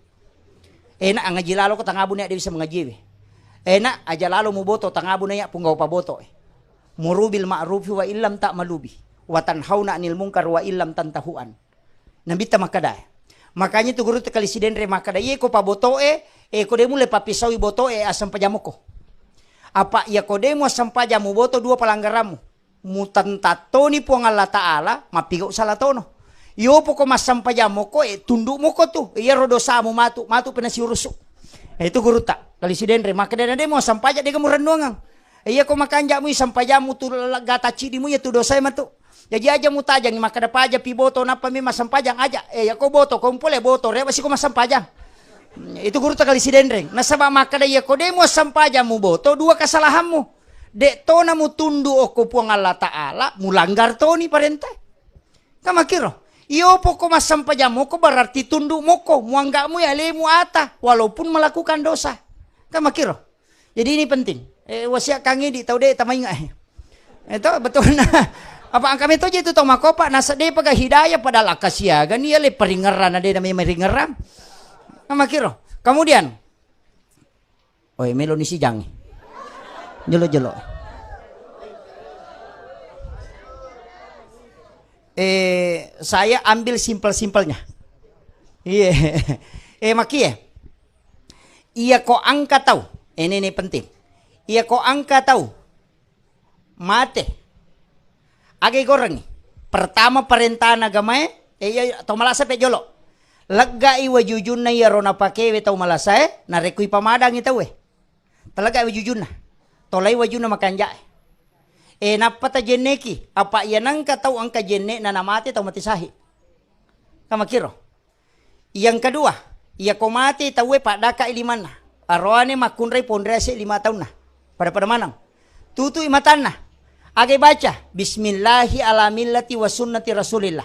Enak angaji lalo ko tangabu ne de bisa mengajiwe. Enak aja lalo muboto tangabu ne ya punggawa paboto. Muru bil ma'rufi wa illam ta'malu bi. Wa tanhauna 'anil munkar wa illam tantahu an. Nabitta makkeda. Makanya tu guru tekali sidenre makkeda, iye ko pabotoe, e ko de mulle papisaui botoe asam pajamoko. Apa iya ko de mu asam pajamu boto dua pelanggaranmu. Mutantattoni Puang Allah Ta'ala, mappigau sala tono. Yopo ko massampajang moko, e, tunduk moko tu. Iyaro dosamu matu, matu pena siurusu. E, itu gurutta. Kali sidenre, makkeda de mo sampajang de kamu rennuangang. E, iya ko makanja mui sampajangmu tu gata cidimu iya tu dosae matu. Jaji aja mutajangi makkeda paja pi boto nappa mi massampajang aja. E, iya ko boto, ko mpole boto, rewa siko massampajang. Itu gurutta kali sidenreng. Nasaba makkeda iya ko de mo sampajang mu boto, dua kesalahanmu. De'tona mutundu okko Puang Allah Ta'ala, mulanggar toni parentae. Kan makkiro. Iyo poko massampajang moko berarti tunduk moko, muanggak mui alemu ata, walaupun melakukan dosa. Kan makkiro. Jadi ini penting. Eh, wasiat kangi di tau de tamainga. Eh, to, betul na. Apa angka meto je tu tau makopa, nasa de paga hidayah padahal akkasiaga ni ale paringerran, ade namanya maringerran. Kan makkiro. Kemudian, Oi, melo ni sijangi. Jolo-jolo. Eh, saya ambil simpel-simpelnya. Iya. Eh, makie. Iya ko angka tau. Ini, ini penting. Iya ko angka tau. Mate. Aga igorengngi? Pertama, parentana agamae, eh, iya, tau malasa pe jolo. Leggai wajujunna iyaro napakewe tau malasae, narekko ipamadangi tauwe. Taleggai wajujunna. Tolai wajunna makanjae. Eh, nappa tajenneki, apa iya nengka tau engka jenne'na namate tau mate sahid. Kan makkiro. Yang kedua, iya ko mate tauwe paddaka'i limanna. Aroane makkunrai ponrease lima taunna. Pada-pada maneng. Tutui matanna. Aga ibaca, "Bismillahi ala millati wa sunnati Rasulillah."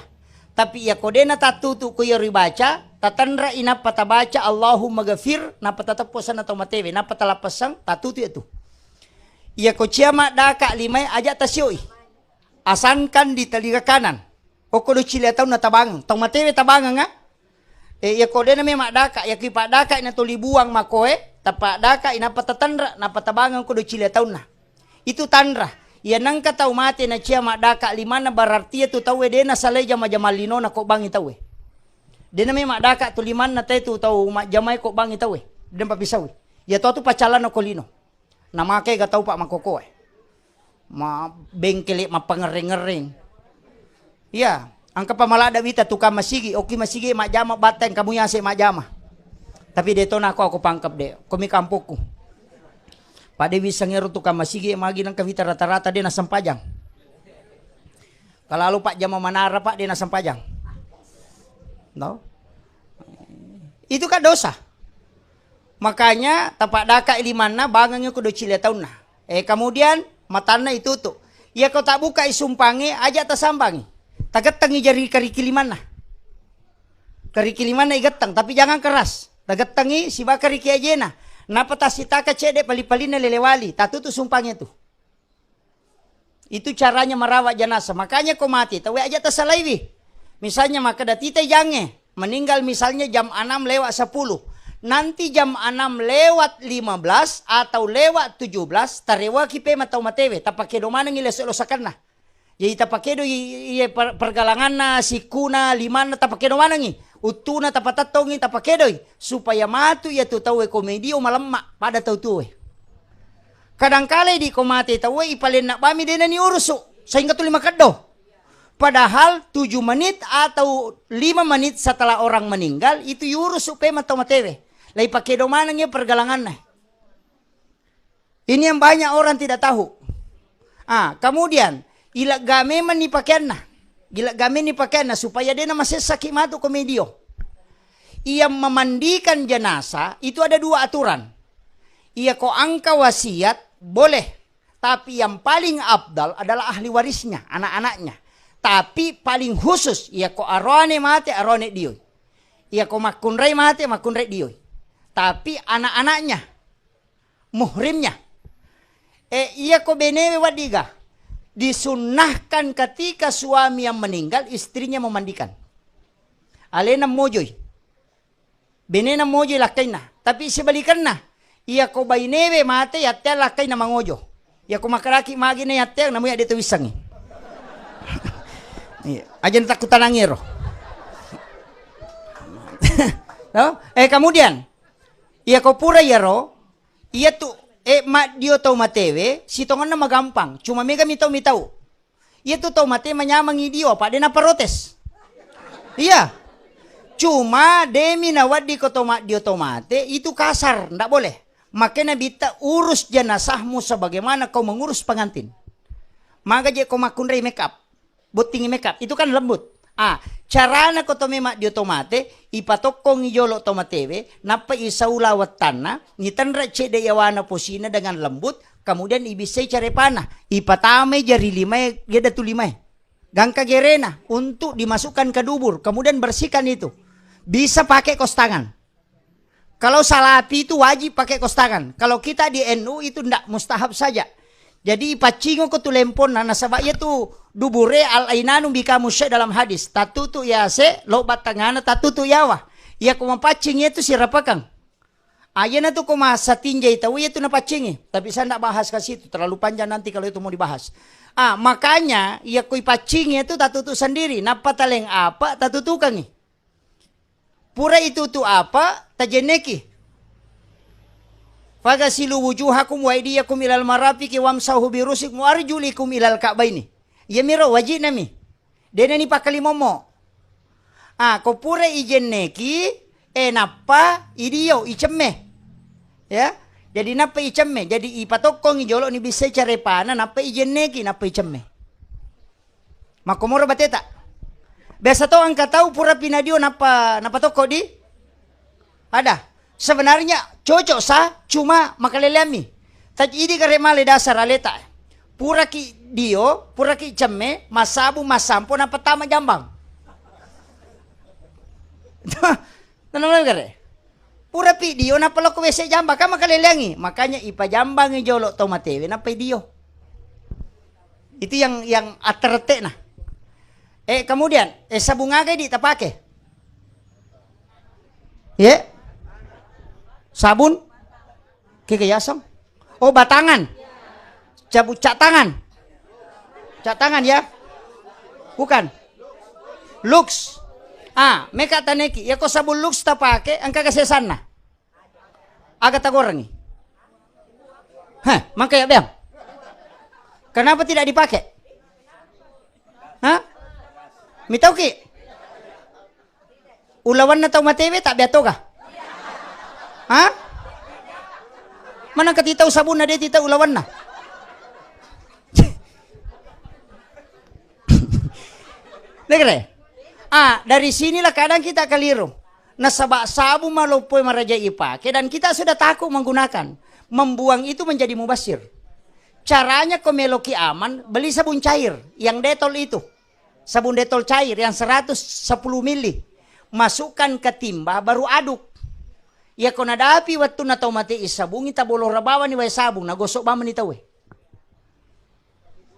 Tapi iya ko de natattutu ko iyaro ibaca, tatenre'i nappa tabaca, "Allahumma ghafir," nappa tateppo senna tau matewe, nappa talappessang, tattutu itu. Iya ko cia maddaka limae aja tasioi. Asangkan di telinga kanan. Okko do cilia taunna tabangeng. Tau matewe tabangeng, ah? Eh, iya ko dena me maddaka, iya ki paddaka na toli buang makoe, tapaddaka inapa tatanra, napa tabangeng ko do cilia taunna. Itu tanra. Iya nengka tau mate na cia maddaka limanna, berarti iya tu tauwe dena salai jama-jama linona ko bangi tauwe. Dena me maddaka tu limanna te tu tau majjamai ko bangi tauwe. Dena papisaui. Iya to tu pacalana ko lino. Namake ga tau, Pak, makkokoe. Ma bengkele mappangerreng-ngerreng. Iya, engka pa malada wita tukang masigi, oki masigi majjama batteng kamu yase majjama. Tapi de to nako aku pangkep de, komi kampokku. Pade wiseng ero tukang masigi magi nengka wita rata-rata de nasempajang. Kalau lu, Pak, jama manara, Pak, de nasempajang. No? Itu kan dosa. Makanya tapaddaka limanna, bangengngi ko do cilia taunna. Eh, kemudian matanna itutu. Iya ko tabbukai sumpangnge, aja tasambangi. Tagettengi jari kariki limanna. Kariki limanna igetteng, tapi jangan keras. Tagettengi siba kariki ajena. Napa tasitaka cedde pali-palinna lelewali. Tatutu sumpangnge tu. Itu caranya merawat jenazah. Makanya ko mati tauwe aja tasalaiwi. Misalnya makkeda tita jange, meninggal misalnya jam enam lewat sepuluh. Nanti jam enam lewat lima belas atau lewat tujuh belas, tarewaki pema tau matewe, tapakedo manengi leso-losakenna. Jadi tapakedo i-, iye per-, pergalanganna, sikkuna, limanna tapakedo manengi. Uttuna tapatettongi, tapakedoi supaya matu iya tu tauwe ko medio malemma pada tau tuwe. Kadangkala idi ko mate tauwe, ipalenna bami dena ni urusu, sehingga tuli makeddo. Padahal tujuh menit atau lima menit setelah orang meninggal, itu yurusu pema tau matewe. Lai pakedo maneng iya pergalanganna. Ini yang banyak orang tidak tahu. Ah, kemudian ilegga memang ni pakaianna. Ilegga memang ni pakaianna supaya dena masessaki matu ko medio. Yang memandikan jenazah itu ada dua aturan. Iya ko engka wasiat boleh, tapi yang paling afdal adalah ahli warisnya, anak-anaknya. Tapi paling khusus, iya ko aroane mate, aroane dioi. Iya ko makkunrai mate, makkunrai dioi. Tapi anak-anaknya, muhrimnya. Eh, iya ko benewe waddiga, disunnahkan ketika suami yang meninggal, istrinya memandikan. Alena mojoi. Benena mojoi lakkainna. Tapi sebalikanna, iya ko bainewe mate, yatteang lakkainna mangojo. Iya ko makaraki magina yatteang, namu yadde to wissengi. Iya, aja natakkutanangi ero. No? Eh, kemudian, iya ko pura iyaro, iya tu, eh, maddio tau matewe, sitongenna magampang. Cuma mega mitau-mitau. Iya tu tau mate manyameng idio, apa de naprotes. Iya. Cuma demi nawaddi ko to maddio to mate, itu kasar, ndak boleh. Makanya bitta urus jenazahmu sebagaimana kau mengurus pengantin. Maga je ko makkunrai make up. Bottingi make up, itu kan lembut. Ah, carana ko to memang dio to mate, ipatokkongi jolo to matewe, nappa isaula wettanna, nitenre cedde yawana posina dengan lembut, kemudian ibissai carepana, ipatamai jari limae, gedatu limae. Gangka gerena untuk dimasukkan ke dubur, kemudian bersihkan itu. Bisa pakai kos tangan. Kalau salapi itu wajib pakai kos tangan. Kalau kita di N U itu ndak, mustahab saja. Jadi ipaccingo ko tu lemponna, nasaba iya tu dubure al ainanu bika musyrik dalam hadis. Tatutu yase, loba tengana, tatutu yawa. Iya ko mapaccing iya tu sirapakang. Ayana tu ko masa tinjai tau iya tu napaccingi. Tapi saya ndak bahas ke situ, terlalu panjang nanti kalau itu mau dibahas. Ah, makanya iya ko ipaccingi itu tatutu sendiri. Nappa taleng apa tatutukangi. Pura itutu apa, tajenneki. Fagasilu wujuhakum wa aidiyakum ilal marafiqi wamsahu birusikum wa arjulikum ilal ka'baini. Iyamiro wajinami. Denani pakkalimommo. Ah, ko pura ijenneki, eh, nappa idio, icemme. Ya. Jadi nappa icemme. Jadi ipatokkongi jolo ni bissai carepana, nappa ijenneki, nappa icemme. Makkomoro bateta. Biasa to engka tau pura pinadio nappa, nappa tokko di? Ada. Sebenarnya cocok sa, cuma makaleleammi. Taji idi gare male dasar aleta. Puraki dio, puraki cemme, masabu, masampo, nappa tama jambang. Nanamna gare. Pura pi dio nappa lokko W C jambang, kan makaleleangi. Makanya ipajambangi jolo to matewe nappa idio. Itu yang, yang atterette'na. Eh, kemudian, eh, sabung aga di tapake? Ye? Sabun? Keke yaseng? Oh, batangan. Cabu cak tangan. Cak tangan ya? Bukan. Lux. Ah, meka taneki. Ya ko sabun Lux tapake, engka kesesanna. Aga tagorengi? Heh, mangka ya beang. Kenapa tidak dipakai? Hah? Mitauki? Ulawanna tau matewe tak beatoga? Hah? Mana ketitau sabunna de titau ulawanna? Negre. Ah, dari sinilah kadang kita keliru. Nasaba sabung maloppo maraja ipake dan kita sudah takut menggunakan. Membuang itu menjadi mubasir. Caranya ko meloki aman, beli sabun cair yang Detol itu. Sabun Detol cair yang seratus sepuluh mili. Masukkan ke timba, baru aduk. Ya ko nadapi wettunna tau mate isabungi, tabolora bawani wae sabung, nagosok bawani tauwe.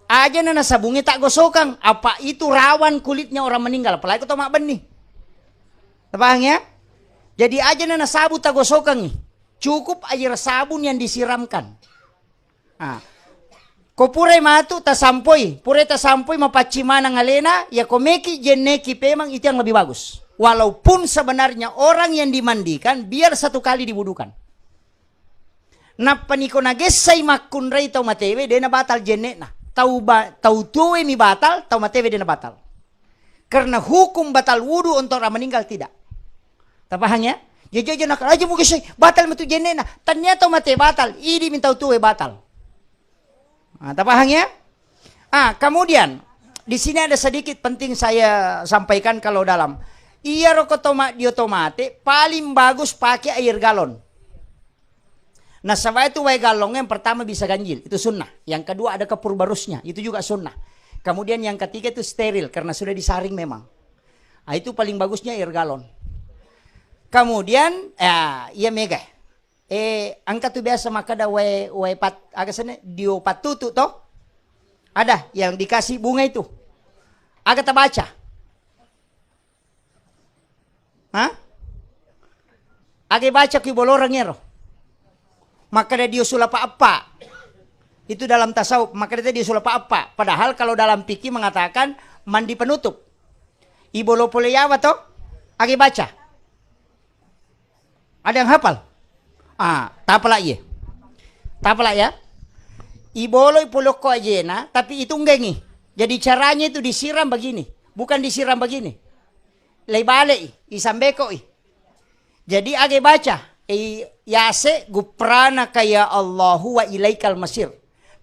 Aja na nasabungi tak gosokang, apa itu rawan kulitnya orang meninggal, apalagi ko tau mabbenni. Tapahang ya? Jadi aja na nasabu tagosokangi. Cukup air sabun yang disiramkan. Ah. Ko purai matu tasampoi, purai tasampoi mapaccing maneng alena, ya ko meki jenneki pemang itu yang lebih bagus. Walaupun sebenarnya orang yang dimandikan biar satu kali diwudukan. Nappa niko nagessai makkunrai tau matewe, dena batal jenne'na. Tau ba-, tau tuwe mi batal, tau matewe dena batal. Karena hukum batal wudu untuk orang meninggal tidak. Tapahang ya? Jadi aja nakal aja mugessai, batal metu jenne'na. Tania tau mate batal, idi mi tau tuwe batal. Nah, tapahang ya? Ah, kemudian di sini ada sedikit penting saya sampaikan kalau dalam. Iya roko toma dio tomate paling bagus pakai air galon. Nasaba itu wae gallong yang pertama bisa ganjil, itu sunnah. Yang kedua ada kapur barusnya, itu juga sunnah. Kemudian yang ketiga itu steril karena sudah disaring memang. Ah, itu paling bagusnya air galon. Kemudian, ya, iya mega. Eh, engka tu biasa makkeda wae, wae pat-, aga senna, dio pattutu to? Ada yang dikasih bunga itu. Aga tabaca? Hah? Aga baca ki boloreng ero. Makkeda dio sulapa eppa. Itu dalam tasawuf, makkeda dio sulapa eppa. Padahal kalau dalam fikih mengatakan mandi penutup. Ibolo pole yawa to? Aga baca? Ada yang hafal? Ah, tapala iye. Tapala ya. Iboloi polokko ajena, tapi itunggengi. Jadi caranya itu disiram begini, bukan disiram begini. Lei balei, isambekoi. Jadi age baca, i-, yase gufranaka ya Allahu wa ilaikal masir.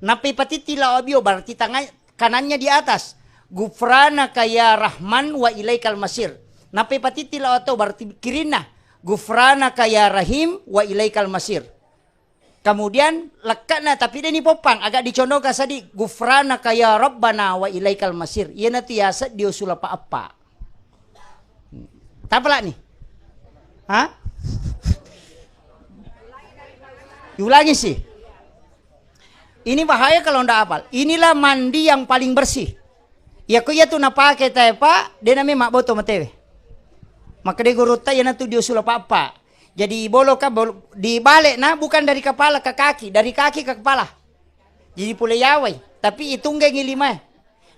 Nappai patitti lao abio, berarti tangai, kanannya di atas. Gufranaka ya Rahman wa ilaikal masir. Nappai patitti lao atau berarti kirinna. Gufranaka ya Rahim wa ilaikal masir. Kemudian lekkana tapi deni poppang, agak dicondoka sadi, gufranaka ya Rabbana wa ilaikal masir. Iyanatu yase dio sulapa eppa. Tapalani? Hah? Diulangi sih. Ini bahaya kalau ndak hafal. Inilah mandi yang paling bersih. Iya ko iya tu napake tae, Pak, de name mabboto matewe. Makkeda gurutta iyanatu dio sulapa eppa. Jadi iboloka bol-, dibalekna bukan dari kepala ke kaki, dari kaki ke kepala. Jadi pole yawai, tapi itunggengi limae.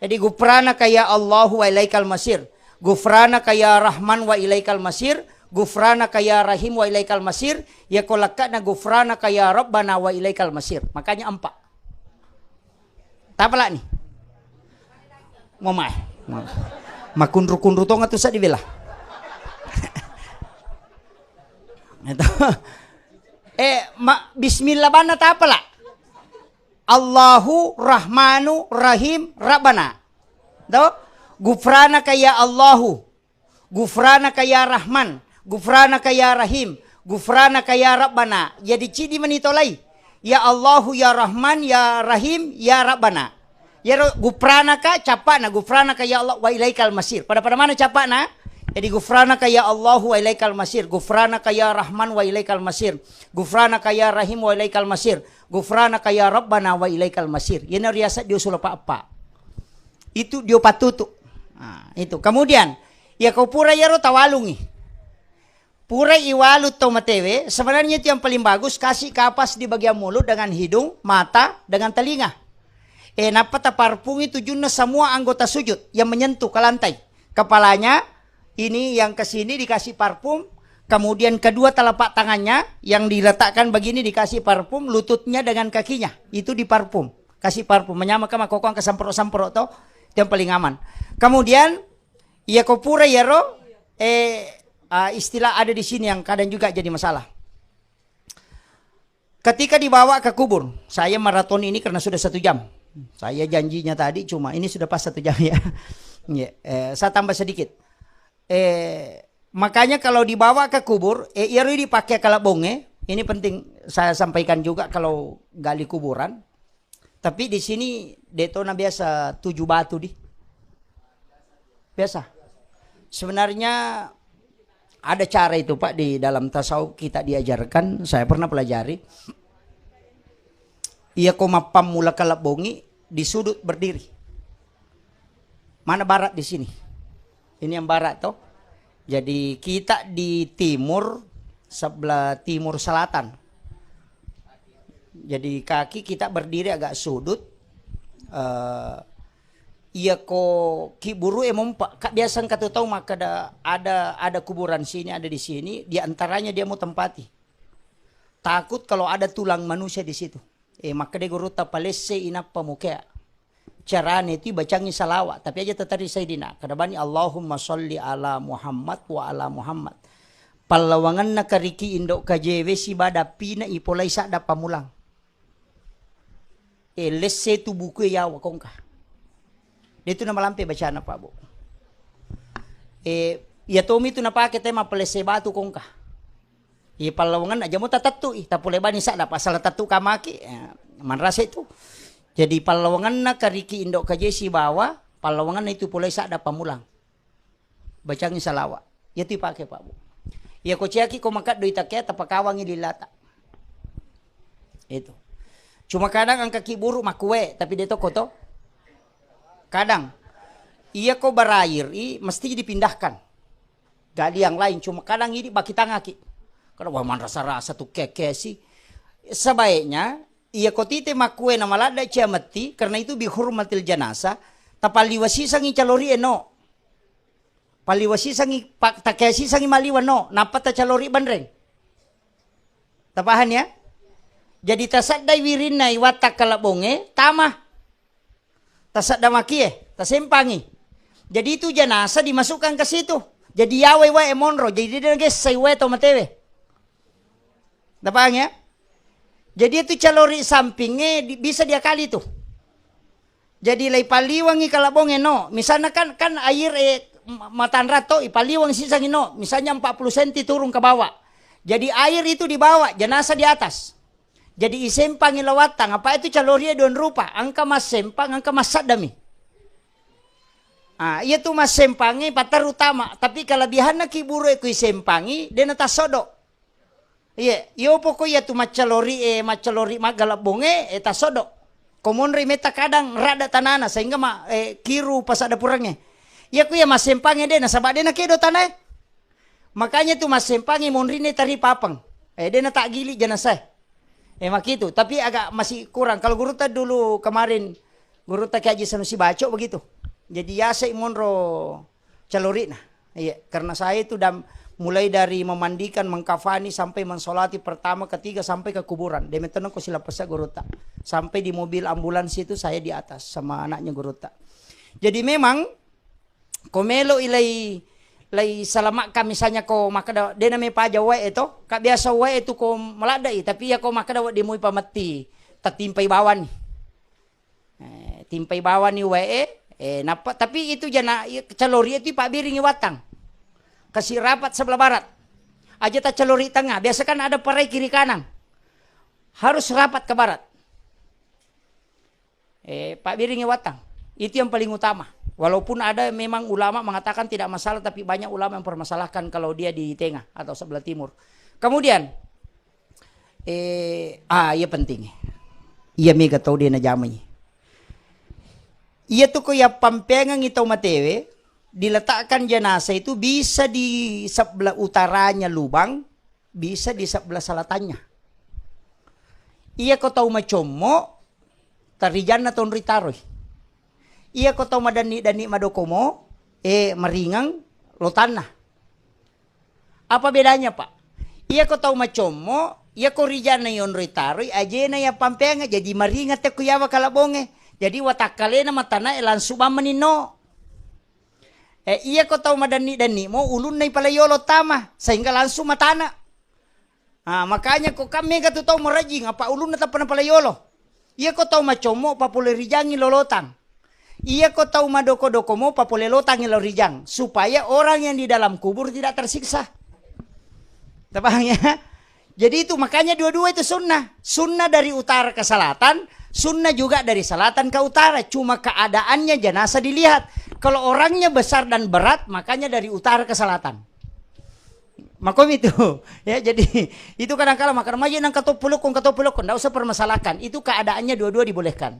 Jadi gufranaka ya Allahu wa ilaikal masir. Gufranaka ya Rahman wa ilaikal masir. Gufranaka ya Rahim wa ilaikal masir. Ya ko lekkana gufranaka ya Rabbana wa ilaikal masir. Makanya empat. Tapalani? Mamae. Ma-, makunru-kunru tonga tu seddi bela. Itu. Eh, ma-, bismillah banna tapala. Allahu Rahmanu Rahim Rabbana. To? Gufranaka ya Allahu. Gufranaka ya Rahman, gufranaka ya Rahim, gufranaka ya Rabbana. Jadi cidi mani tolai. Ya Allahu, ya Rahman, ya Rahim, ya Rabbana. Yaro gufranaka cappana, gufranaka ya Allah wa ilaikal masir. Pada-pada mana cappana? Jadi gufranaka ya Allahu wa ilaikal masir, gufranaka ya Rahman wa ilaikal masir, gufranaka ya Rahim wa ilaikal masir, gufranaka ya Rabbana wa ilaikal masir. Yana riasa dio sulapa eppa. Itu dio pattutu. Nah, itu. Kemudian, iya ko pura iyaro tawalungi. Pura iwalu tau matewe, sebenarnya itu yang paling bagus, kasih kapas di bagian mulut dengan hidung, mata, dengan telinga. Eh, nappa taparpungi tujunna semua anggota sujud yang menyentuh ke lantai. Kepalanya, ini yang ke sini dikasih parfum, kemudian kedua telapak tangannya yang diletakkan begini dikasih parfum, lututnya dengan kakinya itu diparfum, kasih parfum. Menyamakan makkokkoang ke semprot-semprot to, itu yang paling aman. Kemudian, iya ko pura iyaro, eh, ah, istilah ada di sini yang kadang juga jadi masalah. Ketika dibawa ke kubur, saya maraton ini karena sudah satu jam. Saya janjinya tadi cuma ini sudah pas satu jam ya. Iya, eh, saya tambah sedikit. Eh, makanya kalau dibawa ke kubur, eh, iyaro dipakai kalabonge, ini penting saya sampaikan juga kalau gali kuburan. Tapi di sini detona biasa tuju batu di. Biasa. Sebenarnya ada cara itu, Pak, di dalam tasawuf kita diajarkan, saya pernah pelajari. Iya ko mappammula kalebbongi di sudut berdiri. Mana barat di sini? Ini yang barat toh. Jadi kita di timur, sebelah timur selatan. Jadi kaki kita berdiri agak sudut. Eh, iya ko kiburu e mompa, kak biasa engka tu tau makkeda ada, ada kuburan sini, ada di sini, di antaranya dia mau tempati. Takut kalau ada tulang manusia di situ. Eh, makkeda gurutta palesse inappa mukea. Carane tu bacangi salawat, tapi aja tetari Sayyidina. Kada bani Allahumma salli ala Muhammad wa ala Muhammad. Pallawangenna kariki indo kajewe sibada pina ipolai sadda pamulang. Eh, lesse tu buku yawa kongka. Dia tu namalampe bacana Pak Bu. Eh, iya tomi tu napake tema palesse batu kongka. Iya pallawangenna aja mo tatettu i, tapole bani sadda pasal tettu kamaki, eh, manrasa itu. Jadi pallawangenna kariki indo kaje sibawa pallawangenna itu pole sadda pamulang. Bacangi salawa. Iya tu ipake Pak Bu. Iya ko ciaki ko makaddo itakea tapakawangi lilata. Itu. Cuma kadang engka kiburu makkue, tapi de to koto. Kadang iya ko barair i mesti dipindahkan. Gali yang lain, cuma kadang idi bakitangaki. Kada wah manrasa-rasa tu kekesi. Sebaiknya iya ko tite makkue na maladda cia metti karena itu bihurmatil janasa, tapalliwa sisangi calori eno. Palliwa sisangi pa-, takea sisangi maliwa no, nappa tacalori banreng. Tapahan ya? Jadi tasaddai wirinna iwatta kalebbonge tama. Tasadda makie, tasempangi. Jadi itu janasa dimasukkan ke situ. Jadi yawai wae monro, jadi dia gessai wae tau matewe. Tapahang ya? Jadi itu calori sampingnge di-, bisa diakali tu. Jadi lai paliwangi kalabonge no. Misalnya kan, kan air eh, ma-, matanra to ipaliwang sisangi no. Misalnya empat puluh senti turun ke bawah. Jadi air itu di bawah, jenazah di atas. Jadi isempangi lawattang, apa itu calorie don rupa, angka massempang, angka massaddami. Ah, iya tu massempangi paterru tama, tapi kelebihanna kiburu e ku isempangi, dena tassodo. Iya, iyo poko iya tu maccalori e, maccalori maggalebbong e, e tassodo. Ko monri metta kadang radda tanana sehingga ma, eh, kiru pasadda purangnge. Iya ku iya massempangi dena, saba dena kedo tanae. Makanya tu massempangi monrine tari papang. Eh, dena taggili jenazah. Eh, makitu. Tapi agak masih kurang. Kalau gurutta dulu kemarin, gurutta Kiai Haji Sanusi Baco begitu. Jadi yasai monro calorina. Iya, karena saya itu dan mulai dari memandikan, mengkafani sampai mensolati pertama, ketiga sampai ke kuburan. Demettenno ko silapesa gurutta. Sampai di mobil ambulans itu saya di atas sama anaknya gurutta. Jadi memang ko melo i lai, lai salamakka misalnya ko makkeda dena me paja wae to, ka biasa wae tu ko maladda i, tapi iya ko makkeda wedding mui pametti, tatimpai bawani. Eh, timpai bawani wae, eh, nappa, tapi itu jana, iya, calori itu pabbiringi wattang. Kasih rapat sebelah barat. Aja ta calori tengah. Biasa kan ada parai kiri kanan. Harus rapat ke barat. Eh, pabbiringi wattang. Itu yang paling utama. Walaupun ada memang ulama mengatakan tidak masalah, tapi banyak ulama yang permasalahkan kalau dia di tengah atau sebelah timur. Kemudian, Eh, ah, iya penting. Iya mega tau de najamai. Iya tu ko yappampeangengngi tau matewe, diletakkan jenazah itu bisa di sebelah utaranya lubang, bisa di sebelah selatannya. Iya ko tau macommo, tarijanna tonri taroi. Iya ko tau madanni-danni madokomo, eh, maringeng lotanna. Apa bedanya, Pak? Iya ko tau macommo, iya ko rijanna yonroi taroi, ajena yappampeangngi, jadi maringeng te ko yawa kalabonge. Jadi watakkalena matana, eh, langsung bammeninno. Eh, iya ko tau madanni-danni mo, ulunna ipala yolo tama, sehingga langsung matana. Ah, makanya ko kan mega tu tau marajing, apa ulunna tappa napala yolo. Iya ko tau macommo, papole rijangngi lolotang. Iya ko tau madoko-doko mo, papole lotangngi lo rijang, supaya orang yang di dalam kubur tidak tersiksa. Tapaham ya? Jadi itu makanya dua-dua itu sunnah. Sunnah dari utara ke selatan, sunnah juga dari selatan ke utara. Cuma keadaannya jenazah dilihat. Kalau orangnya besar dan berat, makanya dari utara ke selatan. Makomi itu. Ya, jadi itu kadang kala makkeda, "Maji nang katoppo lokko, katoppo lokko." Ndak usah permasalahkan. Itu keadaannya dua-dua dibolehkan.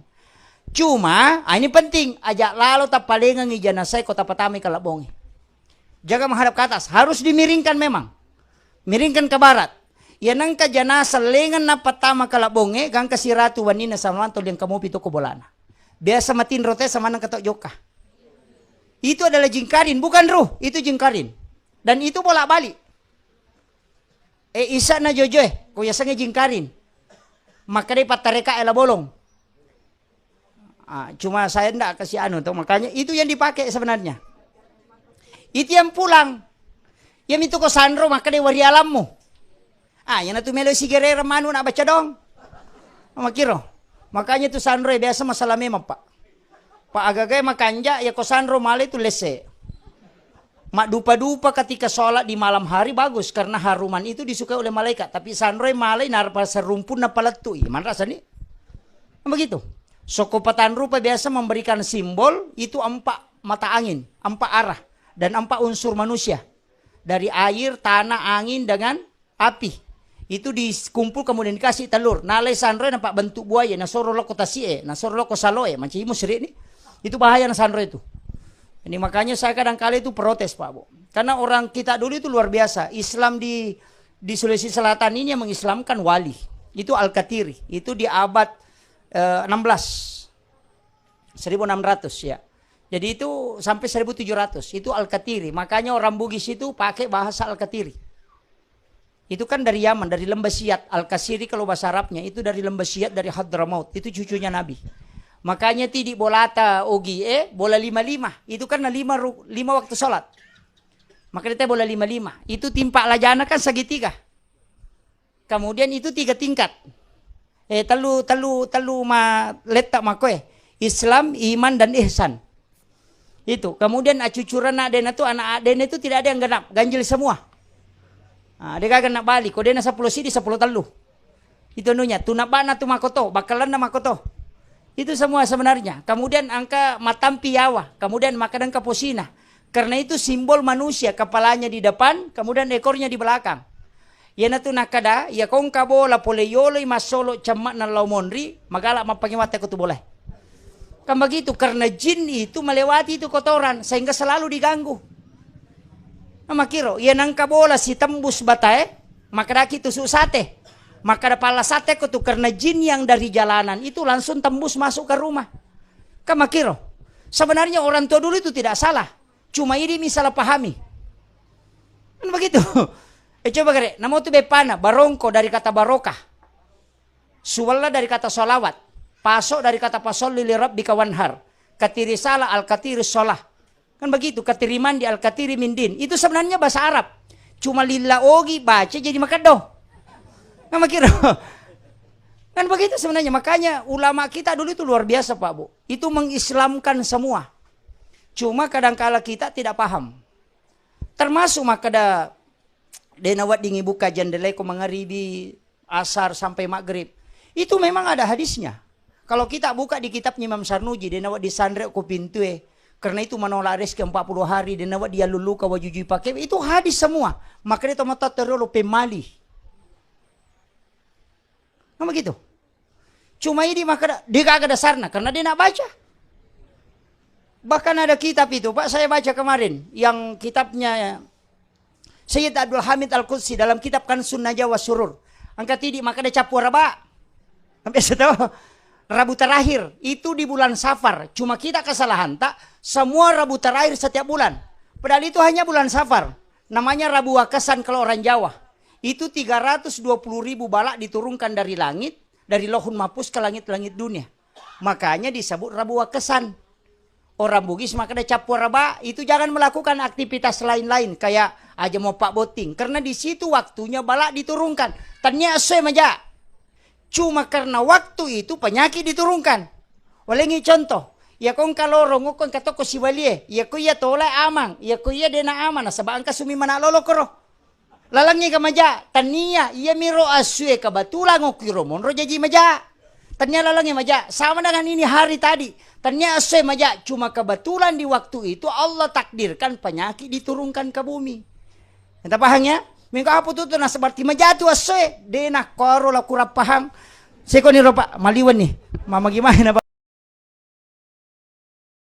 Cuma, ah, ini penting, aja lalo tappalengengi jenazah ko tapatamai kalabongi. Jaga menghadap ke atas, harus dimiringkan memang. Miringkan ke barat. Iya nengka jenazah lengeng napattama kalabonge, gangka siratu wanina samanto liang kamopi toko bolana. Biasa matinro te samaneng ketok jokka. Itu adalah jingkarin, bukan ruh, itu jingkarin. Dan itu bolak-balik. Eh, isa na jojoe, ko yasengnge jingkarin. Makkeda pattareka ela bolong. Ah, cuma saya ndak kasih anu tuh, makanya itu yang dipakai sebenarnya. Itu yang pulang. Ya mitu ko sanro makkeda wari alammu. Ah, yana tu melo sigerera manu nak baca dong. Makiro. Makanya tu sanro biasa masalah memang, Pak. Pak, agaga makanja, ya ko sanro malai tu lesse. Maddupa-dupa ketika sholat di malam hari bagus karena haruman itu disukai oleh malaikat. Tapi sanroi malai narpa serumpunna palettu i. Manrasa ni? Begitu. Soko patanrupa biasa memberikan simbol itu empat mata angin, empat arah, dan empat unsur manusia. Dari air, tanah, angin, dengan api. Itu dikumpul kemudian dikasih telur. Nalai sanroi nampak bentuk buaya, nasoro loko tasi'e, nasoro loko saloe, mancing musri ni. Itu bahaya na sanroi itu. Ini makanya saya kadang kali itu protes, Pak Bu. Karena orang kita dulu itu luar biasa. Islam di di Sulawesi Selatan ini yang mengislamkan wali. Itu Al-Katiri. Itu di abad eh, enam belas. seribu enam ratus ya. Jadi itu sampai seribu tujuh ratus. Itu Al-Katiri. Makanya orang Bugis itu pakai bahasa Al-Katiri. Itu kan dari Yaman, dari Lembah Siat. Al-Kasiri kalau bahasa Arabnya, itu dari Lembah Siat, dari Hadramaut. Itu cucunya Nabi. Makanya ti di bolata ogi e, bola lima lima. Itu kan lima, ru- lima waktu sholat. Maka dia bola lima lima. Itu timpa lajana kan segitiga. Kemudian itu tiga tingkat. Eh, telu, telu, telu ma letta makoe. Islam, iman, dan ihsan. Itu. Kemudian acucuran adena tu, anak adena itu tidak ada yang genap, ganjil semua. Ah, dia kagak nak balik. Kau dena sepuluh sidi, sepuluh telu. Itu anunya, tunabana tu makoto, bakalanna makoto. Itu semua sebenarnya. Kemudian angka matampi yawa, kemudian makkeda engka posina. Karena itu simbol manusia, kepalanya di depan, kemudian ekornya di belakang. Iyanatu nakkeda, iya kongka bola pole yoloi massolo cemme'na lao monri, magala mappangewatta ko tu bola. Kan begitu, karena jin itu melewati itu kotoran sehingga selalu diganggu. Nah, makiro, iya nangka bola sitembus batae, makkedaki tusuk sate. Makkeda pala sate ko tu, karena jin yang dari jalanan itu langsung tembus masuk ke rumah. Kan makiro. Sebenarnya orang tua dulu itu tidak salah. Cuma ini misalnya pahami. Kan begitu. Eh, coba kare, namo tu bepana, barongko dari kata barokah. Suwella dari kata salawat. Paso dari kata fasalli li rabbika wanhar. Katiri sala al katiri sholah. Kan begitu, katiri mandi al katiri mindin. Itu sebenarnya bahasa Arab. Cuma lilla ogi baca jadi makeddo. Kan begitu. Kan begitu sebenarnya. Makanya ulama kita dulu itu luar biasa, Pak Bu. Itu mengislamkan semua. Cuma kadangkala kita tidak paham. Termasuk makkeda, de naweddingi buka jendela ko mangaribi, asar sampai maghrib. Itu memang ada hadisnya. Kalau kita buka di kitabnya Imam Sarnuji, de nawedding sanre ko pintue, karena itu menolak rezeki empat puluh hari, de nawedding yalluluka wajujui pake, itu hadis semua. Maka dia tomat terlalu pemali. Kan begitu. Cuma ini maka de gaga dasarna karena dia nak baca. Bahkan ada kitab itu, Pak, saya baca kemarin, yang kitabnya Sayyid Abdul Hamid Al-Qudsi dalam kitab Kansun Najwa Surur. Angka tidi makkeda cappu araba. Biasa tahu? Rabu terakhir itu di bulan Safar. Cuma kita kesalahan, tak semua Rabu terakhir setiap bulan. Padahal itu hanya bulan Safar. Namanya Rabu Wakesan kalau orang Jawa. Itu tiga ratus dua puluh ribu bala diturunkan dari langit, dari Lauhul Mahfuz ke langit-langit dunia. Makanya disebut Rabu Wakesan. Orang Bugis makkeda cappu araba, itu jangan melakukan aktivitas lain-lain kayak aja mau pak botting. Karena di situ waktunya bala diturunkan. Tania essoe maja. Cuma karena waktu itu penyakit diturunkan. Walengi contoh, iya ko engka lorong, ko engka tokko sibalie, iya ko iya tola amang, iya ko iya dena amang, nasaba engka sumi mana lolo koro. Lalengnge ka maja, tania iyamiro assue kebetulan okkiro monro jaji maja. Tania lalengnge maja, sama dengan ini hari tadi. Tania assue maja, cuma kebetulan di waktu itu Allah takdirkan penyakit diturunkan ke bumi. Kita paham ya? Minggu apa tuh, tuh, nah, seperti maja tu assue, de nakkoro la kurang paham. Seko ni ropa, maliwan ni. Mama gimana, Pak?